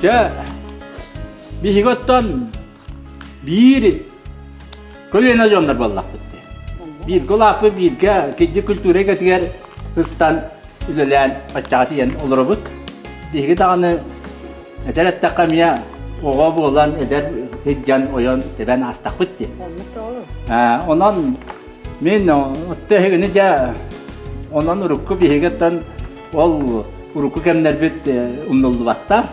Дьэ, биһиги оттон биир көлүөнэ дьоннор буоллахпыт дии. Бииргэ улааппыт, бииргэ кирдик культура эйгэтигэр сыстан үлэлээн баччаҕа тиийэн олоробут. Биһиги даҕаны эдэр эттэххэ эмиэ оҕо буолан эдэр сылдьан ойон тэбэн аастахпыт дии. Онон мин отто эһигини дьэ онон урукку биһиги оттон ол урукку кэмнэрбит умнуллубаттар.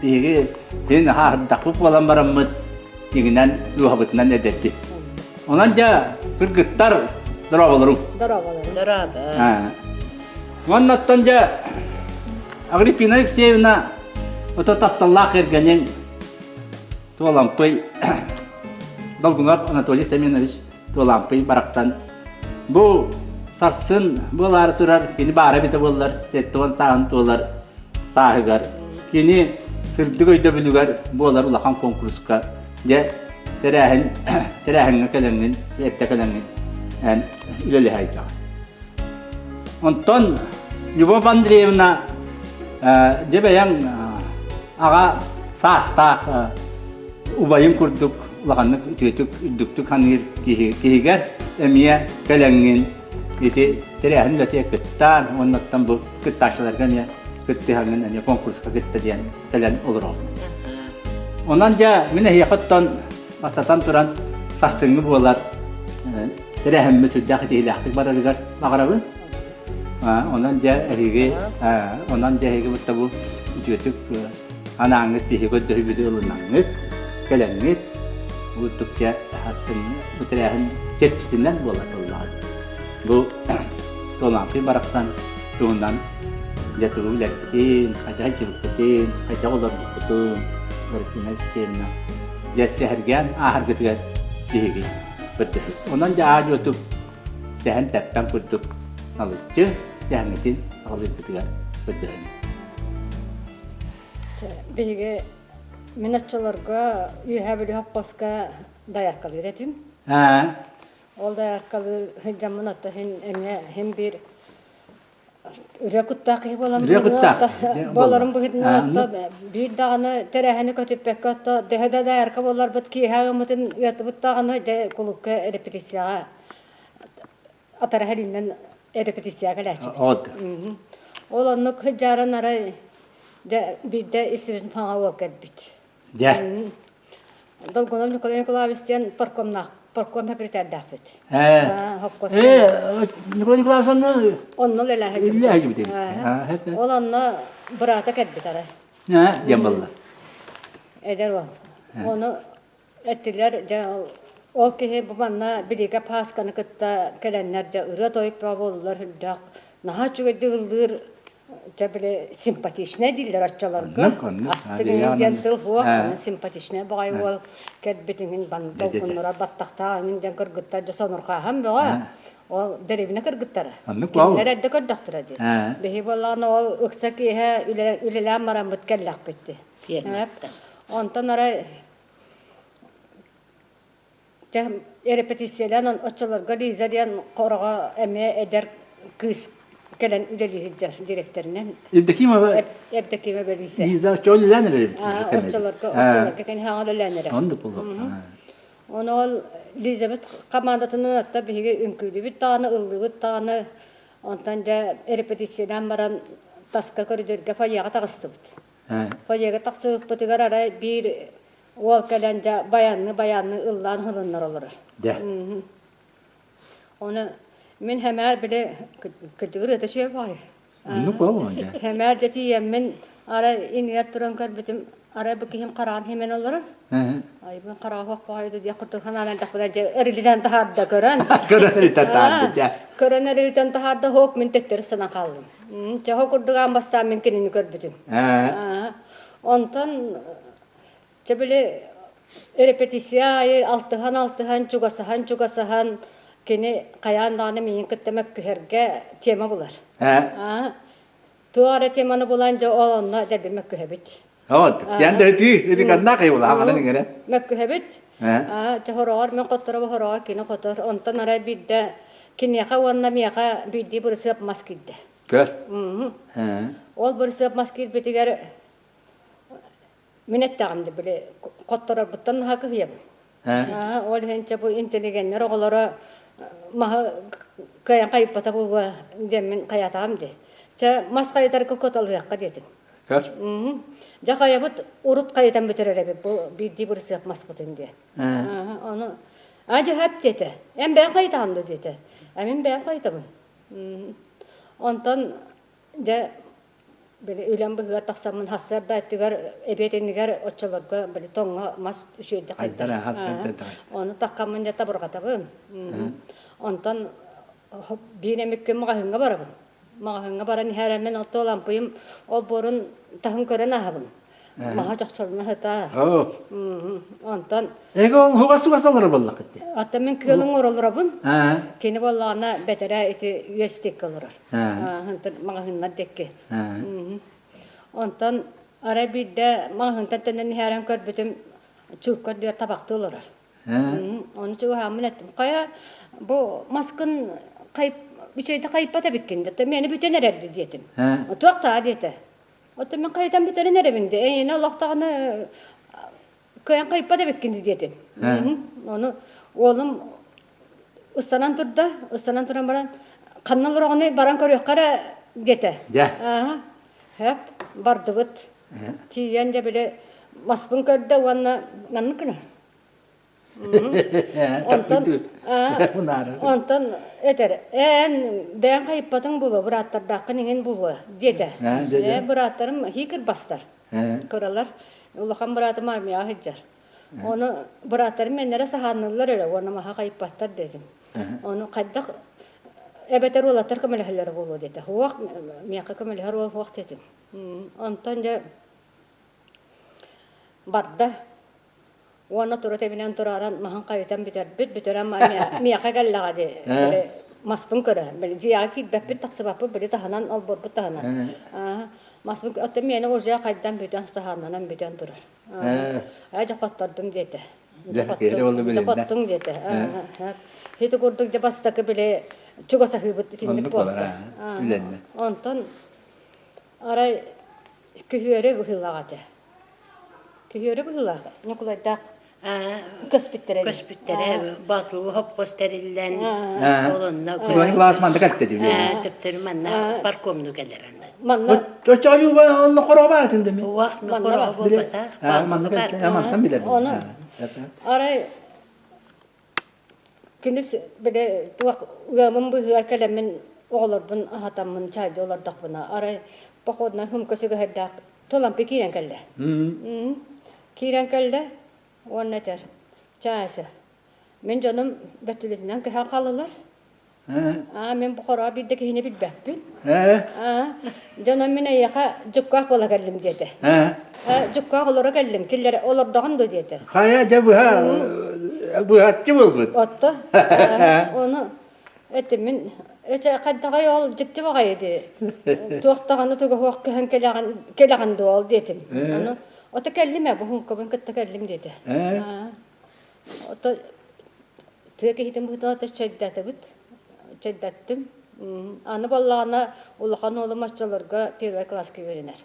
Биһиги син аһаардахпыт буолан бараммыт дьиҥинэн дууһабытынан эдэрбит. Онон дьэ кыргыттар дорооболоруҥ. Дорооболоруҥ. Дорообо. Уоннаттан дьэ Агриппина Алексеевна ото тапталлаах кэргэнин Туолампый Долгунов Анатолий Семенович Туолампый барахсан бу сарсын буолаары турар кини баара эбитэ буоллар 70 сааһын туолар сааһыгар кини сырдык өйдөбүлүгэр буолар улахан конкурска дьэ тэрээһин тэрээһиҥҥэ кэлэҥҥин эрдэ кэлэҥҥин эн үлэлэһэ сылдьаҕын. Онтон Любовь Андреевна дьэ бэйэҥ аҕа саастаах убайын курдук улаханнык үтүөтүк үрдүктүк саныыр киһи киһигэр эмиэ кэлэҥҥин ити тэрээһин үлэтигэр кыттаан уоннаттан бу кыттааччыларга эмиэ кыттыһаҥҥын эмиэ конкурска кытта диэн кэлэн олороҕун. Онон дьэ мин эһиэхэ оттон бастатан туран сарсыҥҥы буолар тэрээһиммит сүрдээх итиилээхтик барарыгар баҕарабын. Онон дьэ эһиги онон дьэ эһиги бутта бу үтүөтүк анааҥҥыт биһиги көрдөһүүбүтү ылынаҥҥыт, кэлэҥҥит бу дьэ бу тэрээһин чэрчитинэн буолар буоллаҕа. Бу Туолаҥкый барахсан туһунан дьэ тугу билэргитин, хайдах илдьибиккитин, хайдах олорбуккутун Валентина Алексеевна дьэ сэһэргээн ааһаргытыгар биһиги көрдөһөбүт. Онон дьэ аа-дьуотук сэһэн тэппэн курдук налыччы сэһэҥҥитин аҕалыыргытыгар көрдөһөбүн. Биһиги мин оччолорго Үөһээ Бүлүү хоппоска дояркалыыр этим. Ол дояркалыы сылдьаммын ото иһин эмиэ иһин биир ырыа куттаах киһи буолан Ырыа куттаах буоларым быһыытынан ото биир даҕаны тэрээһини көтүппэккэ ото төһө да доярка буолларбыт киэһэ ыаммытын ыатыбыт даҕаны дьэ кулуупка репетицияҕа атара илиинэн репетицияҕа кэлээччибит. Ол оннук сылдьааран арай дьэ биирдэ исибин хаҥа уол кэлбит. Дьэ. Долгунов Николай Николаевич диэн паркомнаах парком секретардаахпыт. Ээ. Э, Николай Николаевич онно Онно үлэлээһи Ол онно быраата кэлбит арай. Ээ, диэн буолла. Эдэр уол. Ону эттилэр дьэ ол киһи бу манна Билигэ Паасканы кытта кэлэннэр дьэ ырыа-тойук бөҕө буоллулар үрдээх наһаа үчүгэйдик ыллыыр дьэ били симпатичнай дииллэр оччолорго астык иҥин диэн тыл суох симпатичнай баҕайы уол кэлбит иҥин долгуннура баттахтаах иҥин диэн кыргыттар дьэ сонурҕааһан бөҕө ол дэриэбинэ кыргыттара кинилэр эрдэ көрдөхтөрө дии биһи буоллаҕына ол ыкса киэһэ үлэлээн бараммыт кэллэхпит дии онтон арай Чэ, эрэпэтииссийэлээн оччолорго Лиза диэн хороҕо эмиэ эдэр кыыс кэлэн үлэлии сылдьар дириэктэринэн. Евдокимова Евдокимова Лиза. Лиза оччо үлэлээн эрэр эбит. Оччолорго оччолорго кини хаҥа үлэлээн эрэр. Оннук буолуо. Ону ол Лизабет командатынан атта биһиги үҥкүүлүүбүт даҕаны, ыллыыбыт даҕаны. Онтон дьэ репетициялаан баран таска көрүдүөргэ фойеҕа таҕыстыбыт. Фойега тахсыбыппытыгар арай биир Уол кэлэн дьэ баянны-баянны ыллаан ылыннар олорор. Дьэ. Ону мин хэмээр били кырдьыгыр ыта үчүгэй баҕайы. Оннук буолуо дьэ. Хэмээр дьэ тиийэммин арай иннигэр туран көрбүтүм арай бу киһим хараҕын химэн олорор. Айбын хараҕа суох баҕайы диэх курдук санаан эрдэхпинэ дьэ эрилитэн таһаарда көрөн. Көрөн эрилитэн таһаарда дьэ. Көрөн эрилитэн таһаарда хоок мин төттөрү санаан хааллым. Чэ хо курдук аан бастаан мин кинини көрбүтүм. Онтон Чэ били репетиция аайы алтыһан-алтыһан, чугасаһан-чугасаһан кини хайаан даҕаны миигин кытта мөккүһэргэ тема булар. Ээ. Туох эрэ теманы булан дьэ ол онно дэлби мөккүһэбит. Вот, диэн да ити ити ханна кайбыла хаҥанан иҥэрэ. Мөккүһэбит. Чэ хороҕор мин хотторобу хороҕор кини хотор. Онтон арай биирдэ киниэхэ уонна миэхэ биирдии бырысыап мас киирдэ. Көр. Ол бырысыап мас киирбитигэр. Мин эттэҕим да били хотторорбуттан наһаа кыһыйабын. Ол иһин чэ бу интеллигеннэр оҕолоро маһы кыайан хайыппата буолуо диэммин хайаатаҕым дии. Чэ мас хайытарга куоталаһыахха диэтим. Көр. Дьэ хайабыт урут хайытан бүтэрэр эбит бу биирдии бырысыап маспытын диэн. Ону а дьэ хөп диэтэ. Эн бэйэҥ хайытаҕын дуо диэтэ. А мин бэйэм хайытабын. Онтон дьэ били үлэм быһыгар тахсаммын сарсыарда өттүгэр эбиэт иннигэр оччолорго били тоҥҥо мас үчүгэйдик хайдар. Ону таххаммын дьэ табырҕатабын. Онтон биир эмит күн маҕаһыыҥҥа барабын. Маҕаһыыҥҥа баран иһэрэммин оттон лампыйым олбуорун таһын көрөн ааһабын. Маһа чохчолуна сытаа. Онтон Эгэ ол хугас-сугас олорор буоллаххыт дии. Оттон мин күөл оҥоро олоробун. Кини буоллаҕына бэтэрээ ити үөс диэки олорор. Маҕаһыыннар диэки. Онтон арай биирдэ маҕаһыынтан төннөн иһэрэн көрбүтүм чуукка үрдүгэр табахтыы олорор. Ону чугаһааммын эттим. Хайа бу маскын хайп үчүгэйдик хайыппат эбиккин дии. Миэнэ бүтэн эрэрди диэтим. Туох таа диэтэ. Оттон мин хайытан бүтэрин эрэбин дии. Эйиэнэ олох даҕаны кыайан хайыппат эбиккин дии диэтим. Ону уолум ыстанан турда, ыстанан туран баран ханна олороҕуный баран көрүөххэ эрэ диэтэ. Дьэ. Хөп, бардыбыт. Тиийэн дьэ били маспын көрдө уонна маннык гына. Онтон онтон этэр эн бэйэҥ хайыппатыҥ буолуо бырааттардааххын иҥин буолуо диэтэ. Ээ бырааттарым хии кырбастар. Кыралар улахан быраатым армияҕа сылдьар. Ону бырааттарым мэннэрэ саһаанныыллар эрэ уонна маһа хайыппаттар дедим. Ону хайдах эбэтэр уолаттар көмөлөһөллөрө буолуо диэтэ. Суох миэхэ көмөлөһөр уол суох диэтим. Онтон дьэ барда Уонна тура тэбинэн турааран маһын хайытан бүтэрбит, бүтэрэн миэхэ кэллэҕэ дии. Били маспын көрө. Били дьиэҕэ киирбэппит, тахсыбаппыт, били таһынан олбуорбут таһынан. Маспын оттон миэнэ уже хайдан бүтэн, саһааннанан бүтэн турар. Ээ дьэ хоттордум диэтэ. Дьэ хоттуҥ диэтэ. Ити курдук дьэ бастакы били чугасаһыыбыт итинник буолта. Онтон арай күһүөрү быһыылаах этэ. Күһүөрү быһыылаах Ньукулайдаах көспүттэрэ. Көспүттэрэ Боотулуу хопхуос тэриллэн ол онно Художник класс манна кэлтэ дии. Төптөрү манна паркомну кэлэр аны. Манна Оччоҕо онно хороҕо атын дemi. Уах хороҕо буолбатах. Манна кэлтэ. Мантан билэр. Ону арай Күнүс били туох ыамым быыһыгар кэлэммин оҕолорбун аһатаммын чаайдыы олордохпуна арай походнай сумка сүгэһэрдээх Тулампы киирэн кэллэ. Киирэн кэллэ уонна этэр: «Чаася, мин дьонум бөттүлүтүнэн көһөн хааллылар. Аа, мин бу хороҕо биир да киһини билбэппин. Аа, дьонум мин эйиэхэ дьуккаах буола кэллим диэтэ. Ээ, дьуккаах олоро кэллим, киллэр олордоҕун дуо диэтэ. Хайа дьэ быһа быһаччы буолбут. Отто ону эттим мин эчэ хайдаҕай ол дьикти баҕайы дии. Туох даҕаны туга суох көһөн кэлэҕин кэлэҕин дуо ол диэтим. Ону ото кэллим ээ, бу хумкабын кытта кэллим диэтэ. Ото тыа киһитин быһыытынан чэйдээтибит, чэйдэттим. Аны буоллаҕына улахан уолум оччолорго первый класска үөрэнэр.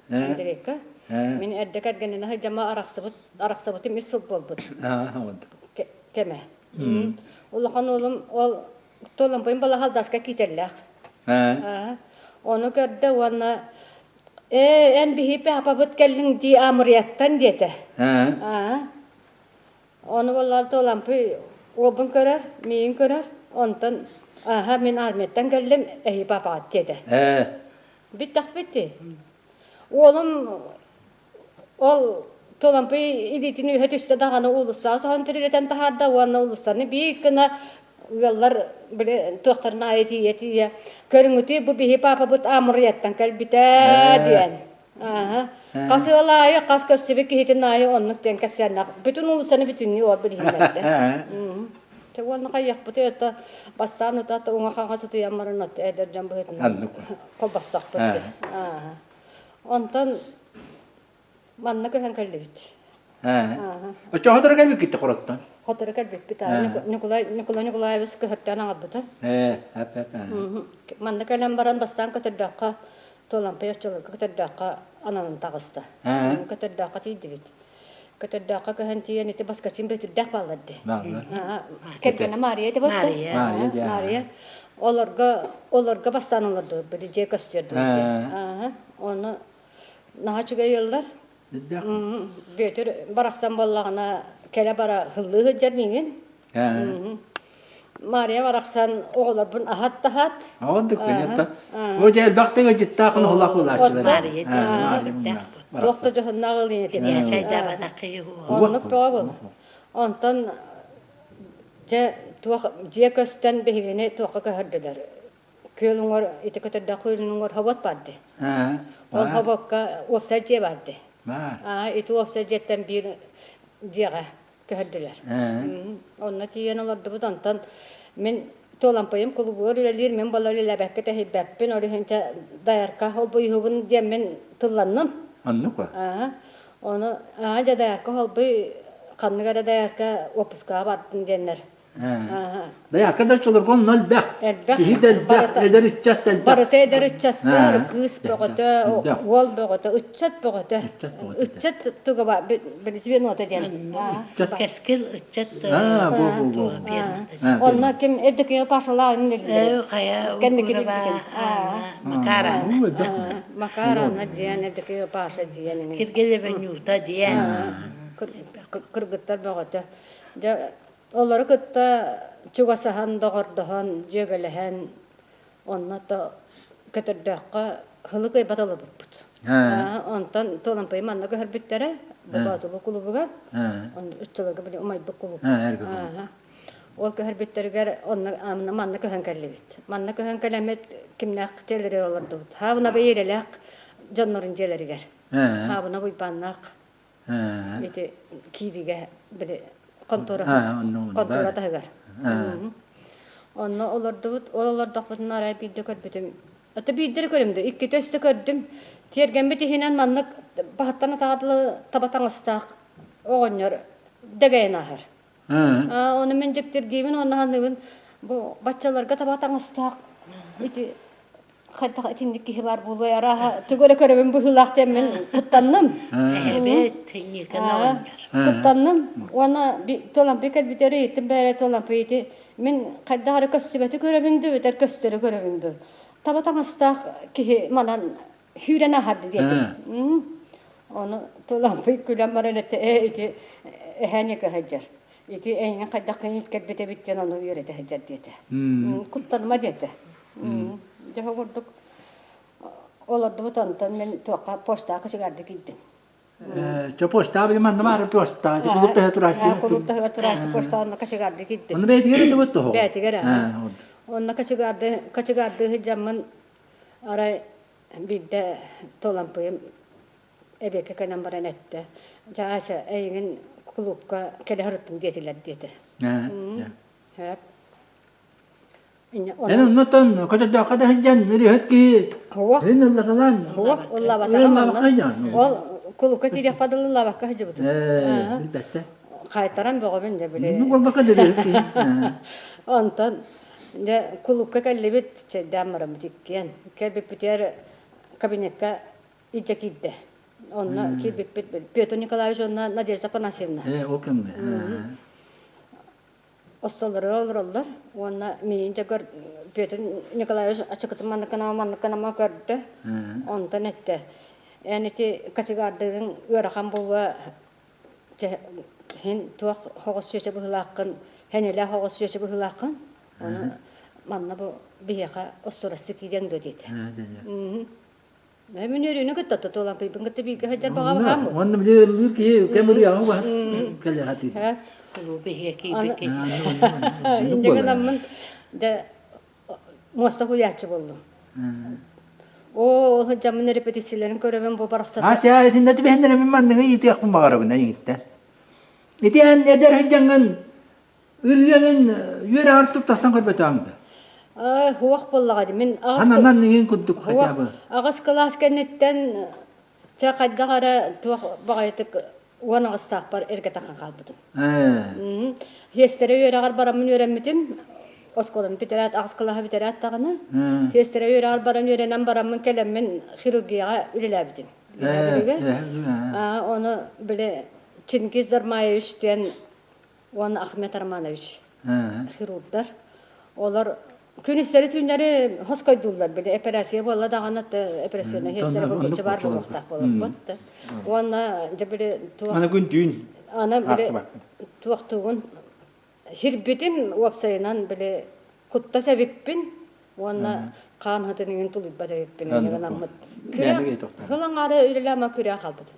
Андрейка. Мин эрдэ кэргэнинэ сылдьама арахсыбыт, арахсыбытым үс сыл буолбут кэмэ. Улахан уолум ол Туолампыйым балаһалдаска киитэллээх. Ону көрдө уонна ээ эн биһиги папабыт кэллиҥ дии Амырыйаттан диэтэ. Ону буоллар Туолампый уолбун көрөр, миигин көрөр, онтон аха мин армияттан кэллим, эһи папаҕыт диэтэ. Бүттэхпит дии. Уолум ол Туолампый илиитин үөһэ түстэ даҕаны уулуссаҕа соһон тирилэтэн таһаарда уонна уулуссаны биир гына ыаллар били туохтарын аайы тиийэ-тиийэ көрүҥүтүй бу биһи папабыт Амырыйаттан кэлбитэ диэн. Ааһа. Хас ыал аайы, хас көрсүбүт киһитин аайы оннук диэн кэпсээннээх. Бүтүн уулуссаны бүтүннүү ол билиһиннэрдэ. Чэ уонна хайыахпытый это бастаан утаата уҥа-хаҥас утуйан баран отто эдэр дьон быһыытынан холбостохпут. Ааһа. Онтон манна көһөн кэллибит. Оччо хотору кэлбиккит хороттон? Хотору кэлбиппит. Николай Николай Николаевич көһөртөөн аҥарбыта. Манна кэлэн баран бастаан көтөрдөөххө Туолампай оччолорго көтөрдөөххө. ананан таҕыста. Көтөрдөөххө тиийдибит. Көтөрдөөххө көһөн тиийэн ити Баскачин Бөтүрдээх бааллар дии. Кэргэнэ Мария ити буолта. Мария. Олорго олорго бастаан олордубут били дьиэ көстүөр дии. Ону наһаа үчүгэй ыаллар. Бүөтүр барахсан буоллаҕына кэлэ бара һыллыы сылдьар миигин. Мария барахсан оҕолорбун аһат да аһат. Оннук понятно. Бу дьэ элбэх да ыалдьыттаах оһолоох буолааччылар. Мария Туох да дьоһуннаах ылыйа Оннук тоҕо был. Онтон дьэ туох дьиэ көстөн биһигини туохха көһөрдүлэр. Күөл уҥуор ити көтөрдөөх күөлүн уҥуор хобот бар дии. Ол хобокка уопсай дьиэ бар дии. Ити уопсай дьиэттэн биир дьиэҕэ көһөрдүлэр. Онно тиийэн олордубут, онтон мин Туолампыйым кулубугар үлэлиир, мин буола үлэлээбэккэ тэһийбэппин, ол иһин чэ дайарка холбуйуһубун диэн мин тылланным. Оннук ба? Ону аа дьэ дайарка холбуй ханнык эрэ дайарка уоппускаҕа бардын диэннэр Дайаакка да оччолорго онно элбэх. Элбэх. Киһи да элбэх, эдэр ыччат да элбэх. Барыта эдэр ыччаттар, кыыс бөҕөтө, уол бөҕөтө, ыччат бөҕөтө. Ыччат туга били звенота диэн. Кэскил ыччат Онно ким Евдокия Пашалаах Хайа Кэнники билбитим. Макарана. Макарана диэн, Евдокия Паша диэн. Киргелева Нюта диэн. Кыргыттар бөҕөтө. Дьэ Олору кытта чугасаһан, доҕордоһон, дьүөгэлэһэн, онно то көтөрдөөххө һылы кыайбат олорбуппут. Онтон Туолампыйы манна көһөрбүттэрэ, Боотулу кулубугар, оччолорго били умайбыт кулууп. Ол көһөрбүттэригэр онно манна көһөн кэллибит. Манна көһөн кэлэммит кимнээх дьиэлэригэр олордубут. Хаабына бэйиэрэлээх дьоннорун дьиэлэригэр. Хаабына Уйбааннаах Ити кииригэ били хонтуора хонтуора таһыгар. Онно олордубут, ол олордохпутуна арай биирдэ көрбүтүм. Ата биирдэ көрүм да, иккитэ үстэ көрдүм. Тиэргэммит иһинэн маннык баһыттан атаҕа дылы таба таҥастаах оҕонньор дэгэйэн ааһар. Ону мин дьиктиргиибин уонна саныыбын бу баччаларга таба таҥастаах ити хайдах итинник киһи баар буолуой арааһа тугу эрэ көрөбүн быһыылаах диэн мин куттанным Эһэбит Никон оҕонньор. куттанным уонна Туолампый кэлбитигэр ыйыттым бээрэ Туолампый ити мин хайдах эрэ көстүбэти көрөбүн дуу эбэтэр көстөрү көрөбүн дуу таба таҥастаах киһи манан сүүрэн аһарды диэтим ону Туолампый күлэн баран этэ ээ ити эһээни сылдьар ити эйигин хайдах кэлбит эбит диэн ону үөрэтэ сылдьар диэтэ куттаныма диэтэ Дьэ курдук олордубут онтон мин туохха почтаҕа кочегарда киирдим. Чо почтаҕа били манна баар почта кулууп таһа турааччы. Кулууп таһыгар турааччы почта онно кочегарда киирдим. Онно бэйэтигэр этибит тоһо. Бэйэтигэр Онно кочегарды кочегарды сылдьаммын арай биирдэ Туолампыйым эбиэккэ кэлэн баран эттэ. Дьэ Ася эйигин кулуупка кэлэ сырыттым диэтилэр диэтэ. Сөп. Эн оннуттан көтөрдөөххө да сылдьан ырыаһыт киһи ын ыллаталаан Суох, ыллаабатаҕым онно. Ол кулукка киириэххэ дылы ыллаабакка сылдьыбытым. Билбэттэ. Хайтаран бөҕөбүн дьэ били. Ну буолбакка да ырыаһыт киһи. Онтон дьэ кулукка кэллибит чэйдээн бараммыт иккиэн. Кэлбиппитигэр кабинекка илдьэ киирдэ. Онно киирбиппит Петр Николаевич уонна Надежда Афанасьевна. Э, ол кэмҥэ. Остуолларыгар олороллор уонна миигин дьэ көр Петр Николаевич ачыкытын манныкканама манныкканама көрдө. Онтон эттэ эн ити кочегардыгыҥ ыарахан буолуо һин туох хоҕус сүөчэ быһыылааххын хэнилээх оҕус сүөчэ быһыылааххын ону манна бу биһиэхэ остуорасты киириэҥ дуо диэтэ. Мин үөрүүнү кытта тутулампыйбын кытта бииргэ сылдьар баҕа баһаам. Уонна били ыллыыр киһи кэм ырыаҕа угас кэлэр хатыыр. Кулууп иһиэ киирбит Инньэ гынаммын дьэ муоста хуйааччы буоллум. Оо, ол сылдьаммын репетицияларын көрөбүн бу барахсата. Ася, итиннэ түбэһиннэрэ мин манныгы ыйытыахпын баҕарабын эйигиттэн. Ити эн эдэр сылдьаҥҥын Ырыанын үөрэҕэр туттарсан көрбөтөҕүҥ да? Хуох буоллаҕа дии. Мин аҕыс Хананан иҥин курдук хотя бы. Аҕыс кылаас кэнниттэн чэ хайдах эрэ туох баҕайытык уон аҕыстаахпар эргэ таххан хаалбытым. Хиэстэрэ үөрэҕэр бараммын үөрэммитим. Оскуоланы бүтэрээт, аҕыс кылааһы бүтэрээт даҕаны. Хиэстэрэ үөрэҕэр баран үөрэнэн бараммын кэлэммин хирургияҕа үлэлээбитим. Бүлүүгэ. Ону били Чингиз Дармаевич диэн уонна Ахмед Романович хирурдар. Олор күнүстэри-түүннэри хоскойдууллар били эпэрээссийэ буолла даҕаны операционнай хиэстэрэ бургуччу баар буолуохтаах буоларбыт. Уонна дьэ били туох Аны күн түүн аны били туохтуугун хирбитим уопсайынан били куттас эбиппин уонна хаан хатын иҥин тулуйбат эбиппин гынаммыт. Күрэ хыл аҥаары үлэлээмэ күрэ хаалбыт.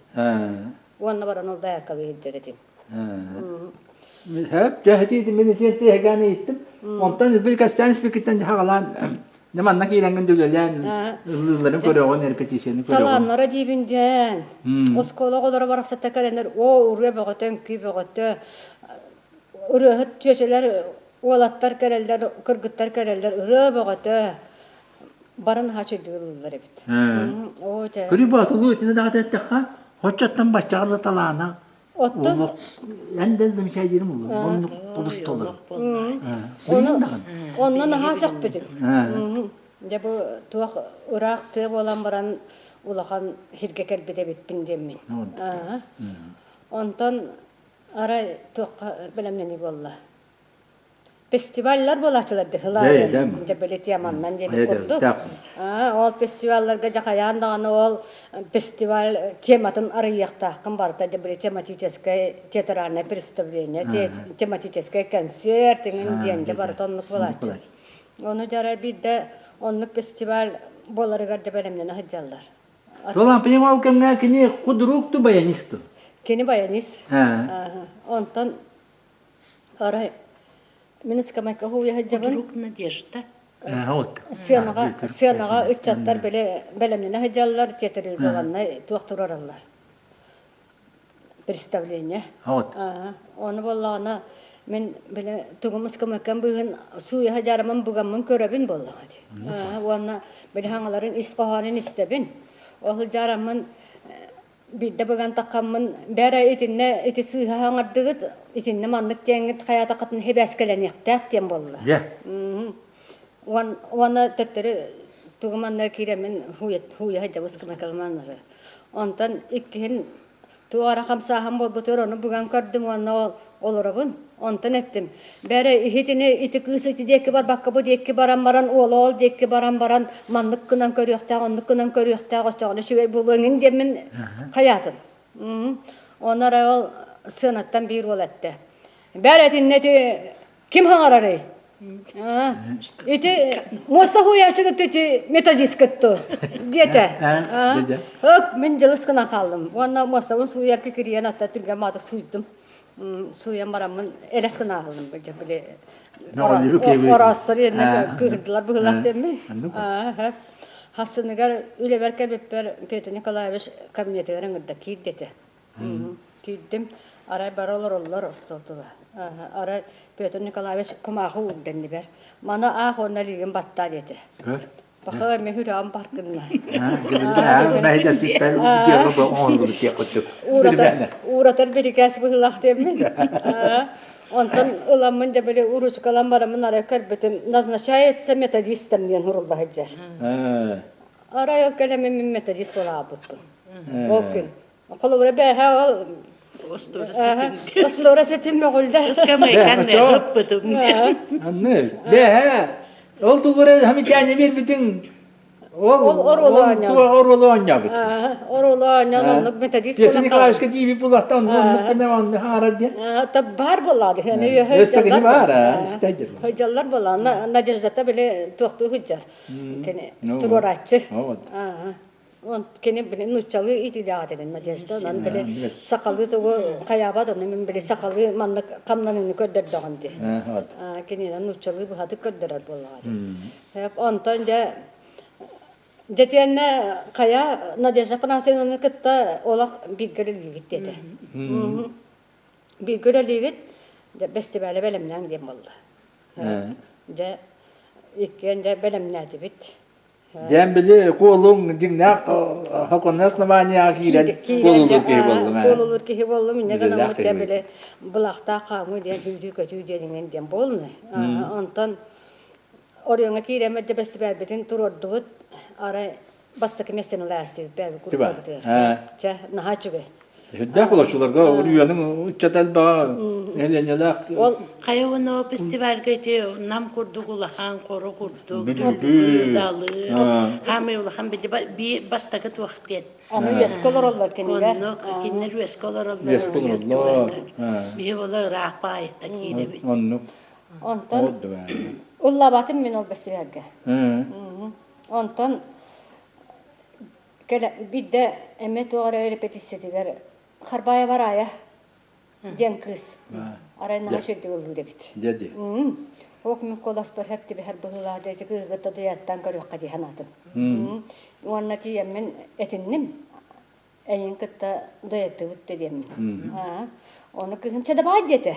Уонна баран ол даяркалыы сылдьар этим. Хөп, дьэ мин итиэн тиэхэгээн ииттим. Онтон бил кэстээн испикиттэн хагалаан дьэ манна киирэҥҥин дүлэлээн ыллыылларын көрөҕүн, репетицияны көрөҕүн. Талааннара диибин диэн. Оскуола оҕолоро барахсатта кэлэннэр, оо, ырыа бөҕөтө, үҥкүү бөҕөтө. Ырыаһыт чүөчэлэр, уолаттар кэлэллэр, кыргыттар кэлэллэр, ырыа бөҕөтө. Барын наһаа үчүгэйдик ыллыыллар эбит. Оо, дьэ. Көрүү боотулуу итини даҕата эттэххэ, хоччоттон баччаҕа да талаана Отто олох эн да замечайдыырым улуу. Оннук тобус толору. Ону онно наһаа сөхпүтүм. Дьэ бу туох ыраах тыа буолан баран улахан сиргэ кэлбит эбиппин диэммин. Онтон арай туохха бэлэмнэнии буолла. Фестиваллар буолааччылар дьэ дьэ били теманнан диэбит курдук. Ол фестивалларга дьэ хайаан даҕаны ол фестиваль тематын арыйыахтааххын барыта дьэ били тематическай театральное представление, тематическай концерт иҥин диэн дьэ барыта оннук буолааччы. Ону дьэ арай биирдэ оннук фестиваль буоларыгар дьэ бэлэмнэнэ сылдьаллар. Туолан ол кэмҥэ кини худрук ту баянист. Кини баянист. Онтон Арай мин ыскамайка уһуйа сылдьабын. Друг Надежда. Сыанаҕа сыанаҕа ыччаттар били бэлэмнэнэ сылдьаллар, театрализованнай туох турараллар. Представление. Ону буоллаҕына мин били тугум ыскамайкам быыһын сууйа сылдьарымын бугаммын көрөбүн буоллаҕа дии. Уонна били хаҥаларын ис хоһоонун истэбин. Ол сылдьараммын Биирдэ быган таххаммын, бээрэ итиннэ ити сыыһа хаҥардыгыт, итиннэ маннык диэҥҥит хайаатаххытына хибээскэлэниэхтээх диэн буолла. Дьэ. Уонна төттөрү тугу манна киирэммин һууйа сылдьабыс кымакалманнары. Онтон иккиһин туох эрэ хамсааһын буолбутугар ону быган көрдүм уонна олоробун. Онтон эттим, бээрэ иһитини ити кыыс ити диэки барбакка бу диэки баран баран уола ол диэки баран баран маннык гынан көрүөхтээх, оннук гынан көрүөхтээх, оччоҕуна үчүгэй буолуо диэммин хайаатым. Онно эрэ ол сыанаттан биир уол эттэ. Бээрэ итиннэ ити ким хаҥарарый? Ити муоста хуйааччыгыт ити методисткытту диэтэ. Өк мин дьылыс гынан хааллым. Уонна муостабын сууйарга кириэн атта түргэн маата сууйдум. Сууйан бараммын элэс гына аһыллым били ороостор иэннэ кыыһырдылар быһыылаах диэммин. Хассыныгар үлэбэр кэлбиппэр Петр Николаевич кабинетыгар ыҥырда киир диэтэ. Киирдим. Арай бары олороллор остуол тула. Арай Петр Николаевич кумаахы уурда иннибэр. Маны аах уонна илиигин баттаа диэтэ. Баха эмиэ сүрэҕим бар гынна. Ууратар бирикээс быһыылаах диэммин. Онтон ыламмын дьэ били уруучукалан бараммын арай көрбүтүм назначается методистом диэн сурулла сылдьар. Арай ол кэлэммин мин методист буолаабыппын. Ол күн. Холобура бээһэ ол остуора ситим мөҕүллэ. Анны бээһэ ол тугура хамичаани биэрбитиҥ ол оруолу оонньообут. Оруолу оонньоон оннук методист Петр Николаевичка тиийбит булатта оннук оннук гына онну хаара диэн. Та баар буоллаады. Өссө кини баар аа истэ Хыдьаллар буолла. Надеждата били туохтуу сылдьар. Кини туруорааччы. Кини били нууччалыы иитиилээх этэ Надежда. Онон били сахалыы тугу хайаабат, ону мин били сахалыы маннык хамнаныыны көрдөрдөҕүм дии. Кининэн нууччалыы быһатык көрдөрөр буоллаҕа дии. Онтон дьэ дьэтиэннэ хайа Надежда Афанасьевнаны кытта олох бииргэ үлэлиигит диэтэ. Бииргэ үлэлиигит, дьэ бэстибээлэ бэлэмнээҥ диэн буолла. Дьэ иккиэн дьэ бэлэмнээтибит. Дьэм били куолуҥ дьиҥнээх хоконный основанияҕа киирэн куолулуур киһи буоллум ээ. Куолулуур киһи буоллум. Инньэ гынаммыт дьэ били былаахтаах хаамыы диэн сүүрүү-көтүү диэн диэн буолла. Онтон оройуоҥҥа киирэммит дьэ бэстибээлбитин туруордубут. Арай бастакы миэстэни ылаастыбыт бэйэбит Тиба. группабытыгар. Ээ. Чэ, наһаа үчүгэй. Үрдээх олочуларга уруйанын ыччат элбэҕэ нэһилиэнньэлээх Ол Хайа уонна фестивальга ити нам курдук улахан, хоро курдук, Бүлүү. далы, хаамай улахан би бастакы туох диэн. Аны үөскэ олороллор кинилэр. Оннук кинилэр үөскэ олороллор. Үөскэ олороллор. Биһи була ыраах баайыта киирэбит. Оннук. Онтон ыллабатым мин ол бэстибээлгэ. Онтон кэлэ биирдэ эмэ туох эрэ репетициятыгар Харбаева Рая диэн кыыс арай наһаа үчүгэйдик ыллыыр эбит. Дьэ дии. Ок мин куоласпар хөп түбэһэр быһыылаах дьэ ити кыыһы дуйаттан көрүөххэ дии санаатым. Уонна тиийэммин этинним. Эйин кытта дуэттыбыт да диэммин. Ону кыыһым чэ давай диэтэ.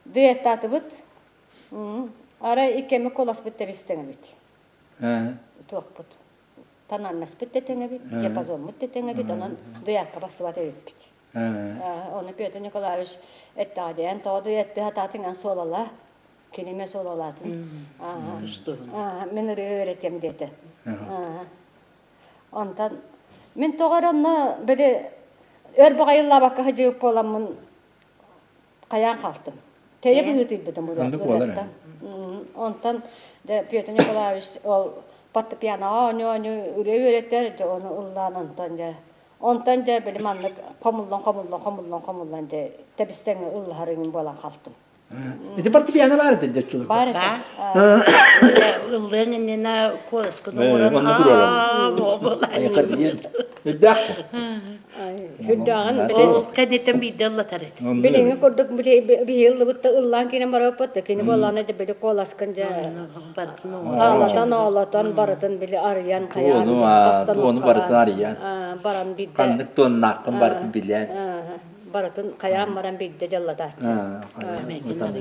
Дуэттаатыбыт. Арай иккэммит куоласпыт тэбис-тэҥ эбит. Туохпут. Тананнаспыт да тэҥ эбит, диапазоммут да тэҥ эбит, онон дуякка барсыбат эбиппит. Ону Петр Николаевич эттэҕэ диэн, тоҕо дуэттыы сатаатыҥ эн суолала, кини эмиэ суолалаатын. Мин ырыа үөрэтиэм диэтэ. Онтон мин тоҕо эрэ онно били өр баҕайы ыллаабакка сылдьыбыт буоламмын хайаан хаалтым. Тэйэ быһыытыйбытым ырыаттан. Онтон дьэ Петр Николаевич ол фортепианоҕа оонньуу-оонньуу ырыа үөрэтэр, дьэ ону ыллаан онтон дьэ онтон дьэ били маннык хомуллан хомуллан хомуллан хомуллан дьэ тэбистэҥ ыллаһар иҥин буолан хаалтым. Ити фортепиано баар этэ дьоччулар. Баар этэ. Ыллыаҥ иннинэ куоласкын оҥорон Үрдээх Үрдээҕин били Ол кэнниттэн биирдэ ыллатар этэ. Билиҥҥи курдук биһи ыллыбыт да ыллаан киирэн барбыппыт да кини буоллаҕына дьэ били куоласкын дьэ Барытын аалатан оолотон барытын били арыйан хайаан Туону барытын арыйан баран биирдэ ханнык туоннааххын барытын билэн барытын хайаан баран биирдэ дьаллатааччы. Сындан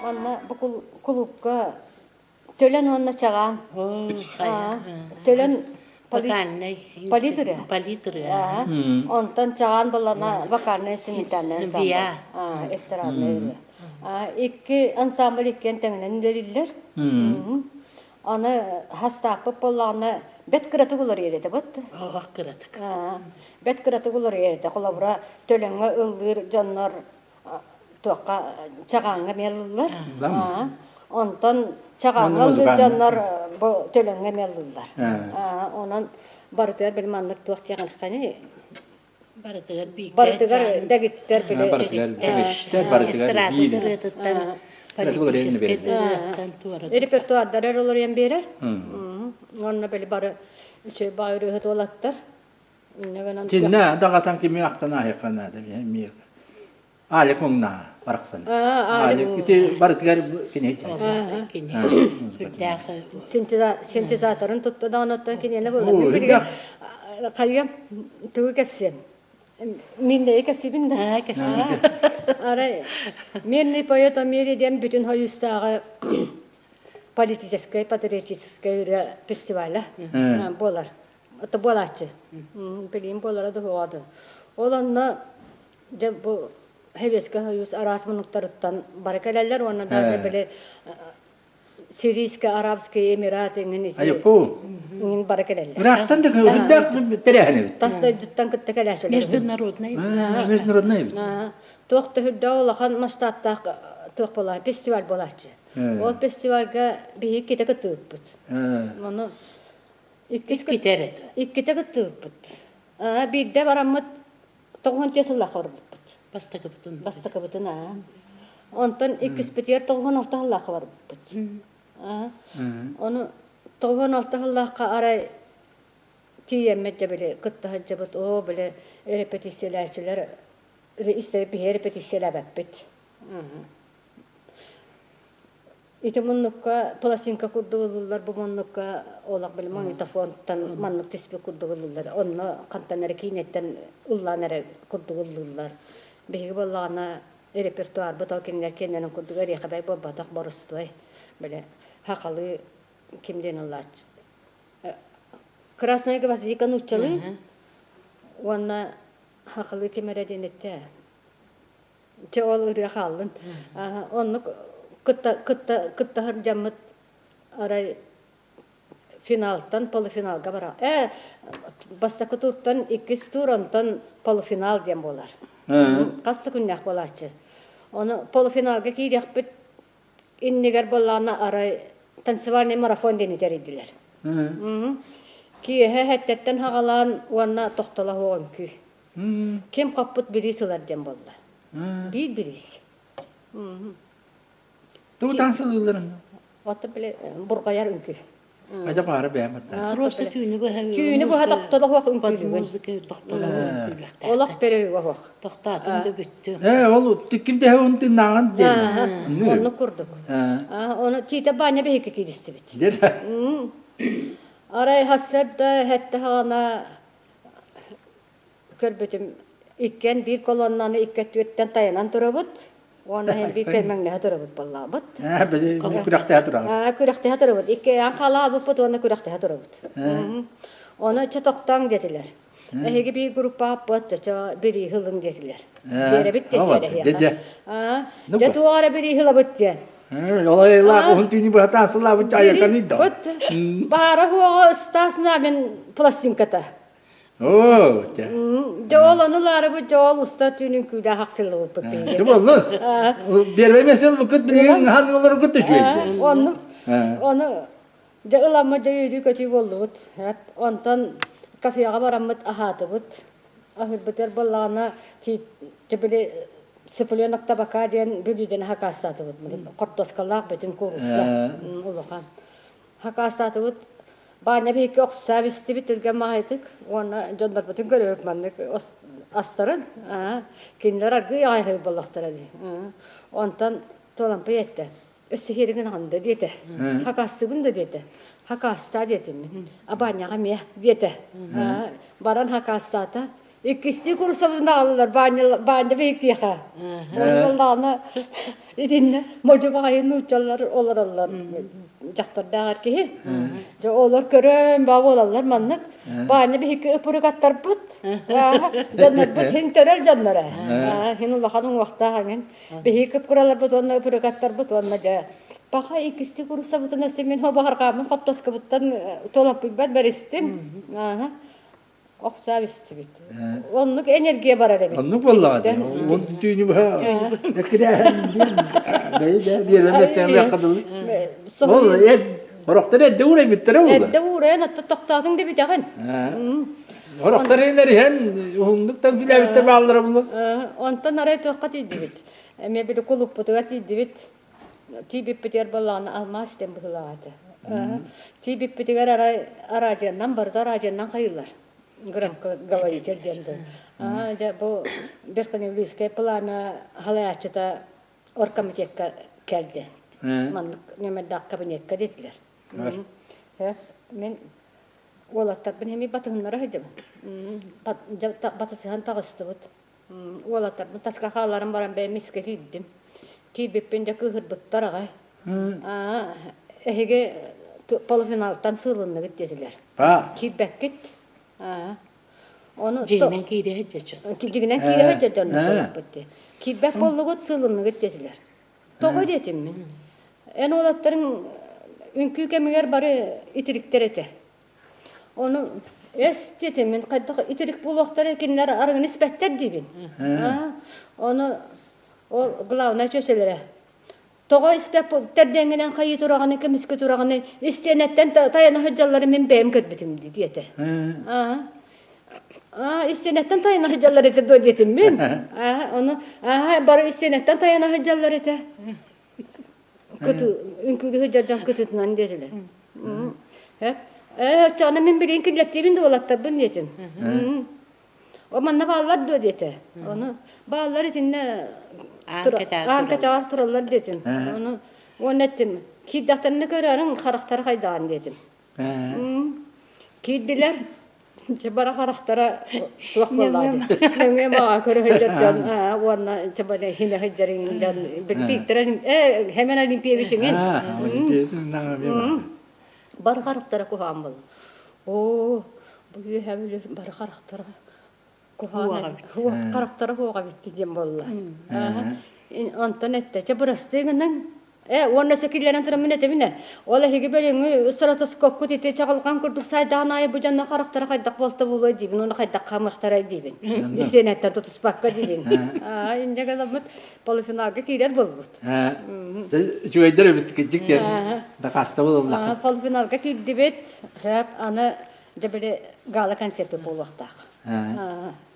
Манна бу кулуупка Төлөн уонна чаҕаан. Төлөн Вокальнай. Политыры. Политыры. Онтон чаҕаан балана вокальный инструментальный ансамбль. Эстрадный ырыа. Икки ансамбль иккиэн тэҥинэн үлэлииллэр. Аны хастааппыт буоллаҕына бэт кыратык уларыйар этэ бут. Оһох кыратык. Бэт кыратык уларыйар этэ. Холобура төлөҥҥө ыллыыр дьоннор туохха чаҕааҥҥа меллыллар. Онтон чаҕааҥҥа ыллыыр дьоннор бу төлөҥҥө меллыллар. Онон барытыгар били маннык туох диэҕинхани барытыгар бииргэ барытыгар дэгиттэр били барытыгар дэгиттэр барытыгар биир ырыатыттан политическай ырыаттан туора репертуардары олоруйан биэрэр. Уонна били бары үчүгэй баай ырыаһыт уолаттар. Киннэ даҕатан кими ахтан ааһыахха наада миэхэ. Алик муҥнаа барахсан. Алик ити барытыгар кини Кини сүрдээх Синтезаторын тутта даҕаны оттон киниэнэ буолла. Мин билигин хайыам тугу кэпсиэм. Мин кэпсиибин да. Кэпсиибин. Арай Мирный поэт о мире диэн бүтүн хойуустааҕы политическай, патриотическай ырыа фестиваля буолар. Ото буолааччы. Билигин буолара да суоҕа Ол онно дьэ бу Сэбиэскэй Союз араас муннуктарыттан бары кэлэллэр уонна даже били Сирийскэй Арабский Эмират иҥин Айыппу. иҥин бары кэлэллэр. Ыраахтан да үрдээх тэрээһин эбит. Тас дойдуттан кытта кэлээччилэр. Международный. Международный эбит. Туох да үрдээх улахан масштабтаах туох буолаа фестиваль буолааччы. Ол фестивальга биһиги иккитэ кыттыбыппыт. Ону иккис Иккитэ эрэ. Иккитэ кыттыбыппыт. Биирдэ бараммыт тоҕуһун түөрт сыллаахха барбыппыт. Бастакыбытын. Бастакыбытын аа. Онтон иккиспитигэр 96 сыллаахха барбыппыт. Ону 96 сыллаахха арай тиийэммит дьэ били кытта сылдьыбыт, оо били репетициялээччилэр истэбит биһиги репетициялээбэппит. Ити муннукка пластинка курдук ылыллар, бу муннукка олох били магнитофонтан маннык түспүт курдук ылыллар. Онно хантан эрэ киинэттэн ыллаан эрэ курдук ыллыыллар. Биһиги буоллаҕына репертуарбыт ол кинилэр киэннэрин курдук эриэхэбэй буолбатах боростуой. Били сахалыы ким диэн ыллааччы. Красная гвоздика нууччалыы уонна сахалыы ким эрэ диэн эттэ. Чэ ол ырыа хааллын. Оннук кытта кытта кытта сылдьаммыт арай финалтан полуфиналга бара. Э бастакы тууртан иккис тур онтон полуфинал диэн буолар. Хас да күннээх буолааччы. Ону полуфиналга киириэхпит иннигэр буоллаҕына арай танцевальный марафон диэни тэрийдилэр. Киэһэ сэттэттэн саҕалаан уонна тохтоло суох үҥкүү. Ким хоппут бириис ылар диэн буолла. Биир бириис. Тугу таҥсылыылларын? Ото били бурҕайар үҥкүү. Айда баара бэйэм аттан. Просто түүнү быһа Түүнү быһа тохтоло суох үҥкүүлүгүн. Музыка тохтоло үҥкүүлэхтээх. Олох перерыва суох. Тохтоотун да бүттү. Ээ, ол ким дэһэ он тыыннааҕын диэн. Оннук курдук. Ону Тиитэ Баанньа биһикки кииристибит. Арай сарсыарда этте хаҕана Көрбүтүм, иккиэн биир колоннаны икки өттүттэн тайанан турабыт уонна иһин биир көймөҥнөһө турабыт буоллаабыт. Ээ, били күрэхтэһэ тураҕыт. Күрэхтэһэ турабыт. Икки хаалаабыппыт уонна күрэхтэһэ турабыт. Ону чэ тохтооҥ диэтилэр. Эһиги биир группааппыт, чэ бирииһи ылыҥ диэтилэр. Биэрэбит диэтилэр эһиэхэ. Дьэ туох эрэ бирииһи ылабыт диэн. Олайлаах уһун түүнү быһатаан сылаабыт айаканы да. Баара хуоҕа ыстаас мен пластинката. Оо, дьэ. Дьэ ол ону лаарыбыт дьэ ол уста түүнүн күүдээх ахсыллыбыппыт биһиги. Дьэ буоллун. Первый месяц букут билигин хаан олоргут үчүгэй. Оннук. Ону дьэ ыламмыт дьэ үөрүү көтүү буоллубут. Онтон кафеҕа бараммыт аһаатыбыт. Аһыырбытыгар буоллаҕына дьэ били цыпленок табака диэн бүлүүдэни хакаастаатыбыт. Хортуоскалаах бүтүн куурусса улахан. Хакаастаатыбыт. Баанньа биһикки охсоо истибит түргэн маҕайытык уонна дьоннорбутун көрөбүт маннык астарын. Кинилэр аргыый аҕай буоллахтара дии. Онтон Туолампый эттэ, өссө иһиэригин аҕында диэтэ. Хакаастыыбын да диэтэ. Хакаастаа диэтим мин. А Баанньаҕа эмиэ диэтэ. Баран хакаастаата. Иккистии курсабытын аҕаллылар Баанньа биһиккиэхэ. Буоллаҕына итиннэ модьу баҕайы нууччалар олороллор дьахтардааҕар киһи. Дьэ олор көрөн баа буолаллар маннык. Баанньа биһикки ыпырык аттарбыт. Дьоннорбут хин төрөл дьонноро. Хин улахан уҥуохтаах эҥин. Биһиги кыпкыраларбыт уонна ыпырык аттарбыт уонна дьэ Паха иккисти курсабытын өссө мин хобоһорҕааммын хоптоскобуттан туолаппыйбат бэристим. Охсоо истибит. Оннук энергия барар эбит. Оннук буоллаҕа дии. Он түүнү быһа эккирээһин диэн бэйи да биэрэмэстээн кадылы. Ол эд Орохтор эрдэ уурайбыттара буолла. Эрдэ уурайан атта тохтоотуҥ да бүтэҕин. Орохтор иһэн уһуннук да үлээбиттэр бааллара буолла. Онтон арай туохха тиийдибит. Эмиэ били кулуппутугар тиийдибит. Тиийбиппитигэр буоллаҕына алмаас диэн быһыылаах этэ. Тиийбиппитигэр арай араадьыйаннан барыта араадьыйаннан хайыыллар. Громкоговоритель диэн да. Дьэ бу Верхневилюйское пламя халайааччыта оргкомитекка кэлди. Маннык нөмердаах кабинетка диэтилэр. Мин уолаттарбын эмиэ батыһыннара сылдьабын. Батысыһан таҕыстыбыт. Уолаттарбын таска хаалларан баран бэйэм искэ киирдим. Киирбиппин дьэ кыыһырбыттар аҕай. Эһиги полуфиналтан сыылынныгыт диэтилэр. Киирбэккит. Ону Дьиҥинэн киирэ сылдьар дьон. Дьиҥинэн киирэ сылдьар дьон буоллахпыт дии. Киирбэт буоллугут, сыылынныгыт диэтилэр. Тоҕо диэтим мин. Эн уолаттарыҥ үҥкүү кэмигэр бары итириктэр этэ. Ону эс диэтим мин хайдах итирик буолуохтара кинилэр арыгыны испэттэр диибин. Ону ол главное чүөчэлэрэ Тоҕо испэттэр диэҥҥинэн хайыы тураҕыный, көмүскэ тураҕыный, истиэнэттэн тайана сылдьалларын мин бэйэм көрбүтүм дии диэтэ. Аа, истиэнэттэн тайана сылдьаллар этэ дуо диэтим мин. Аа, ону аа, бары истиэнэттэн тайана сылдьаллар этэ. Кыты, үҥкүүлүү сылдьар дьон кытытынан диэтилэр. Э, оччоҕуна мин билигин киллэттиибин да уолаттарбын диэтим. О манна бааллар дуо диэтэ. Ону бааллар итиннэ аан кэтэҕэр тураллар диэтим. Ону уонна эттим киирдэхтэринэ көрөөрүҥ харахтара хайдаҕын диэтим. Киирдилэр. Чэ бара харахтара туох буоллаа дии. Нөҥүө маҕа көрө сылдьар дьон уонна чэ бара хинэ сылдьар дьон Виктор э Хемен Олимпиевич иҥин. Бар харахтара куһаҕан буолла. Оо, бу үөһэ бүлөр бары харахтара куһаҕан харахтара хуоҕа битти диэн буолла. Онтон эттэ, чэ бырастыы гыныҥ. Э, уонна өссө киллэрэн тураммын этэбин ээ. Ол эһиги бөлүҥҥү стратоскопкут ити чаҕылҕан курдук сайдаҕын аайы бу дьонно харахтара хайдах буолта буолуо диибин, уонна хайдах хаамыахтарай диибин. Исиэнэттэн тутуспакка диибин. Аа, инньэ гынаммыт полуфиналга киирэр буолбут. Үчүгэйдэр эбит кырдьык диэн дакаастабыл ыллаххыт. Полуфиналга киирдибит. Хөп, аны дьэ били гала-концерт буолуохтаах.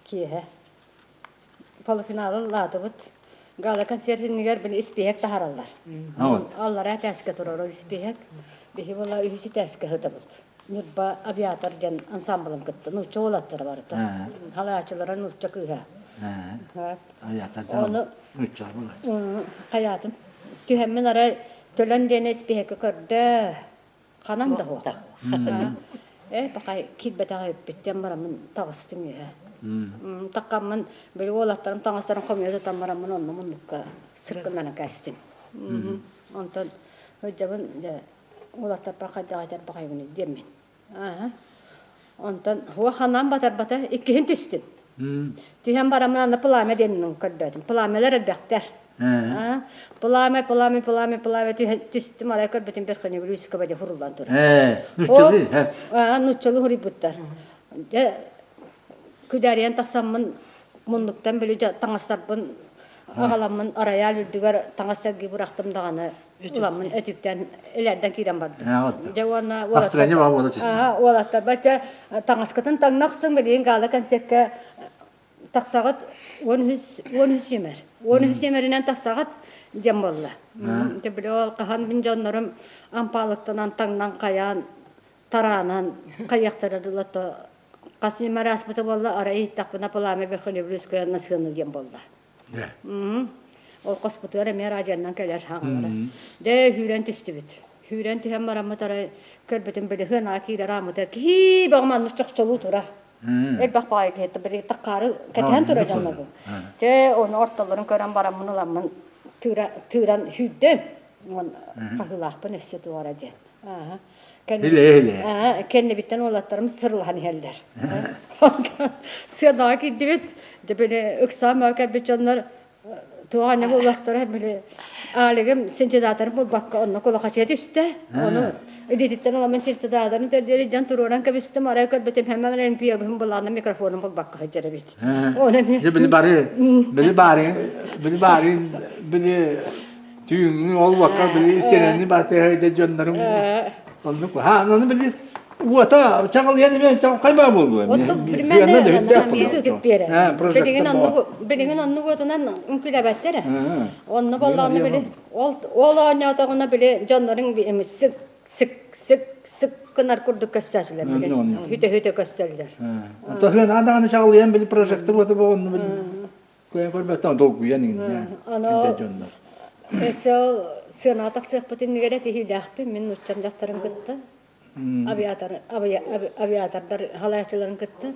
Киэһэ. Полуфиналы ыллаатыбыт. Гала-концерт иннигэр били испииһэк таһараллар. Аллараа этээскэ турар ол испииһэк. Биһи була үһүс этээскэ сытабыт. Ньурба авиатор диэн ансамблын кытта нуучча уолаттара барыта. Халаачылара нуучча кыыһа. Ону хайаатым түһэммин арай төлөн диэн испииһэккэ көрдө. Ханан да суох. Э, пакай киирбэтэх эбиппиттэн бараммын таҕыстым үөһэ. Таккаммын били уолаттарым таҥастарын хомуйа сытан бараммын онно муннукка сыркыннана кээстим. Онтон сылдьабын дьэ уолаттарбар хайдах этэр баҕайыбын диэммин. Аа. Онтон хуа ханаан батарбата иккиһин түстүм. Түһэн бараммын аны пламя диэн көрдөөтүм. Пламялар элбэхтэр. Аа. Пламя, пламя, пламя, пламя түстүм арай көрбүтүм Верхневилюйского дьэ хуруллан турар. Ээ, нуччалыы. Аа, нуччалыы хуруйбуттар. Дьэ күдээрийэн тахсаммын муннуктан били таҥастарбын аҕаламмын рояль үрдүгэр таҥас сэргии бырахтым даҕаны ыламмын өтүктэн илэрдэн киирэн бардым. Дьэ уонна Настроение баа буола түстэ. Уолаттар бачча таҥаскытын таҥнахсың билигин гала концертка тахсаҕыт 13 13 сиэмэр. 13 сиэмэринэн тахсаҕыт диэн буолла. Дьэ били ол хаһан мин дьоннорум ампаалыктанан таҥнан хайаан тараанан хайыахтара дылы то хас ньымар ааспыта буолла арай иһиттэхпинэ пламя Верхневилюйская на сыана диэн буолла. Ол хоспутугар эмиэ радионан кэлэр хаҥалара. Дьэ үүрэн түстүбүт. Үүрэн түһэн бараммыт арай көрбүтүм били хыанаа киирэр ааммыта кии бөҕө маннык чохчолуу турар. Элбэх баҕайы киһи били таккаары кэтэһэн турар дьоннорбун. Дьэ ону ортолорун көрөн бараммын ыламмын тыыран сүүрдүм. Хаһыылаахпын өссө туора диэн. Кэннибиттэн уолаттарым сырылаһан иһэллэр. Сыанаҕа киирдибит, дьэ били ыксаан бөҕө кэлбит дьоннор туох анньа буоллахтара били Алигым синтезаторын булбакка онно кулахачыйа түстэ. Ону илиититтэн ыламмын синтезаторын төрдүөр илдьэн туруоран кэбистим. Арай көрбүтүм хэммэ олимпиябыһын булаана микрофонун булбакка сылдьар эбит. Ону Дьэ били бары били баарын били баарын били Түүҥҥү ол уокка били истиэнэни батыһа дьоннорум оннук ха ону били уота чаҕылыйан эмиэ чаҕылхай баа буолуо Оттон примерно сытытык биэрэр. Билигин оннук билигин оннук уотунан үҥкүүлээбэттэр. Онно боллоҕуна били ол ол оонньоотоҕуна били дьонноруҥ сык сык сык сык. гынар курдук көстөөчүлэр били. Хүтэ-хүтэ көстөллөр. Тоһуон даҕаны чаҕылыйан били прожектор уота боҕонну били кыайан көрбөттөн долгуйан иҥнэ. Аны дьоннор. Өссө ол сыанаҕа тахсыахпыт иннигэр этиһиилээхпин мин нууччам дьахтарын кытта. Авиатор авиатордар халааччыларын кытта.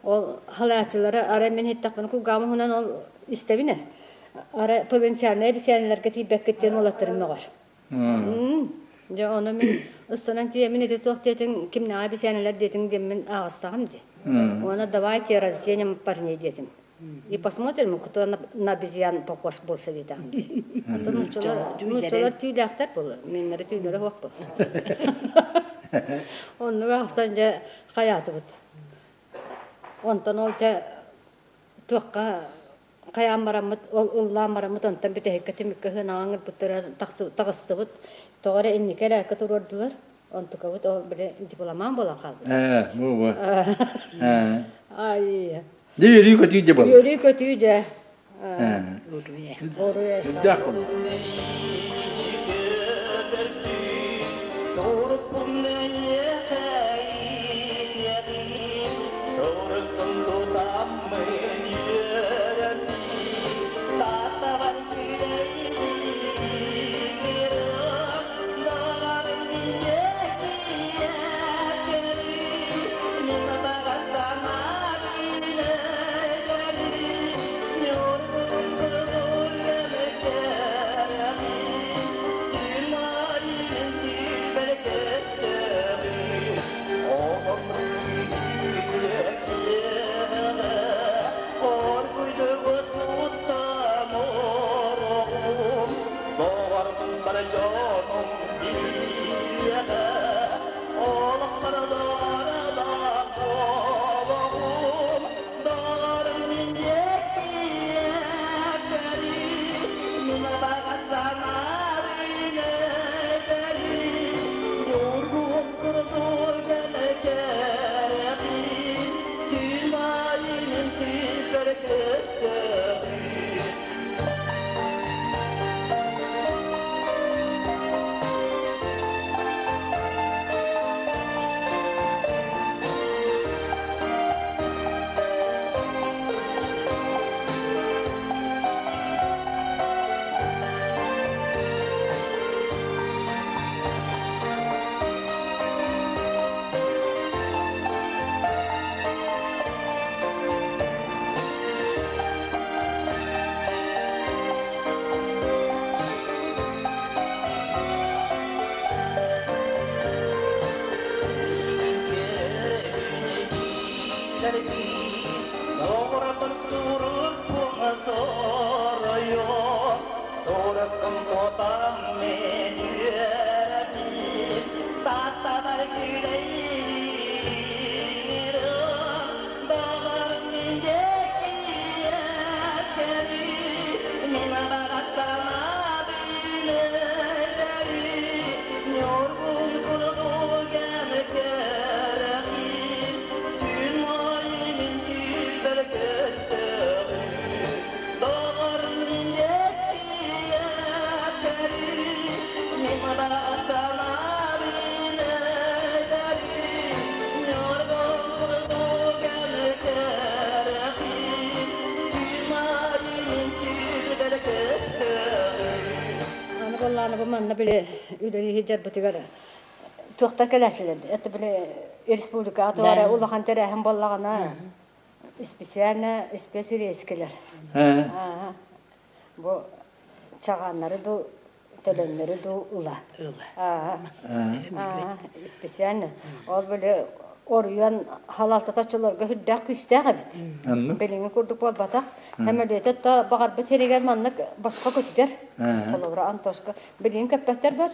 Ол халааччылары арай мин иһиттэхпинэ кулгааҕым уһунан ол истэбин ээ. Арай провинциальнай бисээннэргэ тиийбэккит диэн уолаттарым мөҕөр. Дьэ, ону мин ыстанан тиийэммин ити туох диэтиҥ, кимнээҕи бисээнэлэр диэтиҥ диэммин ааҕыстаҕым дии. Уонна давайте разденем парней диэтим. И посмотрим, кто на, на обезьян похож больше диэтэҕим дии. Оттон нууччалар, нууччалар түүлээхтэр буолар, миннэри түүлэрэ суох буолар. Оннук аахсан дьэ хайаатыбыт. Онтон ол дьэ туохха хайаан бараммыт, ол ыллаан бараммыт онтон бүтэһиккэ түмүккэ сыанаҕа ыҥырбыттара таҕыстыбыт. Тоҕо эрэ инники эрээккэ туруордулар. Онтукабыт ол били дипломан буолан хаалбыт. Ээ, бу бу. Ээ. Ай. Дьэ үөрүү көтүү дьэ буолла. Үөрүү көтүү дьэ. Ээ. Сүрдээх буолла. Аны буоллаҕына бу манна били үлэлии сылдьарбытыгар туохтан кэлээччилэр это били республикаҕа туох эрэ улахан тэрээһин буоллаҕына специально спецрейскэлэр бу чаҕааннары дуу төлөннөрү дуу ыла. Ыла. Специально. Ол били оруйан халалтата оччолорго үрдээх күүстээх эбит. Билиҥҥи курдук буолбатах. Сөмөлүөтэ да баҕарбыт сиригэр маннык босхо көтүтэр. Холобура Антошка. Билигин көппөттөр бот.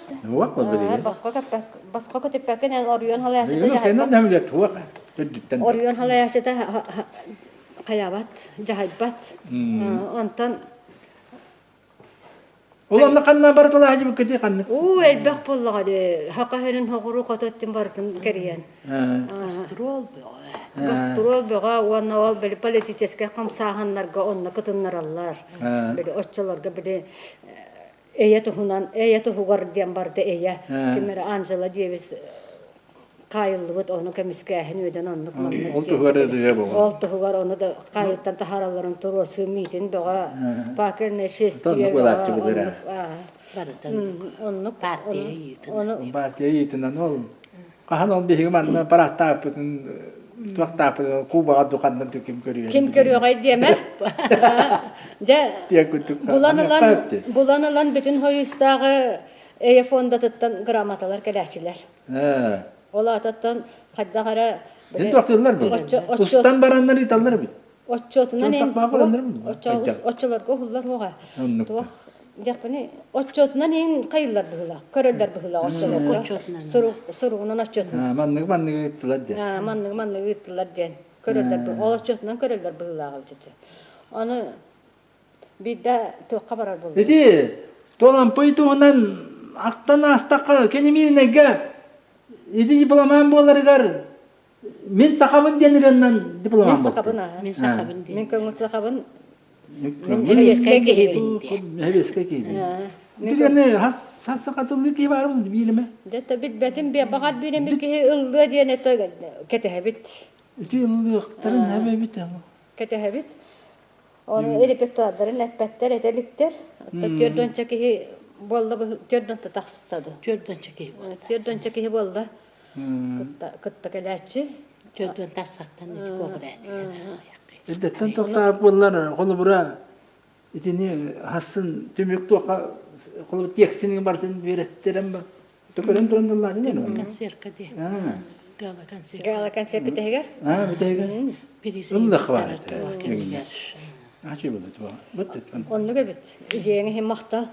Босхо көппөк босхо көтүппэккин эн оруйан халаячыта дьаһайбат. Оруйан халаячыта хайабат, дьаһайбат. Онтон Ол онно ханна барыталаһа дьибиккити ханнык? Уу элбэх буоллаҕа дии. Хака сирин хоҕуруу хото өттүн барытын кэрийэн. Гастрол бөҕө. Гастрол бөҕө уонна ол били политическай хамсааһыннарга онно кытыннараллар. Били оччолорго били эйэ туһунан эйэ туһугар диэн барда эйэ. Ким эрэ Анжела Дэвис. хаайыллыбыт ону көмүскээһин үөдэн оннук маннык Ол туһугар ырыа буолар. Ол туһугар ону да хаайыттан таһааралларын туруорсуу миитин бөҕө пакерное шествие бөҕө оннук Барытын оннук партия ыйыытынан. Партия ыйыытынан ол хаһан ол биһиги манна парааттааппытын туохтааппытын кубаҕа духаннан ким көрүөҕэй Ким көрүөҕэй диэмэ. Дьэ булан ылан булан ылан бүтүн хойуустааҕы эйэ фондатыттан грамоталар кэлээччилэр. Ол аатыттан хайдах эрэ Эн туохтууллар бу? Устан бараннар ыыталлар эбит. Отчуотунан эн оччолорго уһуллар уоҕа. Туох диэхпини отчуотунан эн хайыллар быһыылаах, көрөллөр быһыылаах оччолорго. Сурук суругунан отчуотунан. Манныгы манныгы ыыттылар диэн. Манныгы манныгы ыыттылар диэн көрөллөр. Ол отчуотунан көрөллөр быһыылаах эбит. Аны Биирдэ туохха барар буолла? Ити Толампый туһунан ахтан аастахха кини Мииринэйгэ ити дипломан буоларыгар мин сахабын диэн ырыаннан дипломан Мин сахабын аа. Мин сахабын диэн. Мин көҥүл сахабын. Мин эбиэскэй киһибин диэн. Эбиэскэй киһибин. Ити хас хас сахатылыы киһи баар буолду биилимэ. Дьэ билбэтим баҕар биир эмит киһи ыллыа диэн это кэтэһэбит. Ити ыллыахтарын эбэбит Кэтэһэбит. Ону репертуардарын эппэттэр, этэ иликтэр. Оттон түөрт киһи буолла түөрт тахса ду. Түөрт киһи буолла. Түөрт киһи буолла. Кытта кытта кэлээччи. Түөрт тахсаттан ити көҕүлээтилэр. Эрдэттэн тохтоох буоллар холобура итини хассын түмүк туохха холобур тиэксини барытын үөрэттэрэн Төкөрөн туран тыллаатын диэн. Концертка ди. Гала концерт. Гала концерт бүтэһигэр? Аа, бүтэһигэр. Ыллах бар. Ачы булду туа. Бут. Оннук эбит. Идеяң иһин махтал.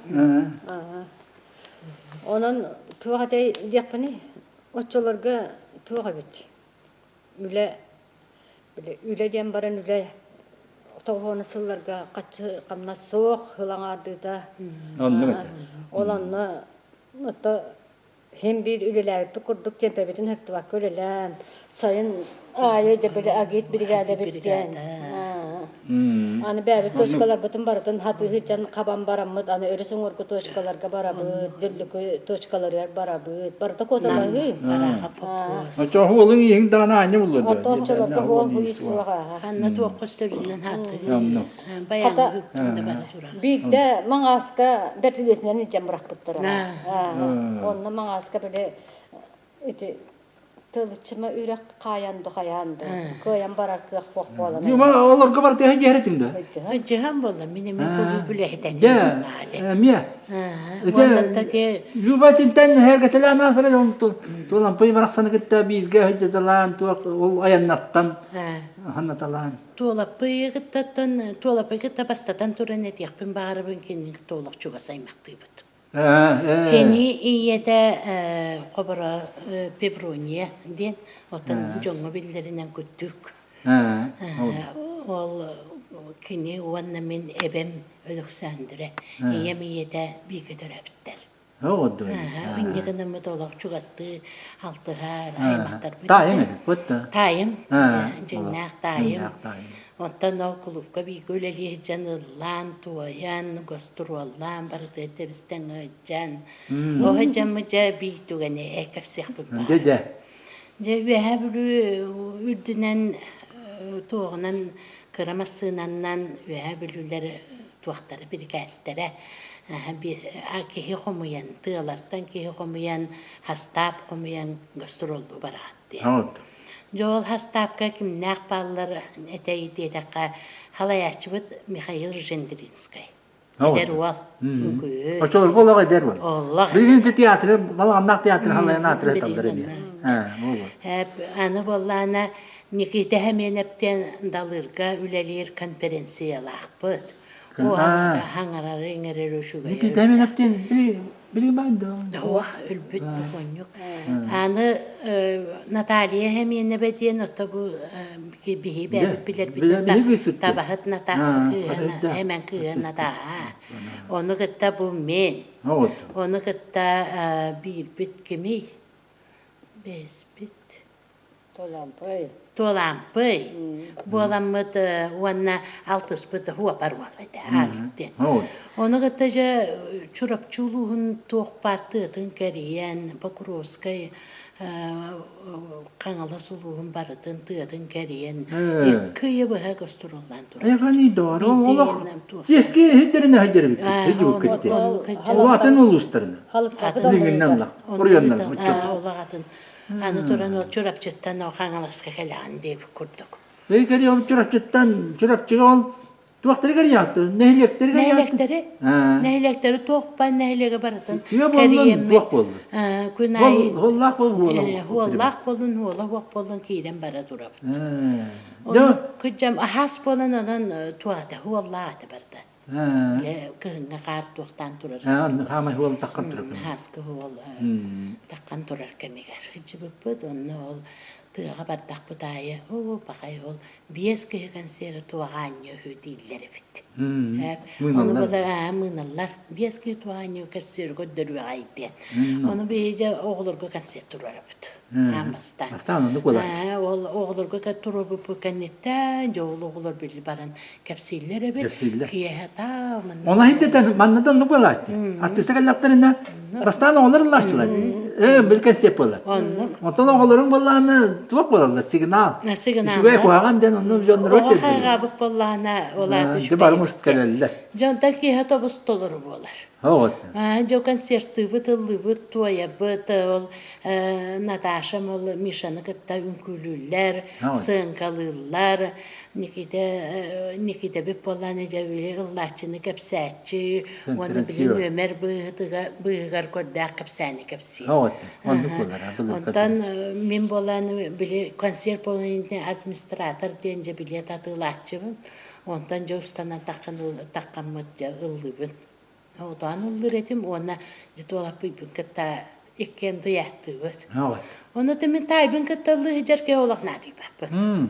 Онон туох этэй диэхпиний? Оччолорго туох эбит? Үлэ үлэ диэн баран үлэ тоҕуона сылларга хаччы хамнас суох ылаҥаардыыта. Оннук этэ. Ол онно Ото син биир үлэлээбиппит курдук темпэбитин ыһыктыбакка үлэлээн, сайын аайы дьэ били агит бригада диэн. Аны бэйэбит точкаларбытын барытын хатыы сылдьан хабан бараммыт, аны өрүс уҥуоргу точкаларга барабыт, дүллүкү точкаларыгар барабыт. Барыта куоталаһыы. Оччоҕо уолуҥ ииһиҥ даҕаны аанньа булла дуо? Ото оччолорго уол хуйус суоҕа. Ханна туохха өстөрүнэн хааттыы. Хата биирдэ Маҥааска бэртилиэтинэн илдьэн бырахпыттара. Онно Маҥааска били ити тылыччыма үрэх хаайан да хайаан да кыайан барар кыах суох буолан. Юма олорго бартыһа дьиһэритин да? Дьиһэн буолла мин эми кулууп үлэһитэ Дьэ, эмиэ. Люба тинтэн эргэтэлээн аасара туолампый барахсаны кытта бииргэ сылдьыталаан туох ол айаннартан ханнаталаан. Туолаппый кыттаттан Туолаппый кытта бастатан туран этиэхпин баҕарабын кинини кытта олох чугас аймахтыыбыт. Кини ийэтэ Хоборо Певрония диэн, оттон дьоҥҥо биллэринэн Күттүк. Ол кини уонна мин эбэм Өлөксөөндүрэ, ийэм ийэтэ бииргэ төрөөбүттэр. Инньэ гынаммыт олох чугастыы алтыһар аймахтарбыт. Таайым эбит да? Таайым, дьиҥнээх таайым. Оттон ол кулуупка бииргэ үлэлии сылдьан ыллаан, туойан, гостуруоллаан, барытыгар тэбистэн ыалдьан. Ол сылдьаммыт дьэ биир түгэни кэпсиэхпин баҕарабын. Дьэ дьэ. Дьэ Үөһээ Бүлүү үрдүнэн туоҕунан кыра массыынанан Үөһээ Бүлүүлэр туохтара бирикээстэрэ киһи хомуйан тыалартан киһи хомуйан хастаап хомуйан гастроллуу бараҕыт диэн. Дьэ ол хастаапка кимнээх бааллар этэй диэтэххэ халайааччыбыт Михаил Жендринскай. Эдэр уол. Үҥкүү. Оччолорго олох эдэр уол. Олох. Билигин театры, балаҕаннаах театры халайан аатыры таллар эмиэ. Аны буоллаана Никита Хэмиэнэптэн Далырга үлэлиир конференциялаахпыт. Хаҥарары иҥэрэр үчүгэй. Никита Хэмиэнэптэн билигин баар да? Ох, өлбүт боконньук. Аны Наталья Хэмиэнэбэ диэн ото бу биһи бэйэбит билэрбит табаһыт Натаа Хэмэн кыыһа Натаа. Ону кытта бу мен. Ону кытта биирбит кимий? Бэспит. Туолампый. Туолампый. Буоламмыт уонна алтыспыт хуопар уол этэ Алик диэн. Ону кытта дьэ Чурапчы улууһун туох баар тыатын кэрийэн, Покровскай. Хаҥалас улууһун барытын тыатын кэрийэн икки ыйы быһа гастроллаан турар. Эҕэний доҕор, ол олох тиэски иһиттеринэ сылдьар эбиккит, Ол атын улуустарына. Билиҥҥинэн оруйоннар Олох атын. Аны туран ол Чурапчыттан Хаҥаласка кэлэҕин диэбит курдук. Эй кэри ол Чурапчыттан Чурапчыга ол Туохтарыгар яатты? Нэһилиэктэригэр Нэһилиэктэри? Нэһилиэктэри туохпан нэһилиэгэ барытын Тыа буоллун, туох буоллун? Күн аайы Хуоллаах буол хуола Хуоллаах буоллун, хуола хуох буоллун киирэн бара турабыт. Онно кыдьам аһаас буолан онон туата хуоллаах ата барда. Кыһыҥҥа хаар туохтаан турар. Хаамай хуол таххан турар. Хааскы хуол таххан турар кэмигэр сылдьыбыппыт. Онно ол тыаҕа бардахпыт аайы, оо, пахай ол биэс киһи консервы туоҕа аанньа үһү дииллэр эбит. Ону була мыыналлар. Биэс киһи туоҕа аанньа консервы көрдөрүөҕэй диэн. Ону биһиги оҕолорго консерв туруорабыт. Аан бастаан. Бастаан оннук буолар. Ол оҕолорго туруорбуппут кэнниттэн дьэ ол оҕолор били баран кэпсииллэр эбит. Кэпсииллэр. Киэһэ таа манна. Ону иһиттэн манна оннук буолааччы. Аттыса кэллэхтэринэ Бастаан оҕолор ыллааччылар. Ээ, бил кэсиэп буолар. Оннук. Онтон оҕолоруҥ буоллаҕына туох буолаллар? Сигнал. Сигнал. Үчүгэй куһаҕан диэн онну дьоннору Оҕо хайҕаабыт буоллаҕына, ол аата Дьэ бары муст кэлэллэр. Дьонтон киэһэ тобус толору буолар. Оҕот. Дьэ концертыыбыт, ыллыыбыт, туойабыт, ол Наташа ол Мишаны кытта үҥкүүлүүллэр, сыаҥкалыыллар. Никита Никитэбит буоллаан дьэ били ыллааччыны кэпсээччи уонна били нүөмэр быыһыгар көрдөөх кэпсээни кэпсиир. Онтон мин буолан били концерт буолан администратор диэн дьэ билиэт атыылааччыбын. Онтон дьэ устанан таххаммыт дьэ ыллыыбын. Отоон ыллыыр этим уонна дьэ кытта иккиэн дуйааттыыбыт. Ону мин таайбын кытта ыллыы сылдьар киһи олох наадыйбаппын.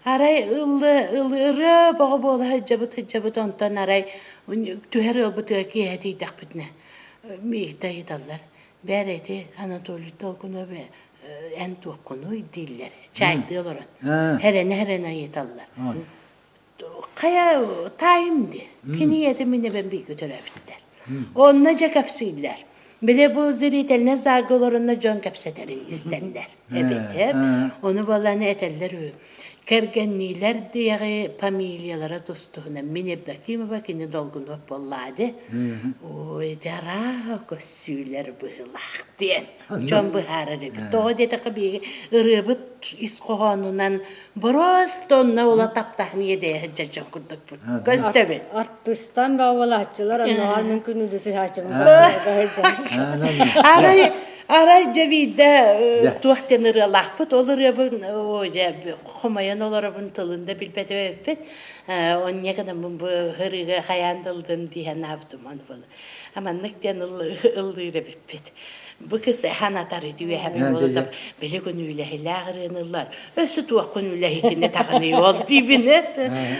Арай ыллы ырыа боҕо буола сылдьабыт сылдьабыт онтон арай түһэр ыалбытыгар киэһэ тиийдэхпитинэ миигитэ ыйыталлар. Бээр эти Анатолий Толкунов эн туоххунуй дииллэр. Чайдыы олорон. Хэрэнэ-хэрэнэ ыйыталлар. Хайа таайым дии. Кини ийэтэ мин эбэм бииргэ төрөөбүттэр. Онно дьэ кэпсииллэр. Били бу зрительнай залга олоронно дьон кэпсэтэрин истэллэр эбит. Ону буолан этэллэр үһү. Кэргэнниилэр диэҕи фамилиялара тус-туһунан. Мин Евдокимова, кини Долгунов буоллаа дии. Ой, дара көссүүлэр быһыылаах диэн. Дьон быһаарар эбит. Тоҕо диэтэххэ биһиги ырыабыт ис хоһоонунан Просто онно ула таптаһын иэдэйэ сылдьар дьон курдукпут. Көстөбүт. Артыыстан баҕалааччылар оннооҕор мин күнүүлүү сыһааччыбын Арай арай дьэ биирдэ туох диэн ырыалаахпыт ол ырыабын оо дьэ хомойон олоробун тылын да билбэт эбиппит онньа гынаммын бу ырыага хайаан да ылдым дии санаабытым ону буолла маннык диэн ыллыыр эбиппит Бу кыс санатар үтүөһэ буолда били күн үлэһилээх ырыаныллар өссө туоххун үлэһитинэ таҕыный ол диибин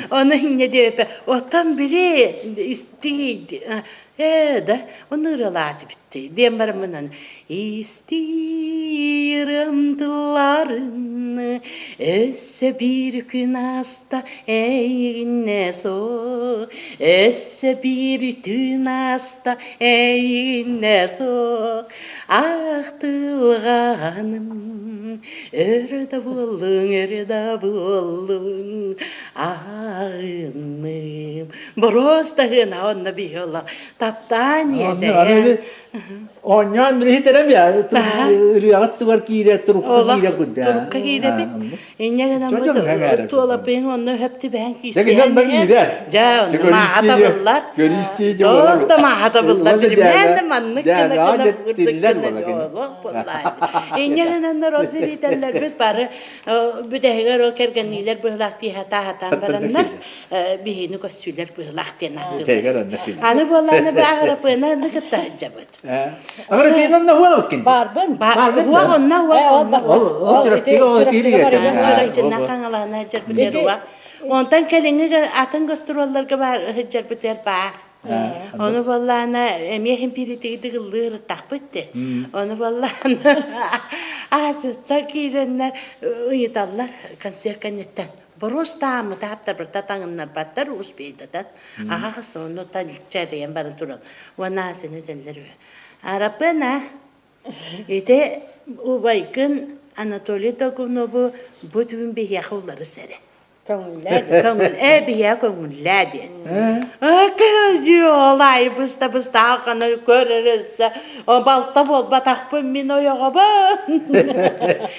ону инньэ диэпэ оттон били истии ээ да ону ырыалааты битти диэн бараммынан истиирым тылларын өссө биир күн ааста эйигиннэ суох өссө биир түүн ааста Эйигиннэ суох ахтылҕаным өрө да буоллуҥ, өрө да буоллуҥ аҕынным. Боруос да ыана онно биһи олох таптаан иэдэйэн Оонньоон билиһитэрем я ырыаҕыт тугар киирэ турукка киирэ курда. Турукка киирэбит. Инньэ гынан туолаппыйын онно өһөп түбэһэн киирсиһэн дьэ онно мааха табыллар. Туох да мааха табыллар билимээн да маннык гына гына олох буоллаа. Инньэ гынаннар ол зрителлэрбит бары бүтэһигэр ол кэргэнниилэр быһылаах тииһэ хатаан бараннар биһини көссүүлэр быһылаах диэн ааттыыллар. Аны буоллааны бу Аграппыйаны кытта сылдьабыт. Аграппыйанан хуа Барбын. Хуа онна хуа онна. Ол Чурапчыга ол тииригэр. Чурапчына хаҥалаана дьарбытыгар уа. Онтон кэлиҥҥи атын гастролларга бар сылдьарбытыгар баар. Ону буоллаана эмиэ химпиритигидик ыллыыр ытахпыт те. Ону буоллаана аасытта киирэннэр ыйыталлар концерт кэнниттэн. Боруостааммыт ааптарбыта таҥыннарбаттар успейдатан аха хасонну чэрийэн баран туран уонна сини этэллэр үһү. Араппына ити Убайгын Анатолий Догунову бу түүн биһиэхэ уларыс эрэ. Көҥүллээ диэн. Көҥүл, ээ биһиэхэ көҥүллээ диэн. Ол аайы быста-быста халханы көрөр өссө балта буолбатахпын мин ойоҕобун.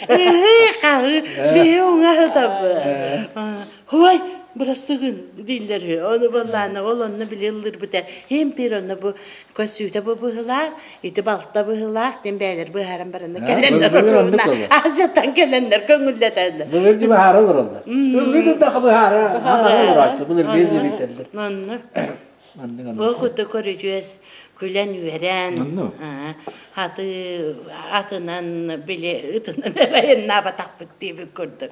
Ыһыы хаһыы биһи уҥаһытабын. Ой, бырастыгын дииллэр үһү. Ону буоллаана ол онно били ыллырбыта. Иһин пир онно бу көссүүтэ бу быһылаах, ити балта быһылаах диэн бэйэлэр быһааран баранна кэлэннэр оруобуна Азияттан кэлэннэр көҥүллэтэллэр. Былыр дьи быһаара олороллор. Ыллыы да быһаара олорооччу былыргы дириктэллэр. Онно. Ол курдук көрүдьүөс күлэн-үөрэн, аты атынан били ытынан эрайыннаабатахпыт диэбит курдук.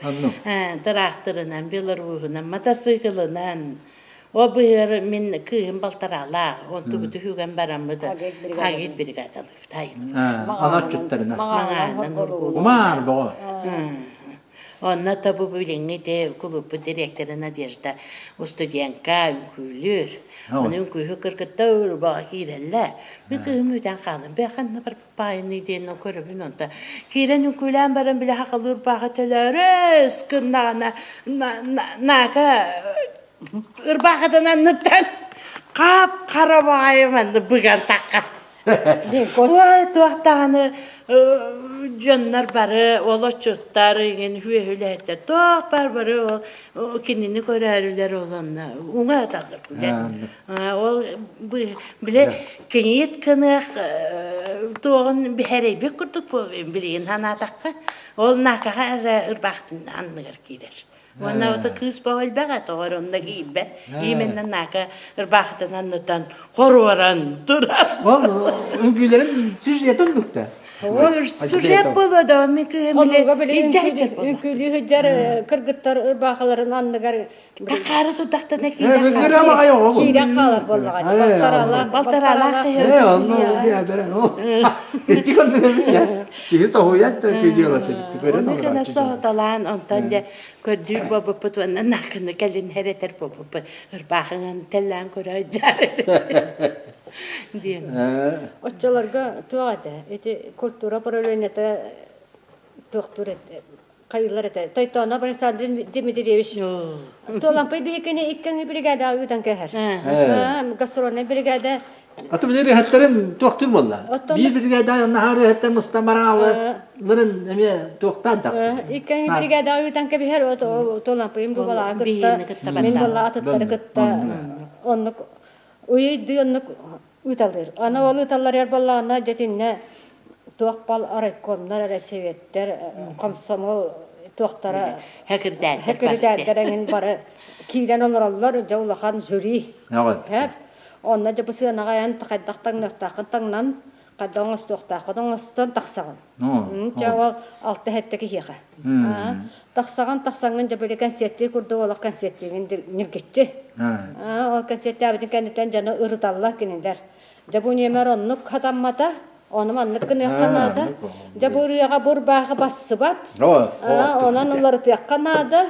Тыраахтырынан, белоруһунан, матасыыкылынан Ол быһыар мин кыыһым балтараалаах, онтубуту үгэн бараммыт агит бригадалыыбыт айын. Анатчыттарына. Маҥаанан Умаар боҕо. Онно та бу билиҥҥи те кулууппут дириэктэрэ Надежда студентка үҥкүүлүүр. Ону үҥкүүһү кыргытта урбаҕа киирэллэр. Мин кыыһым үтэн хаалым. Бэ ханна барбыппаайыный диэн көрөбүн онто. Киирэн үҥкүүлээн баран били хахалыыр бааха төлөөрөс гыннаҕына наака ырбаахытын анныттан хап-хара баҕайы манна быган тахха. Ой, туох даҕаны дьоннор бары ол отчуттар иҥин үөһүлэһиттэр туох бар бары ол кинини көрөөрүлэр ол онно уҥа аталлар ол бile киҥиит кыныах туоҕун биһэрэйбит курдук билигин санаатахха ол наакаҕа эрэ ырбаахтын анныгар киирэр Уонна ото кыыс бөҕө элбэх этэ, онно киирбэт. Именно нака ырбаахытын аннытан хоруоран турар. Ол үҥкүүлэрин сюжетын бүктэ. Сюжет буолуо да, мин кыыһым Хонууга били илдьэ сылдьар буолла. үҥкүүлүү сылдьар кыргыттар ырбаахыларын анныгар Такаары тутахтана киирэн киирэн хаалар буоллаҕа. Балтараалаах Балтараалаах Э, онно ол диэ берен ол. Ити коннуга Киһи соһуйат да күдьүөлаты битти көрөн Ону гына соһуталаан онтон дьэ көрдүүр буолбуппут уонна накыны кэлин хэрэтэр буолбуппут ырбаахыҥан тэллээн көрө дьаар диэн. Оччолорго туох этэ? Ити культура управлениета туохтуур этэ? Хайыылар этэ. Тойтооно Александр Дмитриевич Туолампый биһикини иккиҥи бригада ыытан кэһэр. Гастрольнай бригада Аты билер ыһаттарын туохтур буолла. Биир бригада наһаар ыһаттар мустан барааларын эмиэ туохтаан тахтар. Иккиҥи бригада ыытан кэбиһэр Туолампыйым бу балаа кытта мин буолла атыттары кытта оннук уйуйдуу оннук ыыталыыр. Аны ол ыыталларыгар буоллаҕына дьэтиннэ туох бал райкомнар эрэ советтэр комсомол туохтара Хэкирдээллэр эҥин бары киирэн олороллор дьэ улахан жюри. Хэп. Онно дьэ бу сыанаҕа эн хайдах таҥныахтааххын таҥнан хайдах оҥостуохтааххын оҥостон тахсаҕын. Чэ ол алта сэттэ киһиэхэ. Тахсаҕын тахсаҥҥын дьэ били кэнсиэртии курдук олох кэнсиэртиигин ньиргиччи. Ол кэнсиэртээбитин кэнниттэн дьону ырыталлар кинилэр. Дьэ бу нүөмэр оннук хатаммата, ону маннык гыныахха наада. Дьэ бу ырыаҕа бурбааҕы бассыбат, онон уларытыахха наада.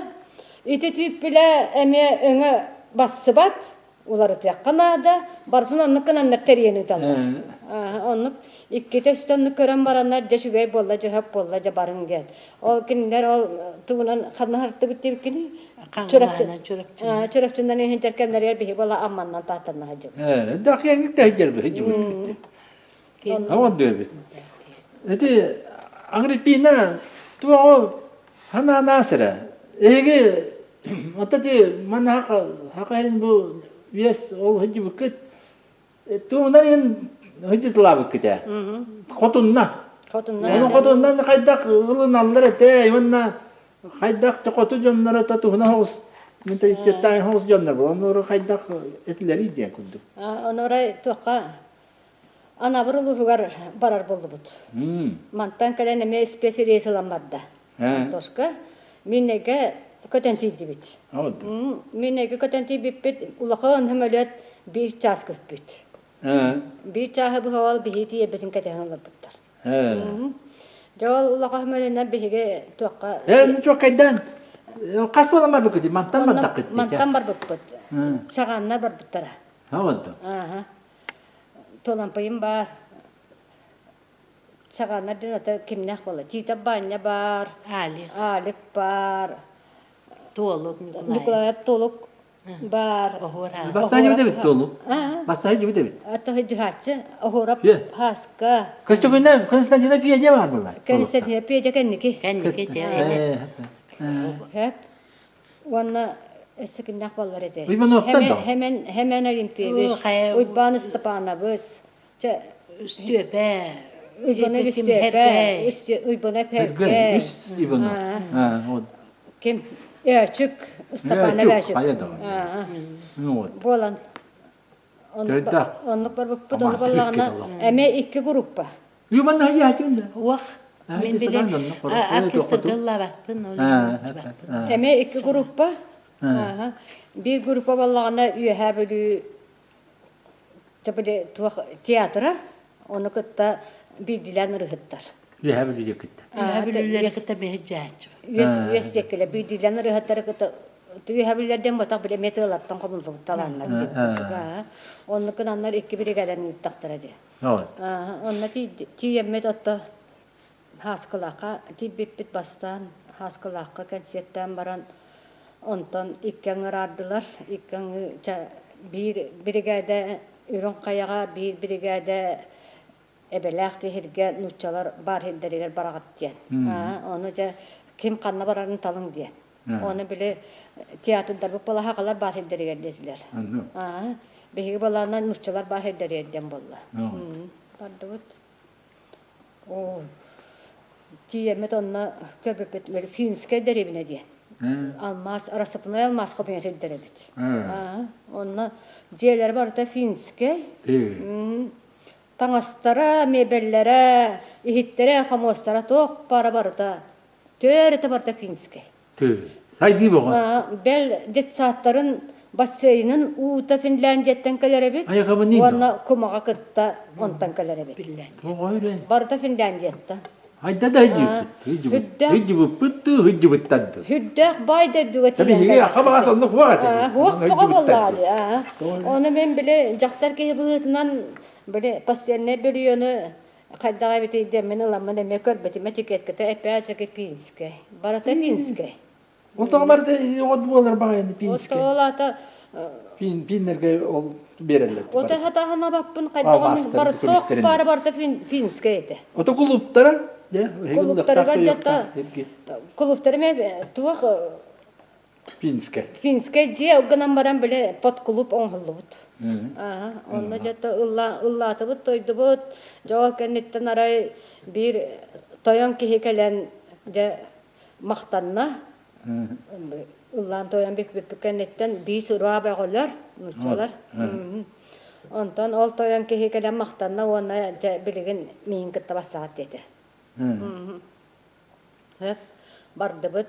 Ити түүппүлэ эмиэ өҥө бассыбат, уларытыахха наада. Барытын оннук гынаннар тэрийэн ыыталлар. Оннук иккитэ үстэ оннук көрөн бараннар дьэ үчүгэй буолла, дьэ сөп буолла, дьэ барыҥ диэн. Ол кинилэр ол тугунан ханна сырыттыбыт диэбиккиний? Хаҥалаанан Чурапчынан. Чурапчынан иһин кэмнэригэр биһи буола Амманнан Тааттанна сылдьыбыт. Дакыйаҥҥыт да сылдьарбыт сылдьыбыт. Аван диэбит. Ити Агриппина туоҕу ханаанаас эрэ. Эһиги Оттон ти манна хака бу үес ол сылдьыбыккыт тугунан иһин сылдьытылаабыккыт ээ. Хотунна. Хотунна. Ону хотуннан хайдах ылыналлар этэ уонна хайдах хоту дьонноро та туһуна соҕус менталитеттаах соҕус дьоннор буолан олору хайдах этилэрий диэн курдук. Онорой туохха Анабыр улууһугар барар буоллубут. Мантан кэлэн эмиэ испиэс ылан барда. Тоска Миннэгэ көтөн тиийдибит. Миннэгэ көтөн тиийбиппит улахан сөмөлүөт биир чаас көппүт. Биир чааһы быһа ол биһиги тиийэрбитин кэтэһэн олорбуттар. Дьэ ол улахан сөмөлүөннэн биһиги туохха... Э, чуоккайдан хас буолан барбыккыт? Мантан бардаххыт? Мантан барбыппыт. Чаҕааннар барбыттара. Ха, Туолампыйым баар. Чаҕааннар диэн ата кимнээх буолла? Тиитэ Баанньа баар, Алик. Алик баар, Туолук Николаев. Николаев Туолук баар. Оһуор Аас. Бастаан дьибит эбит Туолук. Бастаан дьибит эбит. Ата дьыһааччы Оһуорап Һааска. Көстөгүнэ Константина Педя баар буолла. Константина Педя кэнники. Кэнники те. Хөп. Уонна өссө кимнээх буоллар этэ. Уйбан да. Хэмэн Хэмэн Олимпиевич, Уйбан Степанович, Чэ, Үстүөпэ. Уйбанов Үстүөпэ, Уйбанов Эргэ. Үс Иванов. Ким? Өөчүк, Ыстапаанап Өөчүк. Буолан. Оннук барбыппыт, ону буоллаҕына эмиэ икки группа. Юман хаjaатын да. Уох. Мен биле оркестрга ыллаабаппын, ол Эмиэ икки группа. Биир группа буоллаҕына Үөһээ Бүлүү Дьэ били туох театра, ону кытта биирдиилээн ырыһыттар. Үөһээ Бүлүүлэр кытта. Үөһээ Бүлүүлэри кытта биһиджааччы. Үөс үөс диэккилэ биирдиилээн ырыһыттары кытта Үөһээ Бүлүүлэрдэн ботах били эмиэ тыалартан хомуллубут талааннар диэн курдук. Оннук гынаннар икки биригээдэн ыыттахтара дии. Онно тиийэммит отто Һааскылаахха тиийбиппит бастаан Һааскылаахха кэнсиэртээн баран онтон икки аҥыраардылар икки аҥыы биир биригээдэ Үрүҥ Хайаҕа биир биригээдэ Эбэлээх Тиһиргэ нууччалар баар сирдэригэр бараҕыт диэн. Ону дьэ ким ханна барарын талыҥ диэн. Ону били театрдарбыт балаһаҕалар баар сирдэригэр диэтилэр. Биһиги балаанан нууччалар баар сирдэригэр диэн буолла. Бардыбыт. Оо, тиийэммит онно көрбүппүт били Финскэй дэриэбинэ диэн. Алмаас, рассыпной алмаас хомуйар сирдэр эбит. Онно дьиэлэрэ барыта финскэй. Таҥастара, мебеллэрэ, иһиттэрэ, хомуостара туох баара барыта, түөрэтэ барыта финскэй. Сайдыы бөҕө. Бэл детсадтарын бассейнын уута Финляндияттан кэлэр эбит. Уонна кумаҕа кытта онтон кэлэр эбит. Барыта Финляндияттан. Хайда да хыдьыбыт. Хыдьыбыппыт тыы хыдьыбыттан тыы. Хүрдээх баай дойдуга тиийэн Биһиги аха баҕас оннук хуох этэ. Хуох тоҕо буоллаҕа дии. Ону мен били дьахтар киһи быһыытынан били постельнай бөрүйөнү Хайдах эбитий диэммин ыламмын эмиэ көрбүтүм этикетката эпээчэки пинскэй. Барыта пинскэй. Ол тоҕо барыта от буолар баҕайыны пинскэй. Ол аата Пин пиннерге ол береллер. Ото хатаһына баппын хайдаҕын барыта бары барыта финскэй этэ. Ото кулуптара Кулуптарыгар дьата кулуптара ме туох Финскэй. Финскэй дьиэ гынан баран били под клуб оҥоһуллубут. Онно дьэ ыллаатыбыт, тойдубут. Дьэ ол кэнниттэн арай биир тойон киһи кэлэн дьэ махтанна. Ыллаан тойон бүппүт кэнниттэн биис ураа бөҕөлөр, нууччалар. Онтон ол тойон киһи кэлэн махтанна уонна дьэ билигин миигин кытта бассаҕат диэтэ. Бардыбыт.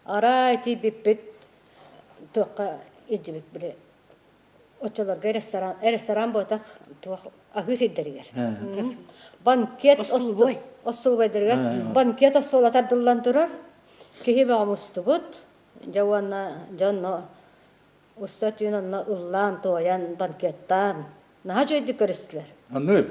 Арай тиийбиппит туохха илдьибит били оччолорго ресторан ресторан буотах туох аһыыр сирдэригэр. Банкет остолобуойдарыгар банкет остуола тардыллан турар. Киһи бөҕө мустубут. Дьэ уонна дьонно уста түүн онно ыллаан-туойан банкеттаан наһаа үчүгэйдик көрүстүлэр. Оннук.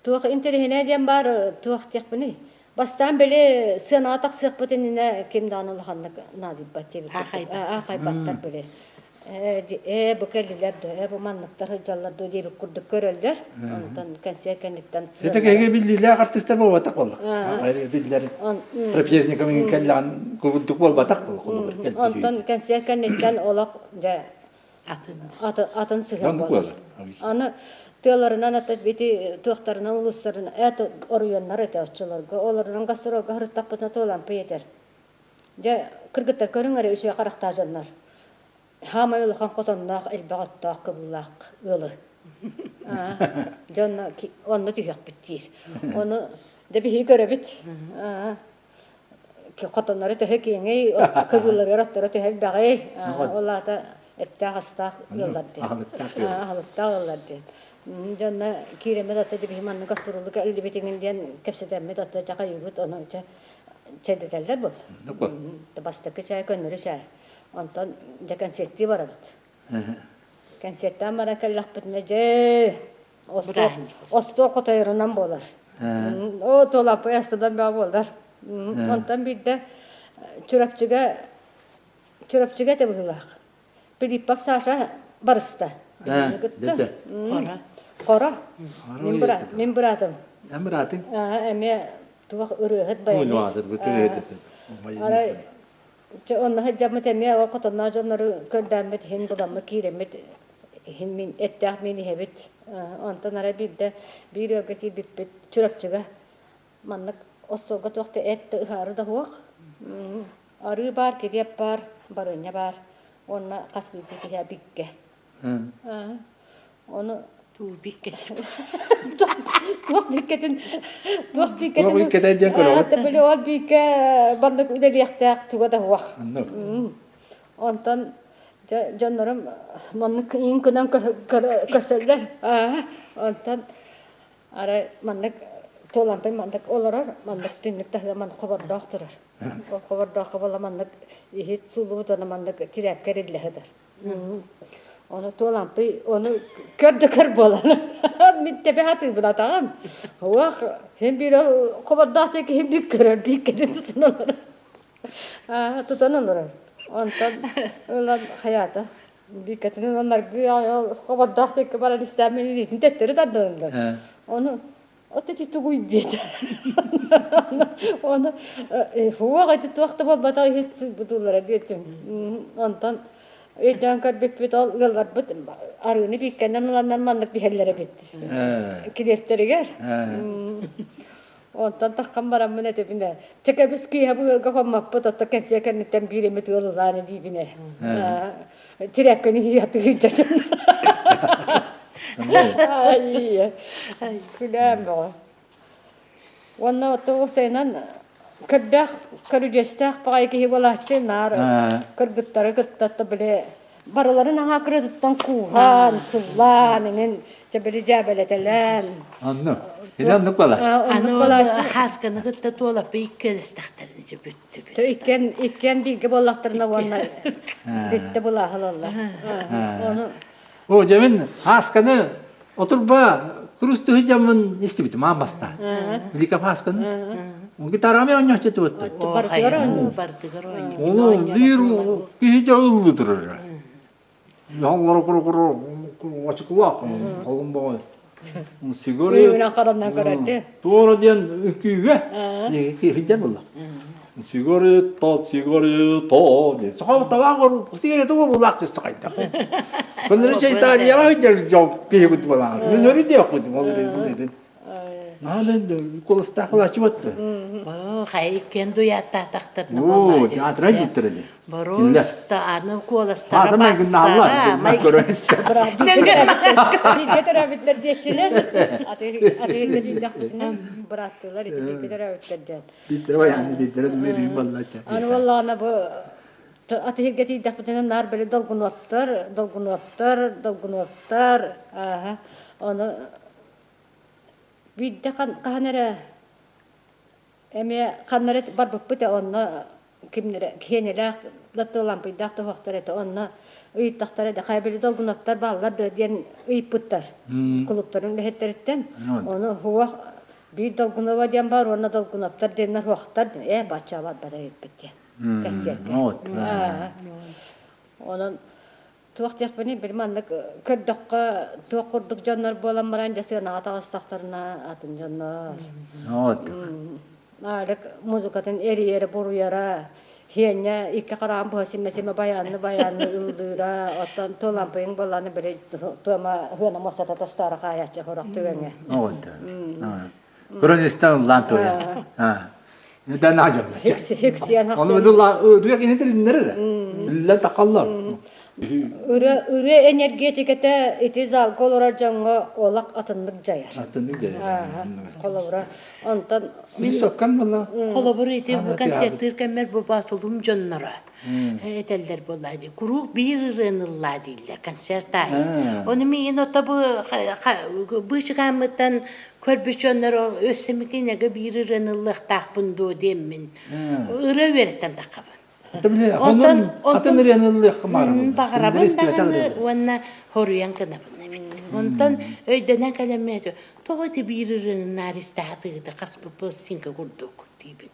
Туох интэриэһинэй диэн баар туох диэхпиний? Бастаан били сыанаҕа тахсыахпыт иннинэ ким даҕаны улаханнык наадыйбат диэбит. Аахайбаттар били. Ээ бу кэллилэр да, ээ бу манныктар сылдьаллар дуо диэбит курдук көрөллөр. Онтон кэнсиэр кэнниттэн Это кэгэ биллиилээх артистар буолбатах буолла. Биллэр трапезникам кэллэҕин кубунтук буолбатах буолла. Онтон кэнсиэр кэнниттэн олох дьэ атын сыһыан буолар. Аны тыаларынан ата ити туохтарынан улуустарынан это оройуоннар этэ оччолорго олорунан гастролга сырыттахпытына туолампый этэр. Дьэ кыргыттар көрүҥ эрэ үчүгэй харахтаах дьоннор. Хаамай улахан хотонноох элбэх оттоох кыбыллаах ыалы. Дьэ онно онно түһүөхпүт диир. Ону дьэ биһиги көрөбүт. Хотонноро төһө киэҥэй, кыбыыларыгар отторо төһө элбэҕий, ол аата эттээх-астаах ыаллар диэн. Аһылыктаах ыаллар диэн. Дьэ онно киирэммит ата дьэ биһи маннык астырыллык эллибитиҥин диэн кэпсэтэммит ата дьахайыыбыт ону чэ чэйдэтэллэр был. Бастакы чай көннөрү чай. Онтон дьэ концертии барабыт. Концерттаан баран кэллэхпитинэ дьэ. Остуол хотойорунан буолар. Оо, туолаппай астынан баа буолар. Онтон биирдэ Чурапчыга Чурапчыга этэ быһыылаах. Филиппов Саша барыста. Кытта. Хоро. Хоро. Мин быра мин быраатым. Эн быраатыҥ? Эмиэ туох ырыаһыт баянист. Арай онно сылдьаммыт эмиэ ол хотонноох дьоннору көрдөммүт иһин буламмыт киирэммит иһин мин эттээх мин иһэбит. Онтон арай биирдэ биир ыалга киирбиппит Чурапчыга маннык остуолга туох да эт да ыһаары да суох. Арыы баар, килиэп баар, барыанньа баар уонна хас биирдии киһи биккэ. Ону Туу биккэ. Туох биккэтин туох биккэтин Туох биккэтэ диэн көрөҕүт? Били ол биккэ баннык үлэлиэхтээх туга да суох. Онтон дьоннорум маннык иин гынан көрсөллөр. Онтон Арай маннык туолантан маннык олорор, маннык түннүк таһыгар маннык хобордоох турар. Ол хобордооххо буола маннык иһит сууллубут уонна маннык тирээпкэ эриллэ сытар. Ону туолампый ону көр да көр буолан мин тэбэ сатыыбын атаҕын. Уох, син биир ол хобордоох диэки син биир көрөр, биир кэтин тутан олорор. Тутан олорор. Онтон ылан хайаата Биккэтин ыланнаргыы хобордоох диэки баран истээн мин илиитин төттөрү тардыныллар. Ону от ити тугуй диэтэ. Ону хуох ити туох да буолбатах иһит бутууллара диэтим. Онтон өйдөөн көрбүппүт ол ыалларбыт арыыны бииккэннэн ыланнар маннык биһэллэр эбит. Килиэптэригэр. Онтон таххан бараммын этибин ээ. Чэ кэбис киэһэ бу ыалга хоммоппут, оттон кэнсиэ кэнниттэн биир эмит ыал ылааны диибин ээ. Тирээккэни иһиэхтии дьачын. Ай, күлээн бөҕө. Уонна ото уопсайынан көрдөөх, көрүдьүөстээх баҕайы киһи буолааччы наар кыргыттары кытта били барыларын аҥаа кырыытыттан кууһан, сыллаан, иҥин чэ били дьээбэлэтэлээн. Оннук. Ини оннук буолар. Аны ол Хаасканы кытта туолаппы иккиэлэстэхтэринэ дьэ бүттүбүт. Иккиэн иккиэн бииргэ буоллахтарына уонна бүттэ былааһылаллар. Ону О, дьэ мин Хаасканы отурба курустуһу дьаммын истибитим аан бастаан. Велика Хаасканы. Гитарами оонньооччу этибит. Бардыгар оонньуу. Бардыгар оонньуу. Ону биир киһи дьэ ыллы турара. Яңлары куру-куру очукулаах холун боҕой. Сигарет. Үйүнэн хараннан көрөттү. Туора диэн үкүүгэ киһи булла. Сигарета, сигарета диэн. Саха табаах сигарета буоллаах түстэ хайдах. Көннөрү чэй Италияҕа сылдьар дьон киһи кут буолаҕын. Мин өрүү диэхпит ол дедин. Наһаа куоластаах булааччы батты. Оо, хайа иккиэн дуйааттаатахтарына Оо, театра диттэрэ Боруоста аны куоластара Аата майгыннааллар, Бииргэ төрөөбүттэр диэччилэр. Атыырга тиийдэхпитинэ бырааттыылар ити бииргэ төрөөбүттэр диэн. Биирдэрэ байаанны, биирдэрэ дүмүрүйүн баллачча. Аны буоллаҕына бу атыырга тиийдэхпитинэ наар били долгунуоптар, долгунуоптар, долгунуоптар, ааһа ону биирдэ хаһан эрэ эмиэ ханна эрэ барбыппыт ээ онно кимнэрэ киһиэнэлээх латтыалампыйдаах туһахтар этэ онно ыйыттахтара да хайа били долгуноптар бааллар дуо диэн ыйыппыттар кулуптарын үлэһиттэриттэн ону хуох биир долгунова диэн баар уонна долгуноптар диэннэр хуохтар ээ бачча барбата эбиппит диэн кэнсиэркэ онон Туох диэхпиний, били маннык көрдөххө туох курдук дьоннор буолан баран дьэ сыанаҕа таҕыстахтарына атын дьоннор. Алик музыкатын эрийэрэ буруйара, Хиэнньэ икки хараҕын быһа симэ-симэ байаанны-байаанны ыллыыра, оттон туолампыйыҥ буоллааны били туома хыана муостата тостаары хаайааччы сорох түгэҥҥэ. Көрөн истэн ыллаан туойа. Үдэн аажан. Хиксиэн Оны били ырыа кини тилиннэр эрэ. Биллэн тахаллар. Ырыа ырыа энергетикэтэ ити залга олорор дьоҥҥо олох атыннык дьайар. Атыннык дьайар. Холобура, онтон Мин соккан була. Холобур ити бу концерттыыр кэммэр бу Батулум дьонноро этэллэр буоллаа дии. Куруук биир ырыаны ыллаа дииллэр концерт аайы. Ону миигин ото бу быычыкааммыттан көрбүт дьоннор өссө микинегэ биир ырыаны ыллыахтаахпын дуо диэммин ырыа үөрэттэн таххабын. Онтон атын ырыаны ыллыахха баҕарабын даҕаны уонна хоруйан гынабын эбит. Онтон өйдөнөн кэлэммин этим, тоҕо ити биир ырыаны наар истэ сатыыта хаспыт пластинка курдук диибин.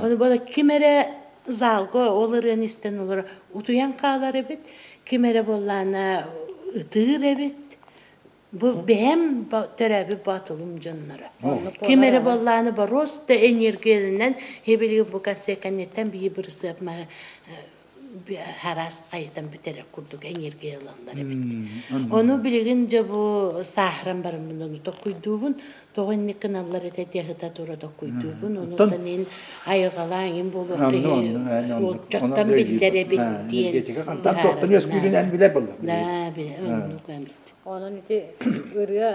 Ону буола ким эрэ залга ол ырыаны истэн олоро утуйан хаалар эбит, ким эрэ буоллаана ытыыр эбит. Бу бэйэм төрөөбүт боотулум дьонноро. Ким эрэ буоллаана боруоста энергиялэнэн һибилигин бу концерт кэнниттэн биир бырысыап маһы араас хайытан бүтэрэр курдук энергия ылаллар эбит. Ону билигин дьэ бу сааһыран бараммын ону токкуйдуубун. Тоҕо инник гыналлар этэ диэ сыта тура токкуйдуубун. Онуттан иин айылҕалаан иин буолуох киһи оччоттон биллэр эбит диэн Хантан туохтан үөскүүрүн эн билэр буолла. Да, билэр оннук эбит. Онон ити ырыа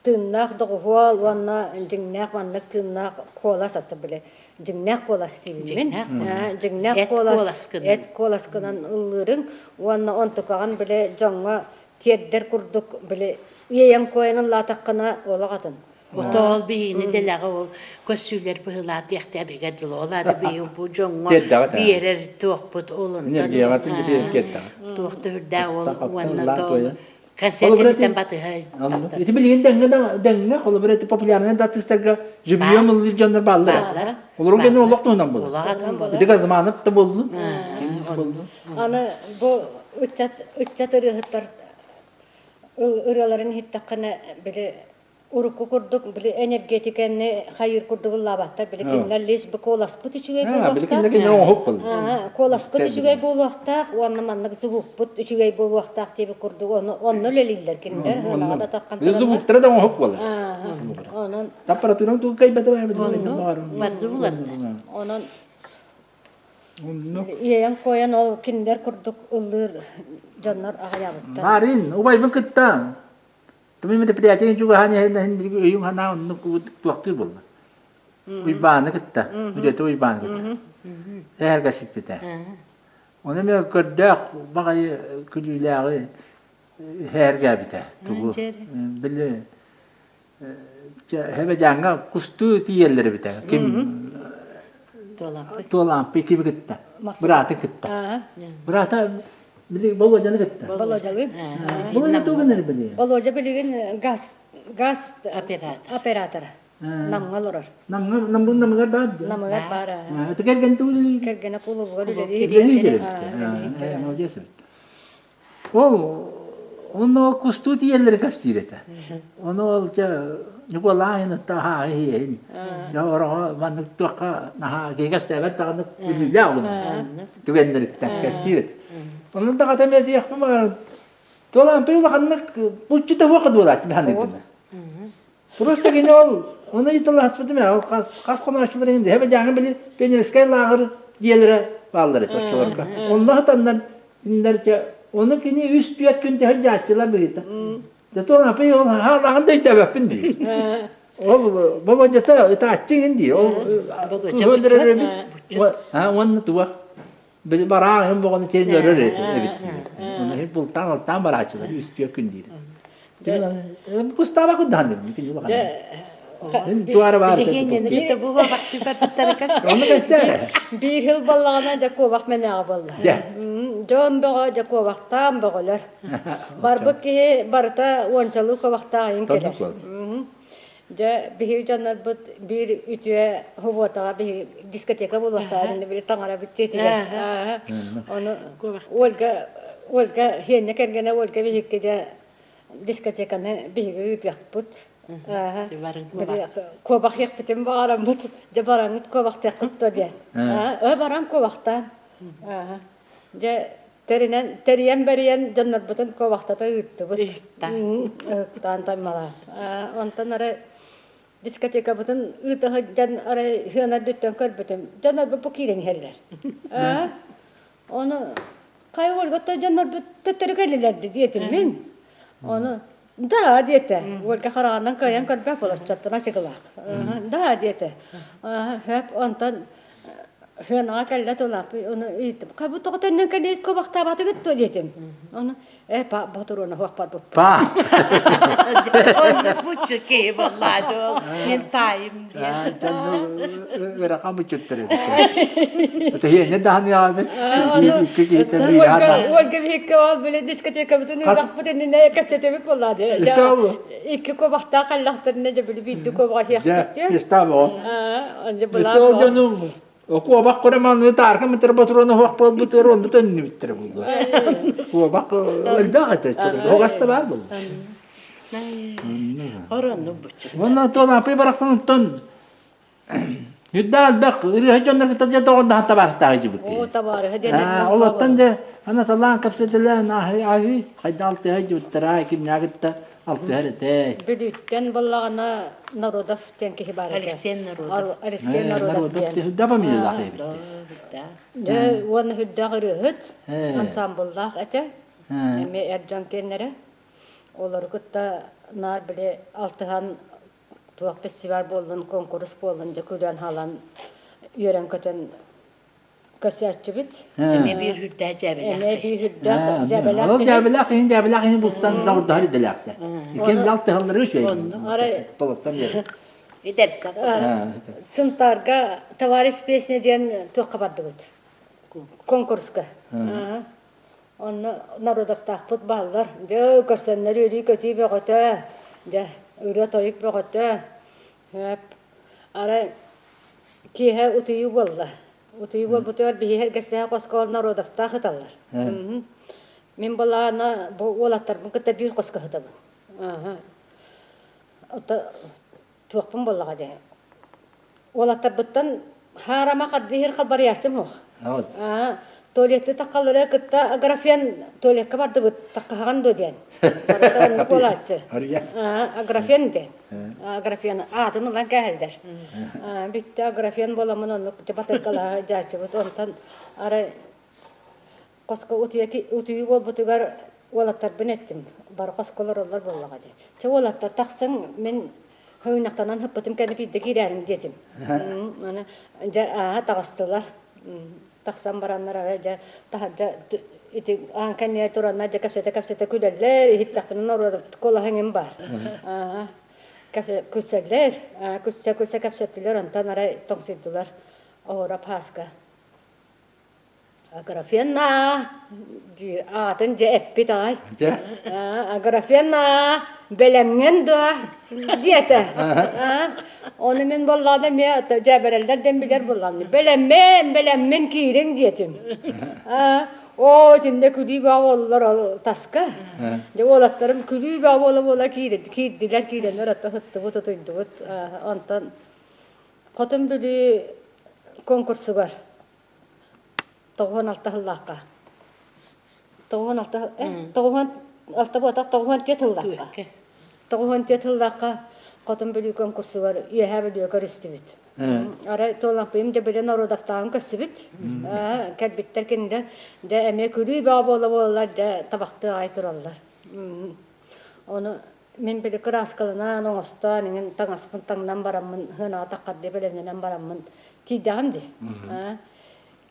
тыыннаах доҕуһуол уонна дьиҥнээх маннык тыыннаах куолас ата били дьиҥнээх куолас диибин Дьиҥнээх куолас. Дьиҥнээх Эт куолас куоласкынан. эт куоласкынан ыллыырыҥ уонна онтукаҕын били дьоҥҥо тиэрдэр курдук били иэйэн куойан ыллаатаххына олох атын. Отоол биһиини дэлэҕэ ол көссүүлэр быһыылаах диэхтээбигэ дылы ол аата биһиги бу дьоҥҥо биэрэр туохпут ол онтон туох да үрдээх ол уонна то концерт кэнниттэн батыһа Ити билигин дэҥҥэ дэҥҥэ холобур ити популярнай да артистарга живьем ыллыыр дьоннор бааллар. Олору кэннэ олох туһунан буолар. Ити Газманов да буоллун. Аны бу ыччат ыччат ырыаһыттар ырыаларын иһиттэххинэ били урукку курдук били энергетикэни хайыыр курдук ыллаабаттар били кинилэр лишь бы куоласпыт үчүгэй буолуохтаах куоласпыт үчүгэй буолуохтаах уонна маннык звукпут үчүгэй буолуохтаах диэбит курдук ону онно үлэлииллэр кинилэр ынаҕа да таххан звуктара да оҥоһук буолар онон аппаратуран тугу кайбата онон иэйэн куойан ол кинилэр курдук ыллыыр дьоннор аҕыйаабыттар Марин убайбын кытта Тумин мероприятие чугаһаан иһэн билги өйүм санаа оннук туохтуур буолла. Уйбааны кытта, үлэтэ Уйбааны кытта. Эһэргэ сиппитэ. Ону эмиэ көрдөөх баҕайы күлүүлээҕи эһэргээбитэ. Тугу били Хэбэдьааҥҥа кустуу тиийэллэр эбитэ. Ким Туолаампый кими кытта? Бырааты кытта. Быраата били Болуодьаны кытта. Болуодьалыын. Болуодьа тугу гынар били? Болуодьа билигин газ газ оператор. Оператора. Намҥа олорор. Намҥа намбын намыгар баар. Намыгар баар. Аты кэргэн тугу Кэргэнэ кулубугар үлэлиир. Молодец. Ол онно ол кустуу тиийэллэрин кэпсиир этэ. Ону ол дьэ Ньукулаайынытта аһаа иһиэһин. Дьэ ороҕо маннык туохха наһаа киһи кэпсээбэт даҕаны күлүүлээх олун түгэннэриттэн кэпсиир этэ. Онно даҕата эмиэ диэхпин баҕарабын. Туолаампый улаханнык булчута суох дуолааччы ханыыргына. Просто кини ол ону ыйыталаспытым ээ, ол хас хас хонооччулар иһин дэһэ бадьааҥы били пионерскай лааҕыр дьиэлэрэ бааллар этэ оччолорго. Онно сытаннар кинилэр чэ ону кини үс түөрт күн тэһэн дьааччылар быһыыта. Дьэ туон апый ол хаалаҕын да өйдөөбөппүн дии. Ол Болуодьата ытааччы иҥин дии. Ол өлөрөр эбит. Уонна туох Били бараан боҕону сиэн өлөрөр эбит диир. Ону иһин бултаан алтаан барааччылар үс түөрт күн диир. Кустаабаккын даһан дим улахан. Туара баар. Онно кэстээр. Биир хыл баллаҕына дьэ куобах мэнээҕэ буолла. Дьон бөҕө дьэ куобахтаан бөҕөлөр. Барбыт киһи барыта уончалыы куобахтаах айын кэлэр. Дьэ, биһиги дьоннорбут биир үтүө субуотаҕа биһиги дискотека буолуохтаах иннэ били таҥара бүттүөтүгэр. Ону Ольга Ольга Хиэннэ кэргэнэ Ольга биһикки дьэ дискотеканы биһиги ыытыахпыт. Куобах иэхпитин баҕараммыт, дьэ бараҥҥыт куобахтыаххыт дуо диэн. Ө баран куобахтаан. Дьэ тэринэн тэрийэн бэрийэн дьоннорбутун куобахтата ыыттыбыт. Ыһыктаан таммалаан. Онтон арай дискотекабытын ыыта сылдьан арай сыана үрдүттэн көрбүтүм. Дьоннорбут бу киирэн иһэллэр. Ону хайа Ольга дьоннорбут төттөрү кэллилэр диэтим мин. Ону да диэтэ. Ольга хараҕынан кыайан көрбөт болоччоттон ачыгылаах. Да диэтэ. Хөп онтон. Сыанаҕа кэллэ тулааппый ону ыйыттым. Хабы тоҕо төннөн кэлиит кубахтаабатыгыт дуо диэтим. Ону э па ботуруона хуох барбыппыт. Па. Оннук буччу киһи буоллаады ол мин таайым диэн. Ыарахан буччуттар эбит. Тэһиэнньэ даһаныаҕабыт. Икки киһиттэн биир аана. Ольга биһикки ол били дискотекабытын ыытахпыт иннинэ кэпсэтэбит буоллаады. Икки кубахтаах аллахтарына дьэ били биирдэ кубаҕа Дьэ, истаабоҕо. Исол дьонум Куобах көрө таарка мытыр ботуруона хуох буолбутугар онну төннүбүттэрэ буолуо. Куобах элбэх этэ. Хоҕас да баар буолла. Оронну буччу. Уонна туолаапый барахсан оттон Үрдэ элбэх ырыа дьоннор кытта дьэ тоҕондаһан табаарыстаах дьибит. Оо, табаарыһа диэн Ол оттон дьэ ана талаан кэпсэтэлээн аһы аһы хайда алтыһа дьибиттэрэ кимнээх кытта алтыһар этэ. Бүлүүттэн буоллаҕына Народов диэн киһи баар этэ. Алексей Народов. Алексей Народов диэн. Да фамилиялаах эбит. Дьэ уонна үрдээх ырыаһыт ансамбллаах этэ. Эмиэ эр дьон киэннэрэ. Олору кытта наар били алтыһан туох фестиваль буоллун, куонкурус буоллун дьэ күлэн-халан үөрэн-көтөн көрсөөччүбүт. Эмиэ биир үрдээх дьээбэлээх. Эмиэ биир үрдээх дьээбэлээх. Ол дьээбэлээх иһин дьээбэлээх иһин булсан доҕордоһор идэлээхтэр. Иккиэн алтыһаллары үчүгэй. Толоттон биэрэр. Сунтаарга товарищ песня диэн туохха бардыбыт? Конкурска. Онно народовтаахпыт бааллар. Дьэ көрсөннөр үөрүү-көтүү бөҕөтө. Дьэ ырыа-тойук бөҕөтө. Арай киэһэ утуйуу буолла. Утуйуу буолбутугар биһиги эргэстээх хоско народовтаах ыталлар. Мин былаана бу уолаттарбын кытта биир хоско сытабын. Туохпун буоллаҕа дии. Уолаттарбыттан хаарама хардыһыр халбарыйааччым суох. Туалетты таххаллары кытта Аграфен туалекка бардыбыт таххаһаҕын дуо диэн. Барыта оннук буолааччы. Аграфен диэн. Аграфен аатын ылан кээһэллэр. Бүттэ Аграфен буоламмын оннук батыркалаһа дьааччыбыт. Онтон арай хоско утуйуу буолбутугар уолаттарбын эттим. Бары хоско олороллор буоллаҕа дии. Чэ уолаттар тахсыҥ мин хойунахтанан хыппытым кэннэ биирдэ киирээрим диэтим. Аны дьэ ааһа таҕыстылар. Тахсан бараннар арай дьэ таһырдьа ити аан кэннигэр тураннар дьэ кэпсэтэ-кэпсэтэ күлэллэр, иһиттэхпинэ норуот куолаһыҥым баар. Күлсэллэр, күлсэ-күлсэ кэпсэттилэр, онтон арай тоҥсуйдулар. Оһуора Пааска Аграфена диир аатын дьэ эппит аҕай. Дьэ. Аграфена бэлэмҥин дуо диэтэ. Ону мин буоллаҕына эмиэ дьээбэрэллэр диэн билэр буоллаҕым. Бэлэммин, бэлэммин киириҥ диэтим. Оо, итиннэ күлүү бөҕө буоллар ол таска. Дьэ уолаттарым күлүү бөҕө буола-буола киирдилэр, киирэннэр ото сыттыбыт, утуйдубут. Онтон Хотун Бүлүү конкурсугар 96 сыллаахха 96 96 буотах 94 сыллаахха 94 сыллаахха Хотун Бүлүү конкурсугар Үөһээ Бүлүүгэ көрүстүбүт. Арай Туолаппыйым дьэ били Народовтааҕын көрсүбүт. Кэлбиттэр кинилэр дьэ эмиэ күлүү бөҕө буола-буолалар дьэ табахтыы аҕай тураллар. Ону мин били кырааскаланан оҥостоон иҥин таҥаспын таҥнан бараммын сыанаҕа таххардыы бэлэмнэнэн бараммын тиийдэҕим дии.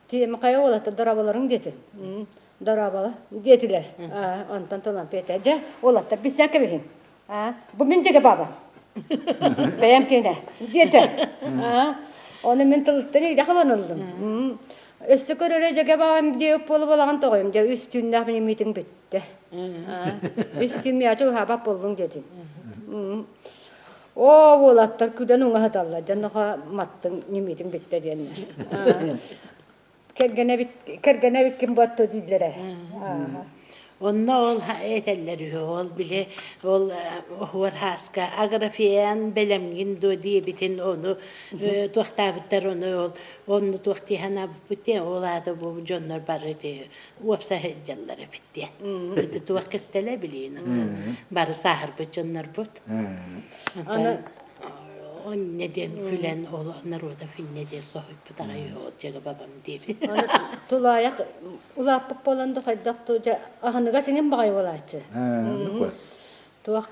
Тиэмэ хайа уолаттар дорооболоруҥ диэтим. Дорооболо диэтилэр. Онтон тылан Петя дьэ уолаттар билсэн кэбиһиҥ. Бу мин дьэгэ баба. Бэйэм киэнэ диэтэ. Ону мин тылыттан илдьэ хабан ыллым. Өссө көрөрө дьэгэ баҕам диэбит буола буолаҕын тоҕойум дьэ үс түүннээх мин миитин бүттэ. Үс түүн миэхэ уһаабат буоллуҥ диэтим. Оо, уолаттар күлэн уҥаһыталлар, дьонноха маттыҥ ньимиитиҥ бүттэ диэннэр. Кэргэнэ кэргэнэ эбиккин буотто дииллэрэ. Онно ол этэллэр үһү, ол били ол оһуор хааска аграфиян бэлэмҥин дуо диэбитин ону туохтаабыттар ону ол онну туох дии санаабыппыт диэн ол аата бу дьоннор бары уопсай сылдьаллар эбит диэн. Ити туох кистэлэ билиин оттон бары сааһырбыт дьоннорбут. Аны онне диэн күлэн ол народов инне диэн соһуйбут аҕай ол дьага бабам диэбит. Аны тулаайах улааппыт буолан да хайдах ту дьэ аһыныгас иҥин баҕайы буолааччы. Туох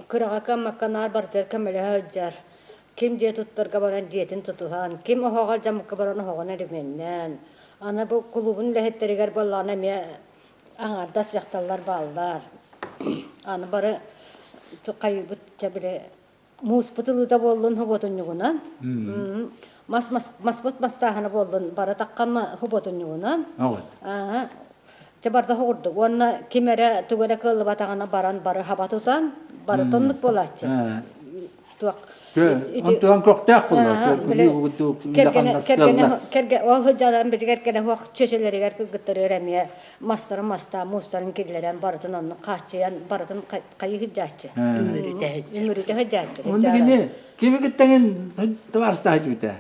кыраҕа кыаммакка наар барытыгар көмөлөһө сылдьар. Ким дьиэ туттарга баран дьиэтин тутуһан, ким оһоҕор дьамыкка баран оһоҕун өрөмүөннээн, аны бу кулуубун үлэһиттэригэр буоллаҕына эмиэ аҥаардас дьахталлар бааллар. Аны бары хайыыбыт чэ били мууспут ылыыта буоллун хубуотунньугунан, мас маспыт мастааһына буоллун бары таххан хубуотунньугунан. Чэ барда курдук уонна ким эрэ тугу эрэ кыаллыбатаҕына баран бары хаба тутан барыта оннук буолааччы. Туох Онтуон көхтөөх буолла. Кэргэнэ ол сылдьан битигэр кэлэ хуох чөчөлөрүгэр кыргыттарыгар эмиэ мастарын мастаан муустарын киллэрэн барытын оннук хааччыйан барытын хайыы сылдьааччы. Үмүрүтэ сылдьар. Үмүрүтэ сылдьааччы. Онно кини кими кыттаҥын табаарыстаах бүтэ.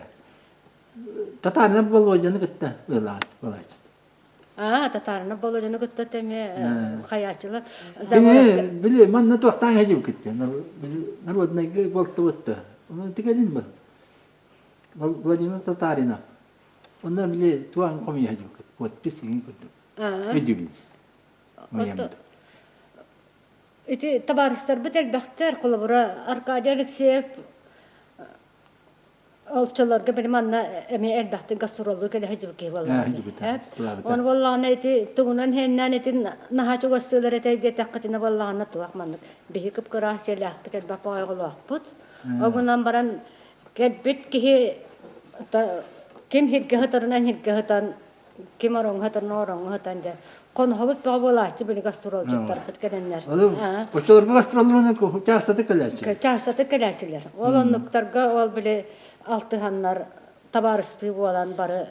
Татаарынан Болуодьаны кытта ыалаат буолааччы. Аа, татаарына Болуодьаны кытта эмиэ хайааччылар. Кини били манна туохтаан хадьыб кытта. Народнайга буолтубутта. Оны тикелин был. Владимир Татаринов. Онно били туан хомуйа хадьыб кыт. Подпись иҥин курдук. Өйдүүбүн. Ити табаарыстарбыт элбэхтэр. Холобура, Аркадий Алексеев Олчолорго били манна эмиэ элбэхтик гастроллуу кэлэ сылдьыбыт киһи буоллаҕа. Оны буоллаҕына ити тугунан иһэннээн ити наһаа чугастыылар этэ диэтэххитинэ буоллаҕына туох маннык биһи кып-кыраас сиэлээхпит элбэх оҕолоохпут. Ол гынан баран кэлбит киһи ким сиргэ сытарынан сиргэ сытан ким ороҥҥо сытарынан ороҥҥо сытан дьэ хоноһобут бөҕө буолааччы били гастролдьуттарбыт кэлэннэр. Оччолорго гастролларынан чаастатык кэлээччилэр. Чаастатык кэлээччилэр. Ол оннуктарга ол били алтыһаннар табаарыстыы буолан бары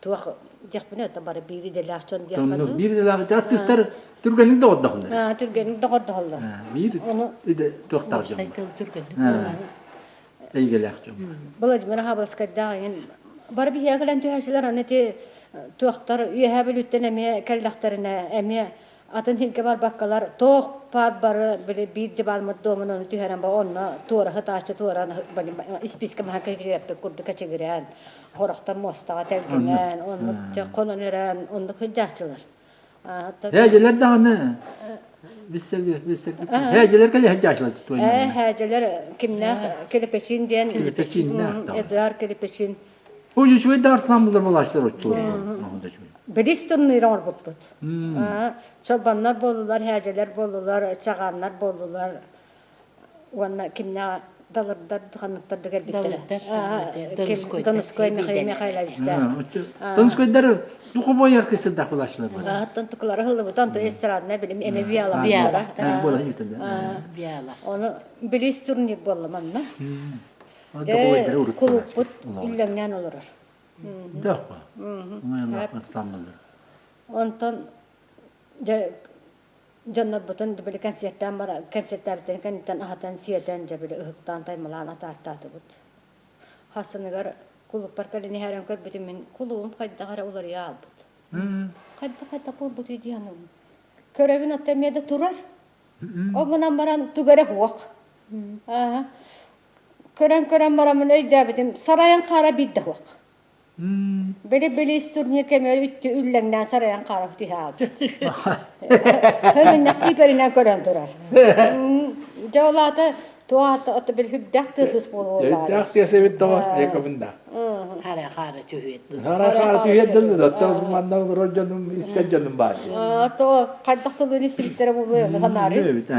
туох диэхпинэ это бары биир идэлээх дьон диэххэ дуу. Биир идэлээх артыыстар түргэнник доҕордоһоллор. Түргэнник доҕордоһоллор. Биир идэ туохтаах дьон. Түргэнник эйгэлээх дьон. Владимир Хабалскайдаах эҥин бары биһиэхэ кэлэн түһээччилэр аны ити туохтар Үөһээ Бүлүүттэн эмиэ кэллэхтэринэ эмиэ атын сиргэ барбаккалар туох паар бары били биир дьыбаалмыт дуомун ону түһэрэн ба онно туора сытааччы туора испиискэ маһа кэчигирэппит курдук кэчигирээн хорохтор муостаҕа тэлгэнэн оннук дьэ хонон өрөөн оннук сылдьааччылар. Һээдьэлэр даҕаны Һээдьэлэр кэлэ сылдьааччылар Ээ, һээдьэлэр кимнээх Келепечин диэн Келепечиннээх Эдуард Келепечин. Ой, үчүгэй да ансамблар булааччылар оччолор. Билис тымныыра оҥорбуппут. Чолбоннор буоллулар, һээдьэлэр буоллулар, чаҕааннар буоллулар. Уонна кимнээх далырдар ханныктар да кэлбиттэрэ. Донской Михаил Михайловичтаах. Донскойдар духовой оркестрдаах булааччылар буолар. Аттан тукулары ыллыбытан то эстрадная билим эми виала. Виала. Ону билис турнир буолла манна. Кулуппут үллэҥнээн олорор. Дахпа. Онтон дьэ дьоннорбутун били концерттаан бара концерттээбиттэрин кэнниттэн аһатан сиэтэн дьэ били ыһыктаан таймалаан атаартаатыбыт. Хассыныгар кулуппар кэлин иһэрэн көрбүтүм мин кулуум хайдах эрэ уларыйа аалбыт. Хайдах хайдах буолбутуй дии саныыбын. Көрөбүн оттон эмиэ да турар. Ол гынан баран тугу эрэ суох. Көрөн-көрөн бараммын өйдөөбүтүм сарайан хаара биир да суох. Били-били турнир кэмигэр үттү үллэҥнээн сарайан хаара түһэ аалбыт. Хөрүннэх сииперинэн көрөн турар. Дьэ ол аата туох аата ото били үрдээх тыас буолуоллаҕа. Үрдээх тыас эбит тоҕо якобын да. Хара хаара түһүөт. Хара хаара түһүөт дылы да то манна олорор дьонум истэр дьонум баар. То хайдах тылын истибиттэрэ буолуо ханаары. Эбит.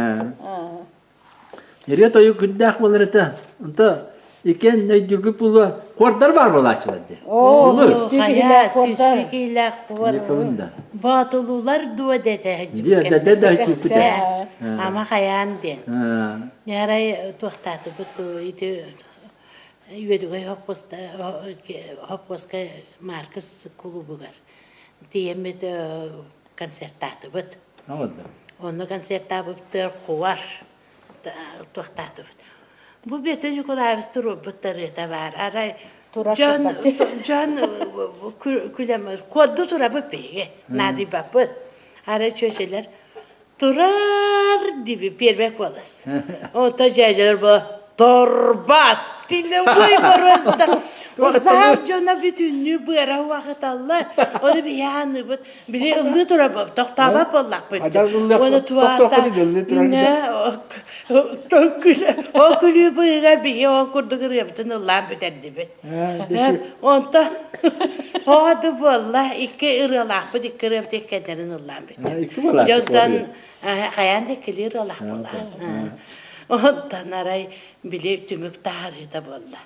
Ырыа тойук күндээх буолар этэ. Онто иккиэн өйдүүргүт буолуо хуордар баар буолааччылар дии. Оо, Булur. үстүү киһилээх хуордар. Сүүстүү киһилээх хуор. Якобын да. Боотулуулар дуо дэтэ Дие дэ дэ чүүппүтэ. Ама хайаан диэн. Нярай туохтаатыбыт ити Үөдүгэй хоппуоска Маркс кулуубугар тиийэммит концертаатыбыт. Онно концертаабыттар хуар туохтаатыбыт. Бу Петр Николаевич туруорбут тарыата баар. Арай дьон дьон күлэм хуорду турабыт биһиги наадыйбаппыт. Арай чүөчэлэр турар диби первый голос. Ото дьээдьэлэр бу торбат тиле ой просто. Саал дьоно бүтүннүү быара уахыталлар. Ону биһи ааныбыт. Били ыллыы турар тохтообот буоллахпыт. Ону туата ол күлүү быыһыгар биһи ол курдук ырыабытын ыллаан бүтэрдибит. Онтон оҕо буолла икки ырыалаахпыт икки ырыабыт иккэннэрин ыллаан бүттэ. Дьонтон хайаан да иккилии ырыалаах буолла. Онтон арай били түмүк таһаарыыта буолла.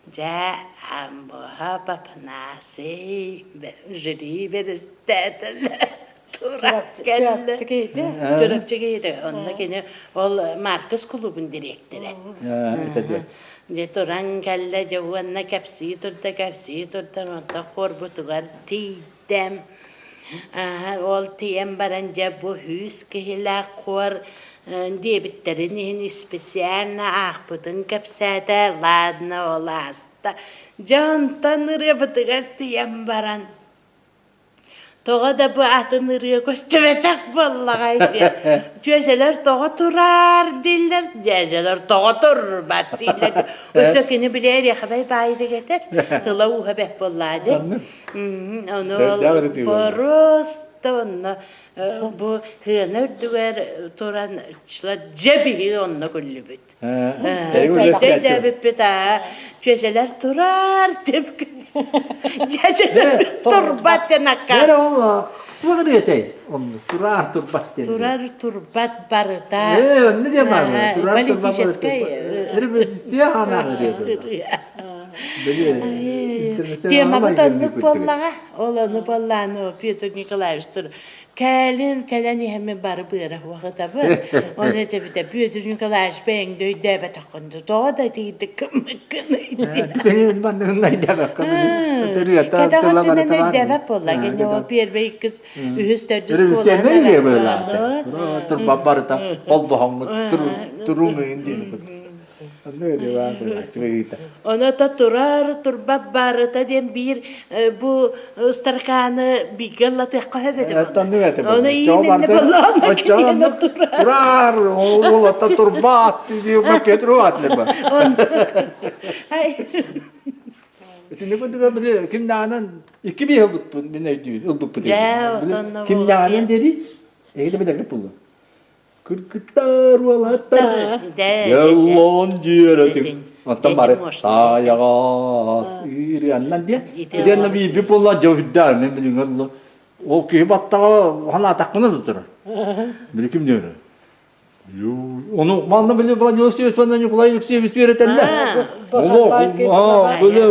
Дьэ, Амбоһа Папанасий жюри бэрэстээтэлэ туран кэллэ. Чурапчы киһитэ. Онно кини ол Маркс кулуубун дириэктэрэ. Дьэ туран кэллэ, дьэ уонна кэпсии турда, кэпсии турда, онтон хуорбутугар тиийдэ. Ол тиийэн баран дьэ бу үс киһилээх хуор диэбиттэрин иһин специально аахпытын кэпсээтэ, ладно ол ааста. Дьэ онтон ырыабытыгар тиийэн баран тоҕо да бу атын ырыа көстүбэтэх буоллаҕай диэн дьүөсэлэр тоҕо тураар дииллэр, дьээдьэлэр тоҕо турбат дииллэр. Өссө кини били эриэхэбэй баайдык этэр, тыла ууһа бэрт буоллаа дии. Ону просто онно бу сыана үрдүгэр туран дьэ биһиги онно күллүбүт. Өйдөөбүппүт аа чүөсэлэр турар деп дьэдьэлэр турбат диэн аккаас. Туох ырыатай онно турар турбат диэн. Турар турбат барыта. Ээ онно диэн баар турар политическай репетиция ханаах ырыа. Темабыт оннук буоллаҕа. Ол ону буоллааны Петр Николаевич тур кэлин кэлэн иһэммин бары быара уоҕытабын. Ону этэбитэ Петр Николаевич бэйэҥ да өйдөөбөтөххүн тоҕо да итиирдик гыммыккыный диэн. Кэтэҕ өттүнэн өйдөөбөт буолла. Кини ол первый иккис үһүс төрдүс куолаһын Турбат барыта холбоһоҥҥут туруҥ диэн Ону то турар, турбат барыта диэн биир бу ыстаркааны бииргэ ыллатыахха сөп этэ. Ону именно боллоон киниэхэ турар. Турар, ол ата турбат диэн турбат леба. Итини курдук били кимнааҕынан икки биэ ылбыппын мин өйдүүн ылбыппыт. Кимнааҕынан диэри эһиги билэргит буолла. Кыргыттар уолаттар Еллон диэрэтин Онтон бары таайаҕас ыырыаннан диэн Итиэннэ биирбит буолла дьэ үрдээн мен билиҥ олло Ол киһи баттаҕа ханаатахпына да турар. Били ким диэн Ону манна били Владимир Алексеевич Николай Алексеевич үөрэтэллэр. Олох били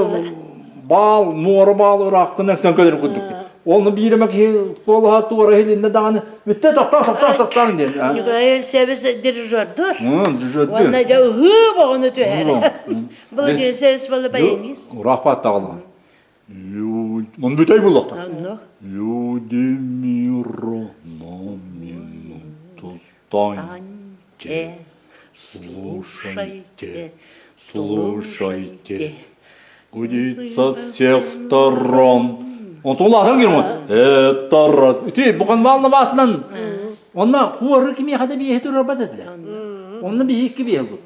баал, муора баал ыраахтан эксэн кэлэр курдук. Оны биир эмэ киһи куолаһа туора иһилиннэ даҕаны бүттэ тохтоо тохтоо тохтооҥ диэн. Николай Алексеевич дирижердур. Дирижердур. Уонна дьэ ыһыы боҕону түһэр. Владимир Алексеевич была баянист. Ураах бааттаҕалаан. Он бүтэй буллахтар. Люди мира на минуту станьте, слушайте, слушайте. Гудит со всех сторон. Онтон улаатан кирмо. Это раз. Ити бухан бална баатынан. Онна хуары кимиэхэ да биэһи турарбат этилэр. Онно биһи икки биэһи ылбыт.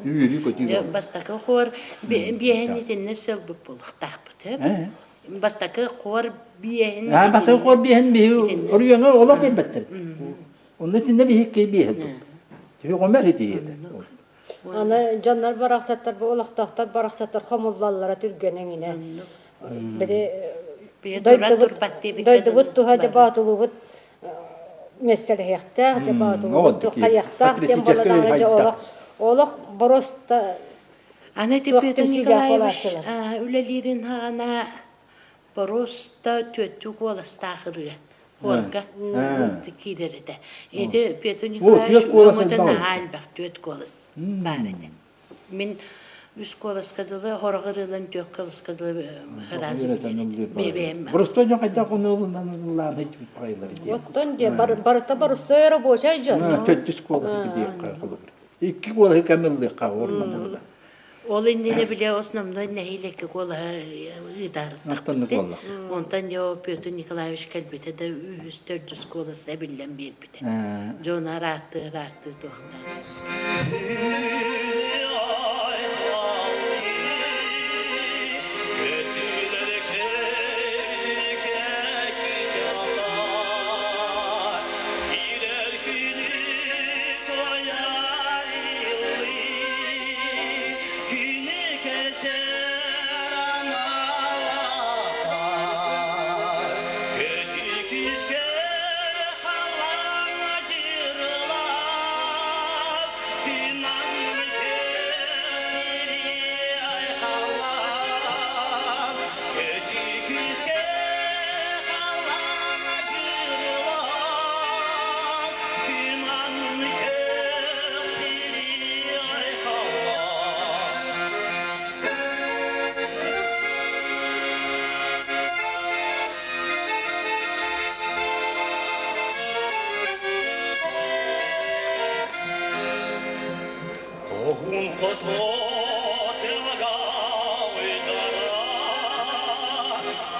Үөрүү көтүү. Бастакы хор биэһин итиннэ сылбыт буолуохтаахпыт. Бастакы хор биэһин. Бастакы хор биэһин биһи орүйөҥө олох биэрбэттэр. Онно итиннэ биһи икки биэһи ылбыт. Түһү итиһиэтэ. Аны дьоннор барахсаттар бу олохтоохтор барахсаттар хомуллаллара түргэн эҥинэ. Били дойдубут дойдубут туһа дьэ боотулубут миэстэлэһиэхтээх дьэ боотулубут туоххайыахтаах диэн буолла дьэ олох олох боруоста Аны туох Петр түмсүүлээх Николаевич буолааччылар. үлэлиирин хаҕана Боруоста түөттүү куоластаах ырыа хуорга киирэр этэ. Ити Петр Николаевич өҥөтө наһаа элбэх түөрт куолас баар этэ. Мин үс куоласка дылы хороҕ ырыаларын түөрт куоласка дылы ыраас бэйэм. Боростуой дьон хайдах ону ылынан ыллаан хайдах диэн. Оттон диэ барыта боростуой рабочай дьон. Төрдүс куолаһы диэххэ холобур. Икки куолаһы кэм ыллыахха орномулла. Ол иннинэ бile основной нэһилиэккэ куолаһа ыытаарыттахпыт. Онтон дьэ Петр Николаевич кэлбитэ да үһүс төрдүс куолас эбиллэн биэрбитэ. Дьону араартыы араартыы туохтаах. Күн хоту тыалга уйдара,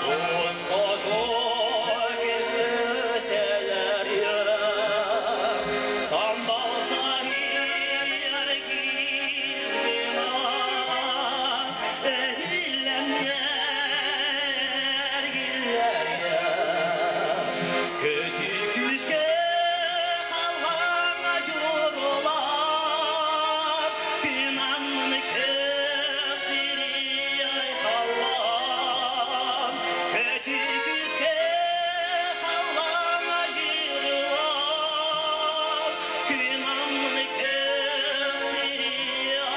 Тус хоту кистэтэлэр Сандал саһир киздина, Эргиллэр, эргиллэр Көтү күүскэ халлааҥҥа дьурулаан, Күн аннын көх сири айхаллаан, Көтү күүскэ халлааҥҥа дьурулаан, Күн аннын көх сири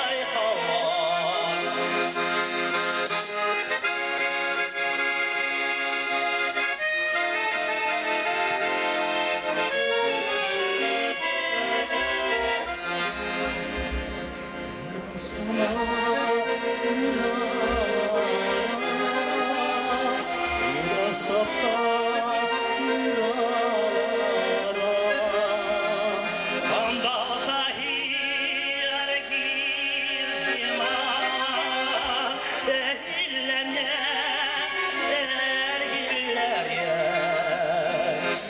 айхаллаан.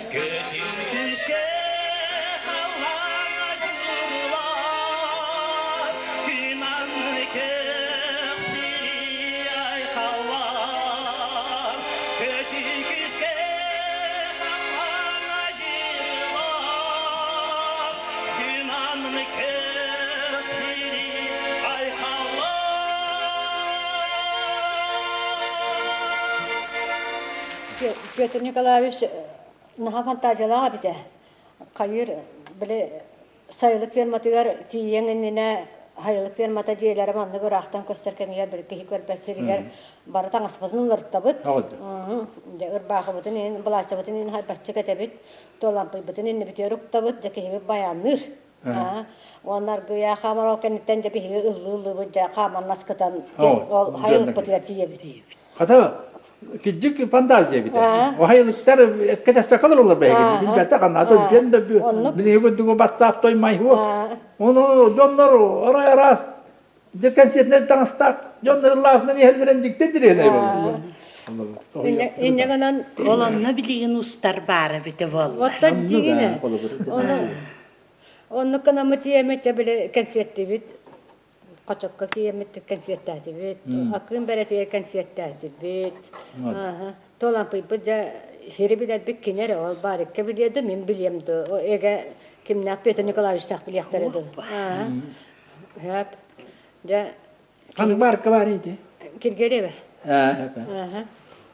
Көтүкүскэ халлаана дьурулар, Күн анны көх сири айхаллар. Көтүкүскэ халлаана дьурулар, Күн анны көх сири айхаллар. Петр Николаевич наһаа фантазиялаах эбитэ. Хайыр, били сайылык ферматыгар тиийиэҥ иннинэ сайылык фермата дьиэлэрэ маннык ыраахтан көстөр кэмигэр били киһи көрбөт сиригэр бары таҥаспытын уларыттабыт. Дьэ ырбаахыбытын иһин, былааччабытын иһин хайбаччы кэтэбит, туолампыйбытын иннибитигэр уктабыт, дьэ киһибит байаанныыр. Уонна аргыйа хаамар ол кэнниттэн дьэ биһиги ыллыы-ыллыыбыт дьэ хааман наскытан ол хайылыкпытыгар тиийэбит. Хата киддик фантазия эбит. Оһайылыктар кэтэспэккэ олороллор бэйэгин. Билбэтэх анаата биэн да билиги курдугу бастаах той майһуо. Ону дьоннор арай араас дьэ концертнай таҥастаах дьон ыллаахынан иһэллэрин дьикти дириэнэй боллулар. Инньэ гынан Ол онно билигин устар баара эбитэ буолла. Оттон дьигинэ. Ону оннук гынаммыт тиэмэ чэ били концерттибит Хочокко тиийэммит кэнсиэртээтибит, Акыым Бэрэтигэр кэнсиэртээтибит. Туолампыйбыт дьэ сири билэрбит кини эрэ ол Барикка билиэ да мин билиэм да эгэ кимнээх Петр Николаевичтаах билиэхтэрэ дуу. Хөп. Дьэ Ханнык баарка баар ити? Киргиэриэбэ.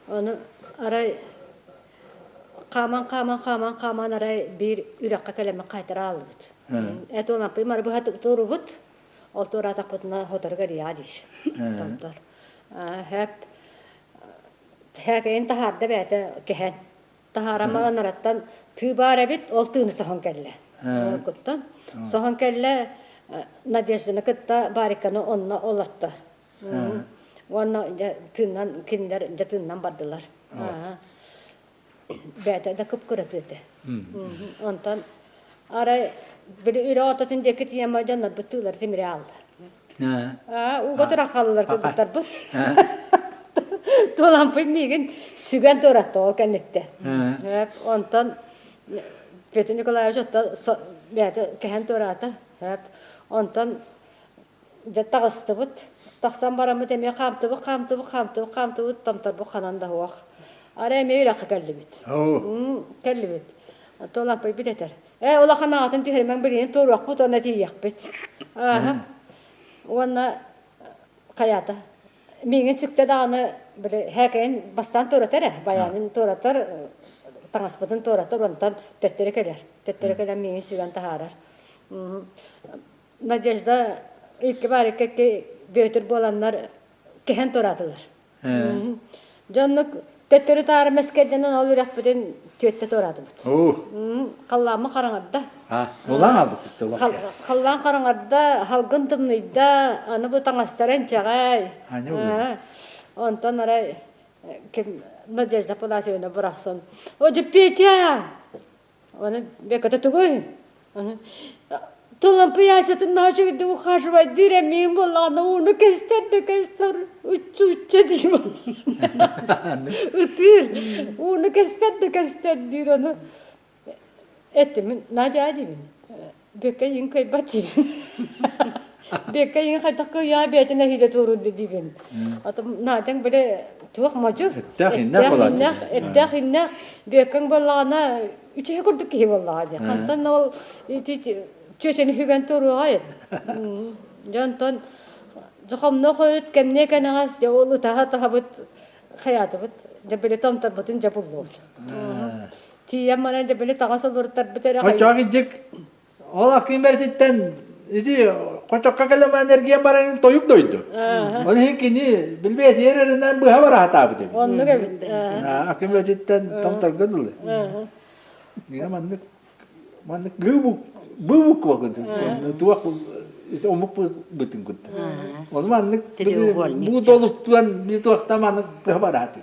Ону арай хааман хааман хааман хааман арай биир үрэххэ кэлэммит хайтара ааллыбыт. Эт уонаппый мары быһа туорубут Ол туораатахпытына сотору кэлиэҕэ диир. Томтор. Хөп Һээкэйин таһаарда бэйэтэ кэһэн. Таһааран маланараттан тыы баар эбит, ол тыыны соһон кэллэ. Куттан. Соһон кэллэ Надежданы кытта Бариканы онно олорто. Уонна дьэ тыыннан кинилэр дьэ тыыннан бардылар. Бэйэтэ да кып-кыратыы этэ. Онтон арай били үрэ ортотун диэки тиийэн дьоннорбут тыылар тимири аалла. Аа, ууга туран хааллылар кыргыттарбыт. Туолампый миигин сүгэн туоратта ол кэнниттэн. Онтон Петр Николаевич оттон бэйэтэ кэһэн туораата. Онтон Дьэ таҕыстыбыт. Тахсан бараммыт эмиэ хаамтыбыт, хаамтыбыт, хаамтыбыт, хаамтыбыт, томторбут ханан да суох. Арай эмиэ үрэххэ кэллибит. Кэллибит. Туолампыйбыт этэр. Ээ, улахан аҕатын түһэримэҥ билигин туоруохпут уонна тиийиэхпит. Ааһа. Уонна хайаата. Миигин сүктэ даҕаны били һээкэйин бастаан туоратар ээ, байаанын туоратар, таҥаспытын туоратар, онтон төттөрү кэлэр. Төттөрү кэлэн миигин сүгэн таһаарар. Надежда икки баарыкка икки Бүөтүр буоланнар кэһэн туораатылар. Дьоннук төттөрү таары мэскэрдэнэн ол үрэхпитин түөттэ туораатыбыт. Халлааммы хараҥарда. Улаан албыт Халлаан хараҥарда, халгын тымныйда, аны бу таҥастара инчэҕэй. Онтон арай ким Надежда Панасьевна бырахсан, «О, Петя!» Оны бэккэтэ тугуй? Тулампыйаасатын наачыгырдык ухаживайдыыр эмиин буоллаҕына ууну кэстэр да кэстэр уччу-учча дии ытыыр ууну кэстэр да кэстэр диир ону эттим Надя диибин Бекка иин кыайбат диибин Бекка иин хайдах кыайаа бэйэтин эһиилэ туоруурду диибин Атым Надяҥ били туох модьу Эттээх иннээх буолааччы. эттээх иннээх Беккаҥ буоллаҕына үчүгэй курдук киһи буоллаҕа дии. Хантан ол ити чүөчэни сүгэн туруоҕай? Дьэ онтон дьохомно хойут кэмниэ кэнэҕэс дьэ ол ытаһа таһабыт хайаатыбыт дьэ били томторбутун дьэ буллубут. Тиийэн баран дьэ били таҥас олорутарбыт эрэ Хочоох идик Ол аккын бэртиттэн ити хочокко кэлэмэн эргийэн баран тойук дойду. Ол иһин кини билбэт эрэринэн быһа бара сатаабыт эбит. Оннук эбит. Аккын бэртиттэн томторго дылы. Мина маннык маннык гыбук быбук куокун туох омук бытын кутта. Ону маннык бу долуктуан би туохта маннык быһа барааты.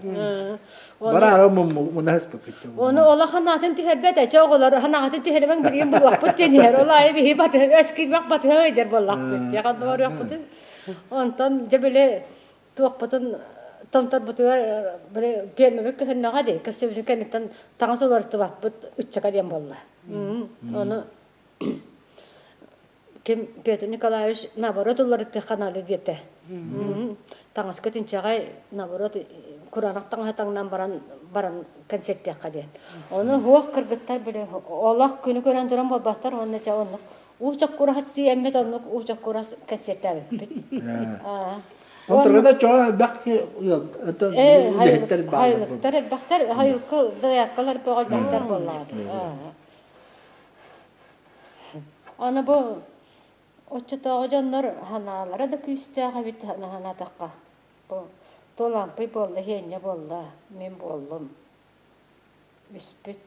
Бараара мунаһыспыт. Ону олох ханаатын түһэрбэт эчэ оҕолор ханаатын түһэримэҥ билигин булуохпут диэн иһэр. Ол аайы биһи батыһа өскүйбэх батыһа ыйдьар буоллахпыт. Дьэ ханна барыахпытын. Онтон дьэ били туохпутун томторбутугар били пиэрмэбит көһүннэҕэ дии. Көссөбүтүн кэнниттэн таҥас уларытыбаппыт ыччака диэн буолла. Ону ким Петр Николаевич наоборот уларытыахха наада диэтэ. Таҥаска тинчэҕэй наоборот кураанах таҥаһы таҥнан баран баран концерттиэххэ диэн. Ону уох кыргыттар били олох күнү көрөн туран буолбаттар уонна чэ оннук уу чоккурас сиэммит оннук уу чоккурас концерттээбиппит. Онторгода чоҕо элбэх үлэһиттэр бааллар. Хайылыктар элбэхтэр, хайылка дояркалар бөҕө элбэхтэр буоллаҕа. Аны бу оччотооҕу дьоннор санаалара да күүстээх эбит санаатахха. Бу Туолампый буолла, Һиэнньэ буолла, мин буоллум. Бүспүт.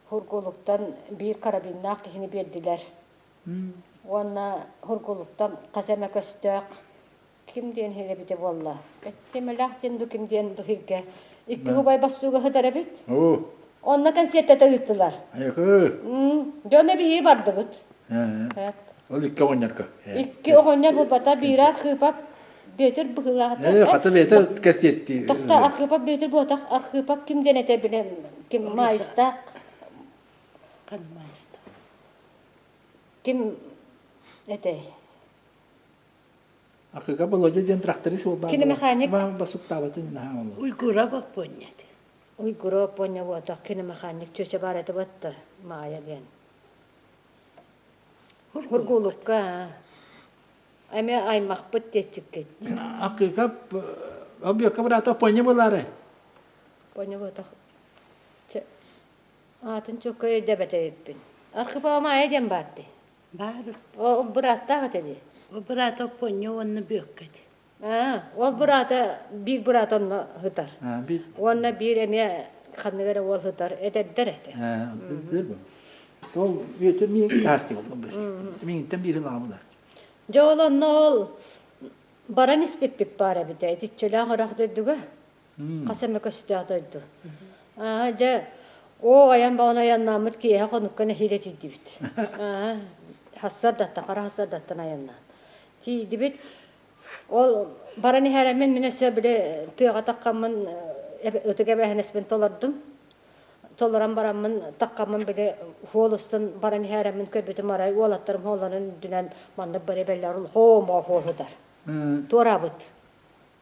Хургулуктан биир карабиннаах киһини биэрдилэр. Уонна Хургулуктан хас эмэ көстөөх ким диэн иһэр эбитэ буолла? Кэтиэмэлээх диэн ду ким диэн ду иһиргэ икки убай бастууга сытар эбит. Онно кэнсиэртэтэ ыыттылар. Дьоно биһиги бардыбыт. Ол икки оҕонньорго. Икки оҕонньор булбата биирэ Архыпов Бүөтүр быһыылаата. Э, хата бэйэтэ кэсиэттии. Тохто Архыпов Бүөтүр буотах Архыпов ким диэн этэ билэ ким маайыстаах. Кан маайыстаах. Ким этэй? Акыга Володя диэн тракторист буолбаат. Киномеханик. Басуктаабатын наһаа олу. Уйгура боппуонньа этэ. Уйгура боппуонньа буотах киномеханик чүөчэ баар этэ батта Маайа диэн. Хургулукка эмиэ аймахпыт диэччиккит. Акыга объекка быраата Оппуонньа буолаары. Оппуонньа буотах. Аатын чуоккай өйдөбөт эбиппин. Архипова Маайа диэн баар дии. Баар. Ол бырааттаах этэ дии. Ол быраата Оппуонньа уонна Бүөккэ этэ. Аа, ол быраата биир быраата онно сытар. Биир. Уонна биир эмиэ ханнык эрэ уол сытар эдэрдэр этэ. Ол Бүөтүр миигин таастыы боллум. Миигиттэн биирин аҕамылар. Дьэ ол онно ол баран испиппит баар эбитэ. Итиччэлээх ыраах дойдуга. Хас эмэ көстөөх дойду. Аа, дьэ, оо, айан баҕана айаннааммыт киэһэ хонукка нэһиилэ тиийдибит. Аа, хассардаттан, хара хассардаттан айаннаан. Тиийдибит. Ол баран иһэрэммин мин өссө били тыаҕа таххаммын ытык эбээһинэспин толордум. Толорон бараммын таххаммын били хуол устун баран иһэрэммин көрбүтүм арай уолаттарым хуолларын үрдүнэн маннык бары бэллэр хоо хуол сытар. Туораабыт.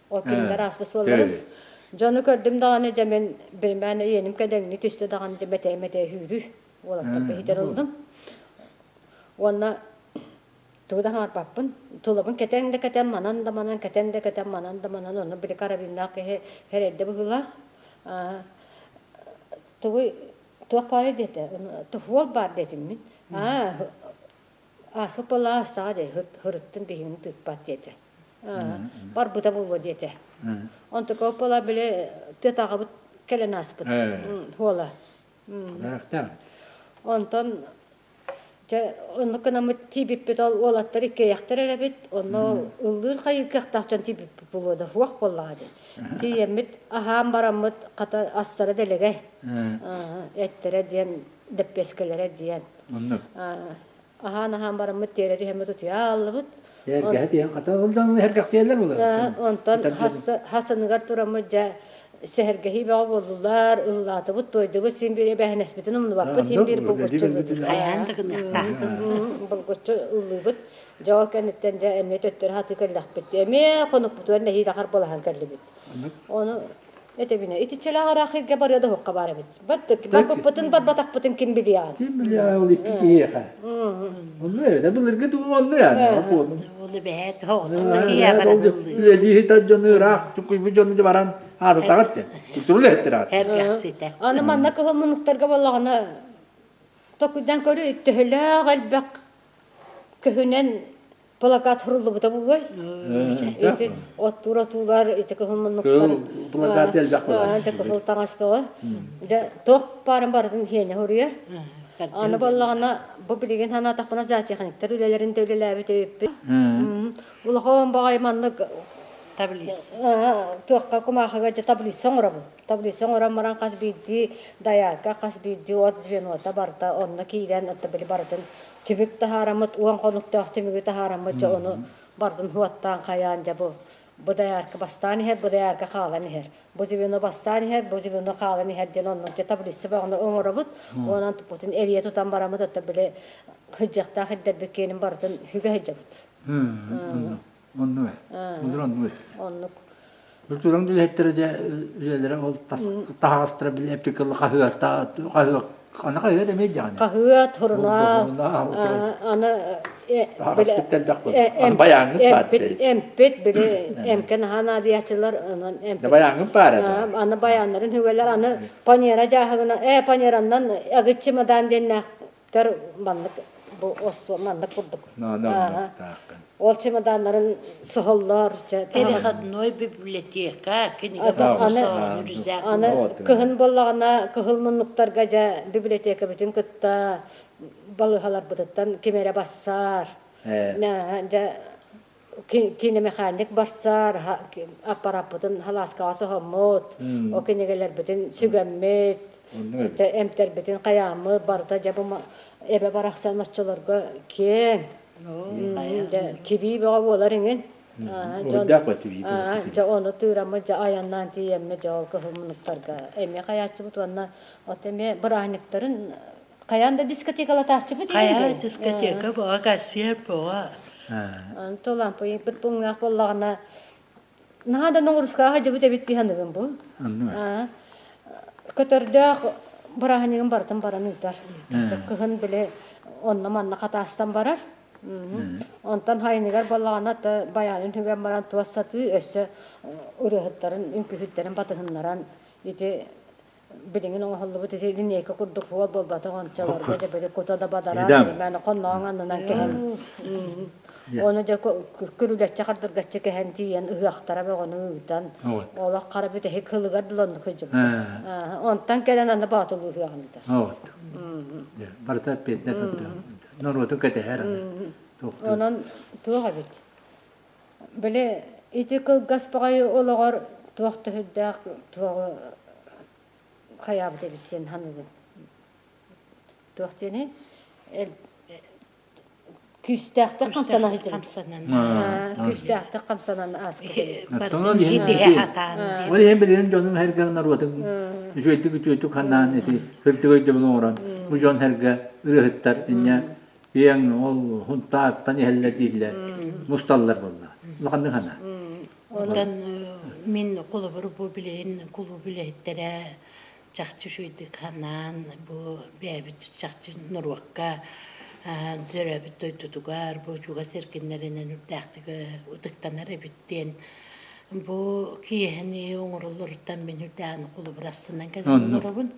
Ол кинилэр ааспыт суолларын дьону көрдүм даҕаны дьэ мин биримээн иэним кэдэҥни түстэ даҕаны дьэ мэтээ-мэтээ үүрүү уолаттарга иһитэр ыллым. Уонна тугу да хаҥарбаппын тулабын кэтэн да кэтэн манан да манан кэтэн да кэтэн манан да манан онно били карабиннаах киһи хэрэрдэ быһыылаах тугуй туох баарый диэтэ туһуол баар диэтим мин аа ааспыт буолла аастаҕа дии һырыттын биһигини тыыппат диэтэ барбыта буолуо диэтэ. Онтука буола били тыатааҕыбыт кэлэн ааспыт хуола. Онтон дьэ оннук гынаммыт тиийбиппит ол уолаттар иккиэйэхтэр эрэбит онно ол ыллыыр хайыыр кыахтаах дьон тиийбиппит буолуо да суох буоллаҕа дии. Тиийэммит аһаан бараммыт хата астара дэлэгэй эттэрэ диэн дэппиэскэлэрэ диэн. Аһаан-аһаан бараммыт тиэрэ түһэммит утуйа ааллыбыт. Эргэһэ тиһэн хата ылдан эргэхсийэллэр буолар. Онтон хасыныгар тураммыт дьэ сэһэргэһии бөҕө буоллулар, ыллаатыбыт, туойдубут, син биир эбээһинэспитин умнубаппыт, син биир булгуччу ыллыыбыт. Хайаан да гыныахтаахтын. Булгуччу ыллыыбыт. Дьэ ол кэнниттэн дьэ эмиэ төттөрү хатыы кэллэхпит. Эмиэ хонукпутугар нэһиилэ харбалаһан кэллибит. Ону Этэбинэ, итиччэлээх ыраах иргэ барыа да уһукка баар эбит. Барбыппытын барбатахпытын ким билиэҕин? Ким билиэҕин ол икки киһиэхэ. Онну эбит. Былыргы туу онну яаны. Ол эбээт оҕотох киһиэхэ баран ыллыыр. Үлэлии дьону ыраах тукуйбут дьону баран аататаҕыт диэн. Культура эттер аат. Эргэхситэ. Аны манна кыһыл муннуктарга буоллаҕына токуйдан көрүү төһөлөөх элбэх көһүнэн плакат суруллубута буолуой? Ити оттуур отуулар, ити кыһыл муннуктар. Плакат элбэх буолар. Дьэ кыһыл таҥас бөҕө. Дьэ туох баарын барытын хиэнэ суруйар. Аны буоллаҕына бу билигин санаатахпына зоотехниктар үлэлэрин да үлэлээбит эбиппит. Улахан баҕайы маннык таблица. Туохха кумаахыга дьэ таблица оҥоробут. Таблица оҥорон баран хас биирдии доярка, хас биирдии от звенота барыта онно киирэн отто били барытын түмүк таһаараммыт, уон хонуктаах түмүгү таһаараммыт, дьэ ону бардын хуоттаан хайаан дьэ бу бу доярка бастаан иһэр, бу доярка хаалан иһэр, бу звено бастаан иһэр, бу звено хаалан иһэр диэн оннук дьэ таблица бөҕөнү оҥоробут. Онон туппутун эрийэ тутан бараммыт, оттон били сылдьыахтаах ирдэрбит киэнин барытын сүгэ сылдьабыт. Оннук. Оннук. Оннук. Культураң үлэһиттэрэ дьэ үлэлэрэ ол таһаҕастара били эпикылы хаһыат хаһыат аны хаһыат эмиэ дьаҕаны. Хаһыат, сурунаал, аны Аны баяҥҥыт баар эмпит били эмке наһаа наадыйааччылар онон эмпит. Баяҥҥыт баар этэ. Аны баяннарын үгэлэр аны панера дьааһыгына э панераннан агыт чемодан диэннээх Төр маннык бу остуол маннык курдук. Ол чемоданнарын соһоллор. Переходной библиотека, кинигэ Аны кыһын буоллаҕына кыһыл муннуктарга дьэ библиотекабытын кытта балыыһаларбытыттан ким эрэ бассаар. Дьэ киномеханик барсар, аппараппытын халааскаҕа соһоммут, ол кинигэлэрбитин сүгэммит, эмтэрбитин хайааммыт барыта дьэ бу эбэ барахсан оччолорго киэҥ тибии бөҕө буолар иҥин дьэ ону тыыраммыт дьэ айаннаан тиийэммит дьэ ол кыһыл муннуктарга эмиэ хайааччыбыт уонна от эмиэ бырааһынньыктарын Хайаан да дискотекалатааччыбыт Хайа дискотека буола, концерт буола. Онто лампыйбыт буҥнаах буоллаҕына наһаа да ноҕурускаҕа сылдьыбыт эбит дии саныыбын бу. Көтөрдөөх бырааһынньыгын барытын баран ыытар. Кыһын били онно-манна хатаастан барар. Онтон хайыныгар буоллаҕына байаанын үгэн баран туос сатыы өссө ырыаһыттарын, үҥкүүһүттэрин батыһыннаран ити билигин оҥоһуллубут ити линейка курдук суол буолбатах ончолорго дьэ били кута да бадараан мээнэ хоннооҥ аннынан кэһэн ону дьэ күрүлэччи хардыргаччы кэһэн тиийэн ыһыахтара бөҕөнү ыытан олох хара бүтэһик кылыгар дылы оннук сылдьыбыта онтон кэлэн аны боотулуу ыһыаҕын ыытар барыта эппиэтинэс норуотун кэтэһэр аны онон туох эбит Били ити кылгас баҕайы олоҕор туох да сүрдээх туоҕу хайаабыт эбит диэн саныыбын. Туох диэний? Күүстээхтик хамсанан хамсанан күүстээхтик хамсанан ааспыт эбит. Ол иһин билигин дьонум эргэ норуотун үчүгэйдик үтүөтүк ханаан ити сырдык өйдөбүл оҥорон бу дьон эргэ ырыаһыттар инньэ Киэҥ ол Хунтааттан иһэллэр дииллэр, мусталлар буолла. Улаханнык хана. Онтон мин холобур бу билигин кулууп үлэһиттэрэ чахчы үчүгэйдик ханаан бу бэйэбит чахчы норуокка төрөөбүт дойдутугар бу чугас эркиннэринэн үрдээхтик ытыктанар эбит диэн бу киэһэни оҥороллоруттан мин үрдээҕин холобур астынан кэлэн олоробун.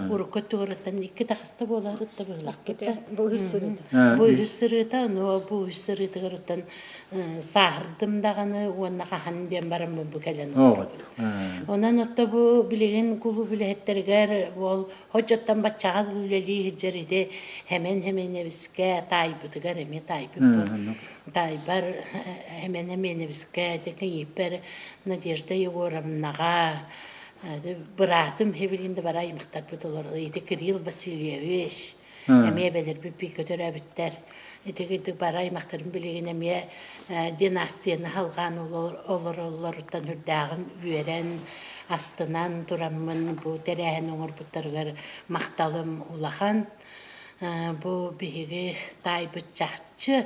Урукку өттүгүрүттэн икки таҕыста буолаарытта быһылахпыта. Бу үһүс сырыыта. Бу үһүс сырыыта, но бу үһүс сырыытыгар сааһырдым даҕаны уонна хаһан диэн бараммын бу кэлэн олоробун. Онон отто бу билигин кулууп үлэһиттэригэр ол хочоттон баччаҕа үлэлии сылдьар ити Хэмэн Хэмэнэбискэ таайбытыгар эмиэ таайбыппын. Таайбар Хэмэн Хэмэнэбискэ ити кийииппэр Надежда Егоровнаҕа Быраатым билигин да бара аймахтарбыт олорор. Ити Кирилл Васильевич эмиэ бэлэрбит бииргэ төрөөбүттэр. Ити бары аймахтарым билигин эмиэ династияны халҕаан олороллоруттан үрдээҕин үөрэн, астынан тураммын бу тэрээһин оҥорбуттарыгар махталым улахан. Бу биһиги таайбыт чахчы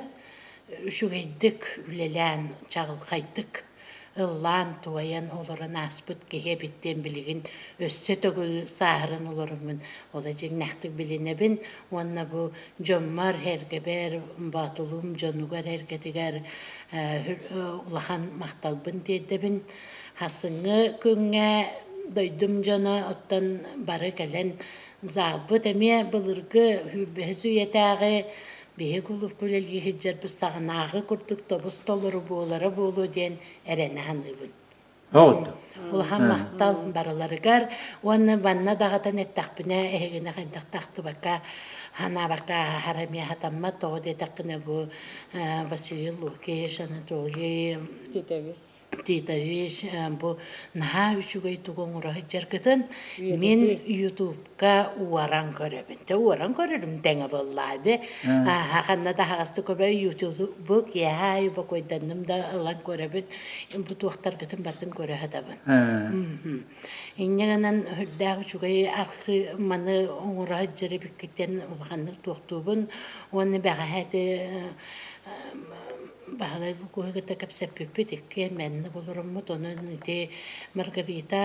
үчүгэйдик үлэлээн, чаҕылхайдык ыллаан-туойан олорон ааспыт киһи эбит диэн билигин өссө төгүл сааһыран олороммун ол дьиҥнээхтик билинэбин уонна бу дьоммор эргэбэр Боотулуум дьонугар эргэтигэр улахан махталбын тиэрдэбин. Хасыҥҥы күҥҥэ дойдум дьоно оттон бары кэлэн заалбыт эмиэ былыргы сүүрбэһис үйэтээҕи биһи кулуупка үлэлии сылдьарбыт саҕанааҕы курдук тобус толору буолара буолуо диэн эрэнэ саныыбын. Улахан махтал барыларыгар уонна манна даҕатан эттэхпинэ эһигини хайдах да ахтыбакка санаабакка ааһар эмиэ сатаммат тоҕо диэтэххинэ бу Василий Лукич, Анатолий Титович Титович бу наһаа үчүгэй тугу оҥоро сылдьаргытын мин ютубка уоран көрөбүн. Те уоран көрөрүм тэҥэ буоллаа ди. Ханна да аһаҕастык көрбө ютубу киэһэ аайы бокуойданным да ылан көрөбүн. Бу туохтаргытын барытын көрө сатабын. Инньэ гынан үрдээх үчүгэй архы маны оҥоро сылдьар эбиккиттэн улаханнык туохтуубун. Уонна бэҕэһээ ити Баһылай Лукуһу кытта кэпсэппиппит иккиэн мэннэ олороммут, онон ити Маргарита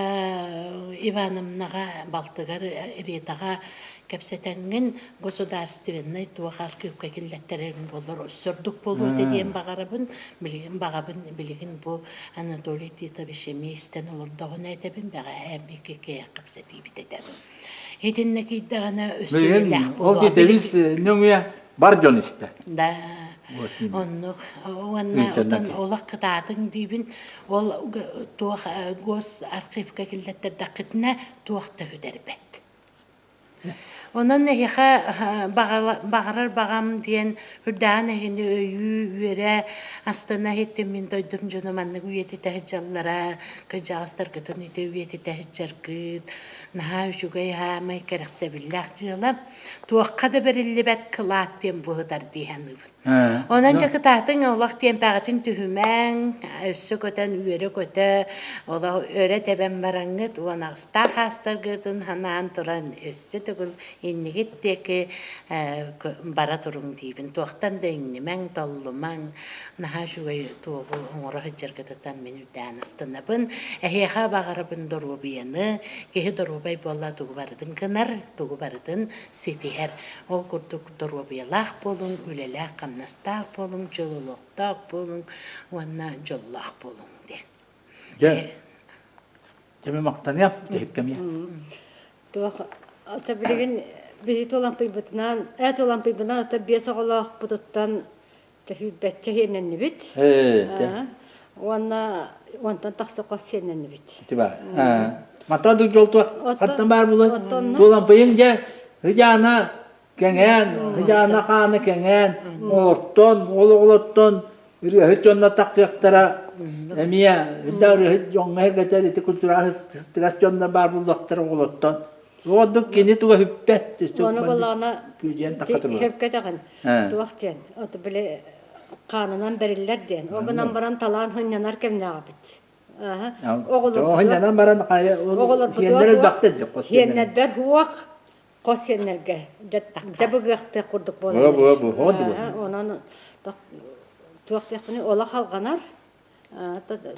Ивановнаҕа балтыгар Ритаҕа кэпсэтэҥҥин государственнай туох архыыпка киллэттэрэрин буоллар өссө ордук буолуо этэ диэн баҕарабын. Билигин баҕабын билигин бу Анатолий Титович эмиэ истэн олордоҕуна этэбин, бэҕэһээ эмиэ кэккэ кэпсэтиибит этэ. Итиннэ киирдэҕинэ өссө Билигин ол Титович нөҥүө бар дьон истэ. Да. Оннук уонна отон олох кытаатыҥ диибин ол туох гос архивка киллэттэрдэххитинэ туох да сүтэрбэт. Онон эһиэхэ баҕарар баҕам диэн үрдээҕин эһини өйүү, үөрэ, астына иһиттим мин дойдум дьоно маннык үйэтитэ сылдьаллара, кырдьаҕастаргытын ити үйэтитэ сылдьаргыт, наһаа үчүгэй аамай кэрэхсэбиллээх дьыала. Туохха да бэриллибэт кылаат диэн быһытар дии саныыбын. Онон дьэ кытаатыҥ олох тиэмпэҕитин түһүмэҥ, өссө көтөн үөрэ-көтө, олох өрө тэбэн бараҥҥыт 18-таах аастаргытын санаан туран өссө төгүл иннигит диэки бара туруҥ диибин. Туохтан да иҥнимэҥ, толлумаҥ, наһаа үчүгэй туоҕу оҥоро сылдьаргытыттан мин үрдээн астынабын. Эһиэхэ баҕарабын доруобуйаны, киһи доруобай буолла тугу барытын гынар, тугу барытын ситиһэр. Ол курдук доруобуйалаах буолуҥ, үлэлээх-хамнастаах буолуҥ, чөл олохтоох буолуҥ уонна дьоллоох буолуҥ диэн. Дьэ, дьэ махтаныам тэһиккэмиэ. Туох ата билигин биһи туолампыйбытынан, ээ туолампыйбынан ата биэс оҕолоохпутуттан Тэһийбэччэ сиэннэннибит. Уонна уонтан тахса хос сиэннэннибит. Мата дьолтуа хаттан баар булан туолампыйыҥ дьэ хыдьаана кэҥээн хыдьаана хаана кэҥээн оттон ол оҕолоттон ырыаһыт дьонно таххыахтара эмиэ үрдэ ырыаһыт дьоҥҥо эргэтэр ити культура сыстыгас дьоннор баар буллахтара оҕолоттон Ордук кини туга хүппэт. Ону буоллаҕына сөпкө этэҕин. Туох диэн, ото били хаанынан бэриллэр диэн. Ол гынан баран талаан хынньанар кэмнээҕибит. Оҕолор баран оҕолорбутугар сиэннэрбэр хуох хос сиэннэргэ дьабыгыахтыах курдук буолар. Онон туох диэхпиний олох алҕанар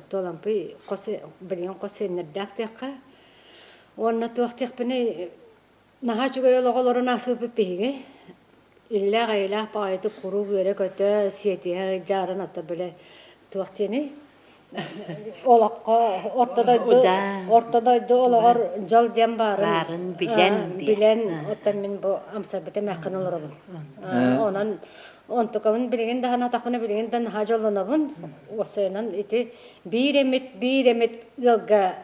Туолампый хос билигин хос сиэннэрдээх диэххэ. Уонна туох диэхпиний наһаа үчүгэй олоҕу олорон ааспыппыт биһиги. Иллээх-эйэлээх баҕайытык куруук үөрэ-көтө, сиэтиһэ дьаарын ата бile туох диэний олоххо орто дойду орто дойду олоҕор дьол диэн баарын билэн билэн оттон мин бу амсайбыт эмээххин олоробун. Онон Онтукабын билигин да санаатахпына билигин да наһаа дьоллонобун. Уопсайынан ити биир эмит биир эмит ыалга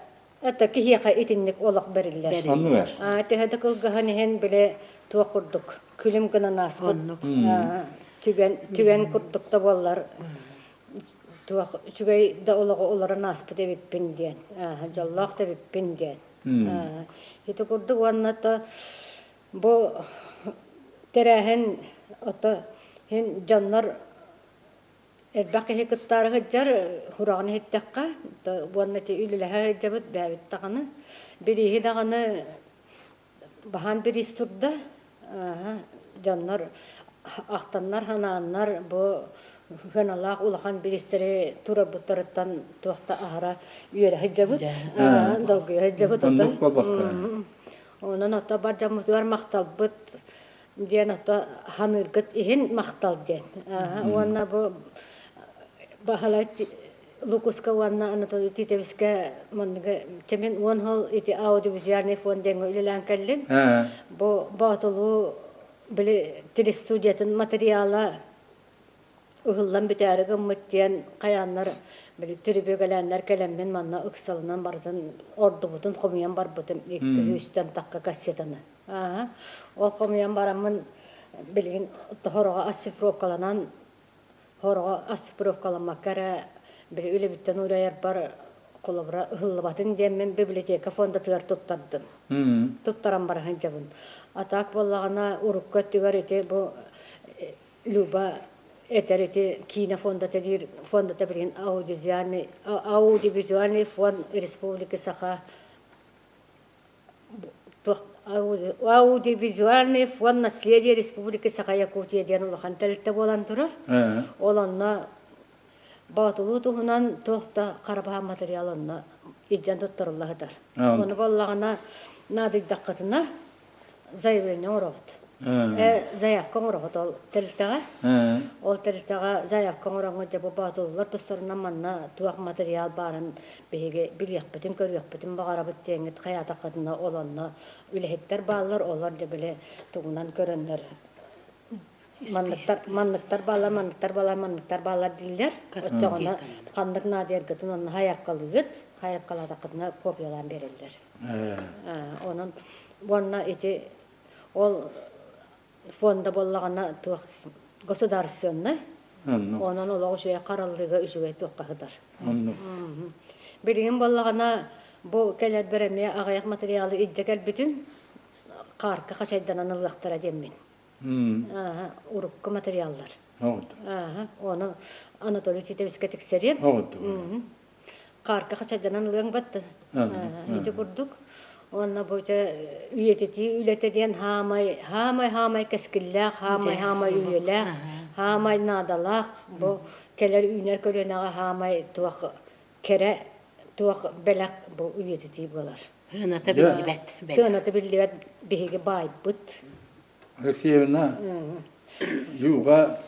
это киһиэхэ итинник олох бэриллэр. Оннук Төһө да кылгаһан иһин били туох курдук күлүм гынан ааспыт түгэн түгэн курдук да буоллар туох үчүгэй да олоҕу олорон ааспыт эбиппин диэн дьоллоох да эбиппин диэн. Ити курдук уонна то Бу тэрээһин ото Һин дьоннор элбэх киһи кыттаары сылдьар, сураҕын иһиттэххэ, уонна ити үлэлэһэ сылдьабыт бэйэбит даҕаны. Бирииһи даҕаны баһаан бириис турда. Дьоннор ахтаннар, ханааннар бу сыаналаах улахан бириистэри турарбыттарыттан туох да аһара үөрэ сылдьабыт, долгуйа сылдьабыт. Оннук буолбакка. Онон ото бар дьоммутугар махталбыт диэн ото ханыыргыт иһин махтал диэн. Уонна бу Баһылай Лукуска уонна Анатолий Титовичка манныгы чэмин уон хол ити аудиовизуальный фонд диэҥҥэ үлэлээн кэллим. Бу Боотулуу били телестудиятын материала ыһыллан бүтээри гыммыт диэн хайааннар били түрүбүөгэлээннэр кэлэммин манна ыксалынан барытын ордубутун хомуйан барбытым икки сүүстэн тахха кассетаны. Ол хомуйан бараммын билигин хороҕо оцифровкаланан хороҕо оцифровкаламмакка эрэ били үлэбиттэн уурайарбар холобура ыһыллыбатын диэммин библиотека фондатыгар туттардым. Туттаран бара сылдьабын. А так буоллаҕына урукку өттүгэр ити бу Люба этэр ити киинэ фондата диир фондата билигин аудиовизуальный аудиовизуальный фонд Республики Саха аудиовизуальный фонд наследие Республики Саха Якутия диэн улахан тэрилтэ буолан турар. Ол онно Боотулуу туһунан туох да хара материал онно илдьэн туттарылла сытар. Ону буоллаҕына наадыйдаххытына заявление оҥоробут. Заявка оҥоробут ол тэрилтэҕэ. Ол тэрилтэҕэ заявка оҥороҥҥут дьэ бу боотуллар тустарынан манна туох материал баарын биһиги билиэхпитин, көрүөхпүтүн баҕарабыт диэҥҥит хайаатаххытына ол онно үлэһиттэр бааллар, олор дьэ били тугунан көрөннөр манныктар манныктар бааллар, манныктар бааллар, манныктар бааллар дииллэр. Оччоҕуна ханнык наадыйаргытын онно хайапкалыыгыт, хайапкалаатаххытына копиялаан биэрэллэр. Онон уонна ити ол фонда буоллаҕына туох государственнай, онон олох үчүгэй хараллыыга үчүгэй туохха сытар. Билигин буоллаҕына бу кэлэрбэр эмиэ аҕыйах материалы илдьэ кэлбитим, хаарка хачайданан ылыахтара диэммин. Урукку материаллар. Ону Анатолий Титовичка тиксэриэм. Хаарка хачайданан ылыаҥ батта. Ити курдук. Уонна бу дьэ үйэтитии үлэтэ диэн хаамай, хаамай, хаамай кэскиллээх, хаамай, хаамай үйэлээх, хаамай наадалаах бу кэлэр үүнэр көлүөнэҕэ хаамай туох кэрэ туох бэлэх бу үйэтитии буолар. Сыаната биллибэт. Сыаната биллибэт биһиги баайбыт. Алексеевна, Юга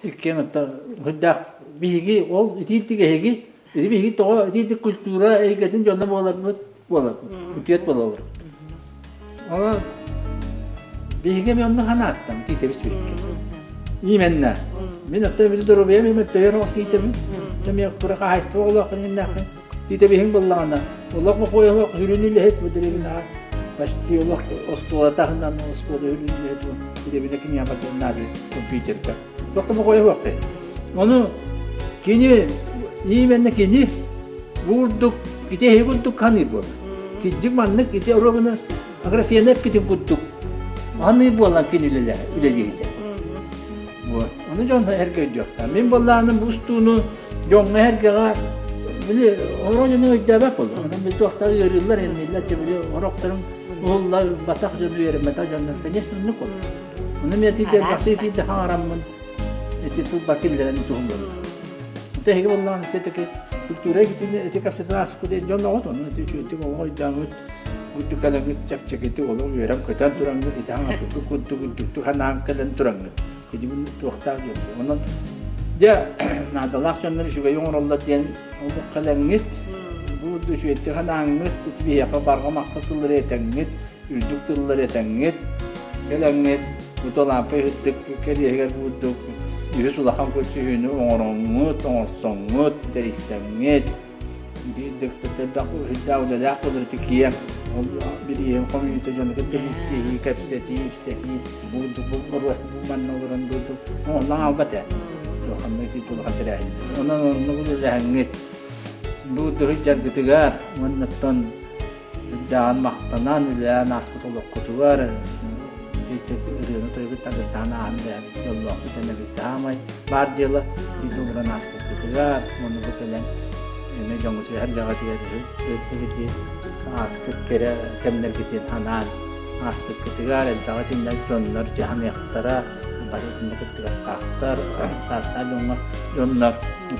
иккиэн ытта биһиги ол итиитик эһиги ити биһиги тоҕо итиитик культура эйгэтин дьоно буоларбыт буолар үтүөт буолалар. Онон биһиги эми онно ханааттам тиитэбис биһикки. Именно. Мин аттан били доруобуйам имэ төйөр оҕус тиитэбин. Эмиэ кура хаһайыстыба олоохпун иннээхпин. Тиитэбиһиҥ буллаҕына, олох бокуойа хүрүн үлэһит бу дэриэбинэҕэ почти олох оскуола таһынан оскуола үрүн үлэһит бу дэриэбинэ киниэхэ наада компьютерга. Олох да бокуойа суох Ону кини именно кини бу курдук ити эһи курдук ханыыр буолар. Кирдик маннык ити оруобуна Аграфена эппитин курдук ханыыр буолан кини үлэлиирдэ. Вот. Ону дьон эргэ өйдүөхтээх. Мин буоллааным бу устууну дьоҥҥо эргэҕэ били оро дьону өйдөөбөт буолла. Онон били туохтар ыарыыллар инниллэр дьэ били орохторун уһуллар батах дьону үөрэммэтэх дьоннор конечно оннук буолла. Ону мен тиитэ басы тиитэ хаҥараммын эти тылба киллэрэн туһум буолла. Ити эһиги буоллаҕына все-таки культура итини ити кэпсэтэн ааспыккыт дьон оҕот ону ити үчүгэйдик оҕо өйдөөҥүт курдук кэлэҥҥит чэпчэкитик олох үөрэн көтөн тураҥҥыт ити хаҥаппыккыт курдук үрдүктүк санаан кэлэн тураҥҥыт Кидибин туохтаах диэн. Онон дьэ наадалаах дьоннор үчүгэйи оҥороллор диэн олох кэлэҥҥит бу үчүгэйдик санааҥҥыт ити биһиэхэ барҕа махтал тыллары этэҥҥит үрдүк тыллары этэҥҥит кэлэҥҥит бу иһиттик кэриэһигэр курдук үһүс улахан көрсүһүүнү оҥороҥҥут оҥорсоҥҥут тэрийсэҥҥит Биир элбэх үрдээх үлэлээх буолар ити киэҥ ол бирииһин хомуйуута дьону кытта билсиһии, кэпсэтии, ипсэтии бурдук бу боруос бу манна олорон бурдук оҥоллон хаалбат ээ. Улаханнык ити улахан тэрээһин. Онон оннук үлэлэһэҥҥит бу дьаргытыгар уоннаттан үрдээҕин махтанан үлэлээн ааспыт олоххутугар ити үчүгэйдик ырыаны тойбут тагыстаан ааһан бэйэбит дьоллоохпут эмэбит таамай баар дьыала тиийдэ олорон ааспыппытыгар уонна бу кэлэн эмэ дьоҥҥутугар дьаҕатыгар ыттыгытин ааспыт кэрэ кэмнэргитин анаан ааспыккытыгар элбэҕи итиннэ дьоннор дьаһаныахтара бары итиннэ кыттыгастаахтар саастаах дьоҥҥо дьоннор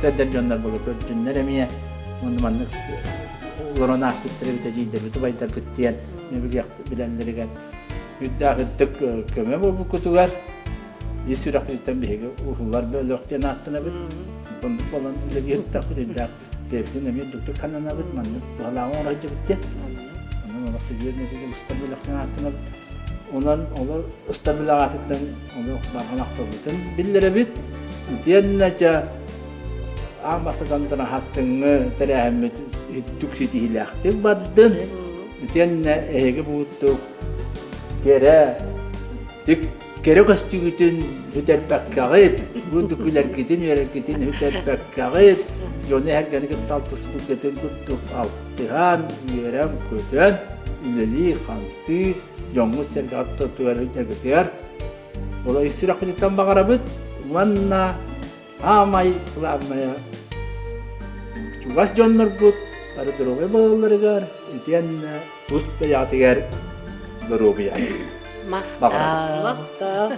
эдэр дьоннор була көрдүннэр эмиэ уонна маннык олорон ааспыттар эбит эдьиийдэрбит убайдарбыт диэн билэллэригэр үрдээх үрдүк көмө буолбуккутугар ис сүрэхпититтэн биһиги уһулар бөлөх диэн ааттанабыт. Оннук буолан үлэлиэхтэхпит үрдээх бэйэбитин эмиэ үрдүктүк хананабыт, маннык туһалааҕы оҥоро сылдьабыт диэн. Онон олох сибиир нэдиэлэ устар бөлөх диэн ааттанабыт. Онон олор устар бөлөх аатыттан олох барҕан ахтылбытын биллэрэбит. Итиэннэ дьэ аан бастатан туран хастыҥҥы тэрээһиммит үрдүк ситиһиилээхтик бардын. Итиэннэ эһиги буутук кэрэ тик кэрэ көстүүгүтүн сүтэрбэккэҕит, бу күлэргитин, үөрэргитин сүтэрбэккэҕит, дьону эһэргэни кытта алтыспыккытын курдук алтыһан, үөрэн-көтөн, үлэлии-хамсыы, дьоҥҥут-сэргэҕит тотугар сылдьаргытыгар ол ис сүрэхпититтэн баҕарабыт уонна Саамай главное чугас дьонноргут бары доруобай буолалларыгар итиэннэ тус бэйэҕитигэр доруобуйа. Махтал. Махтал.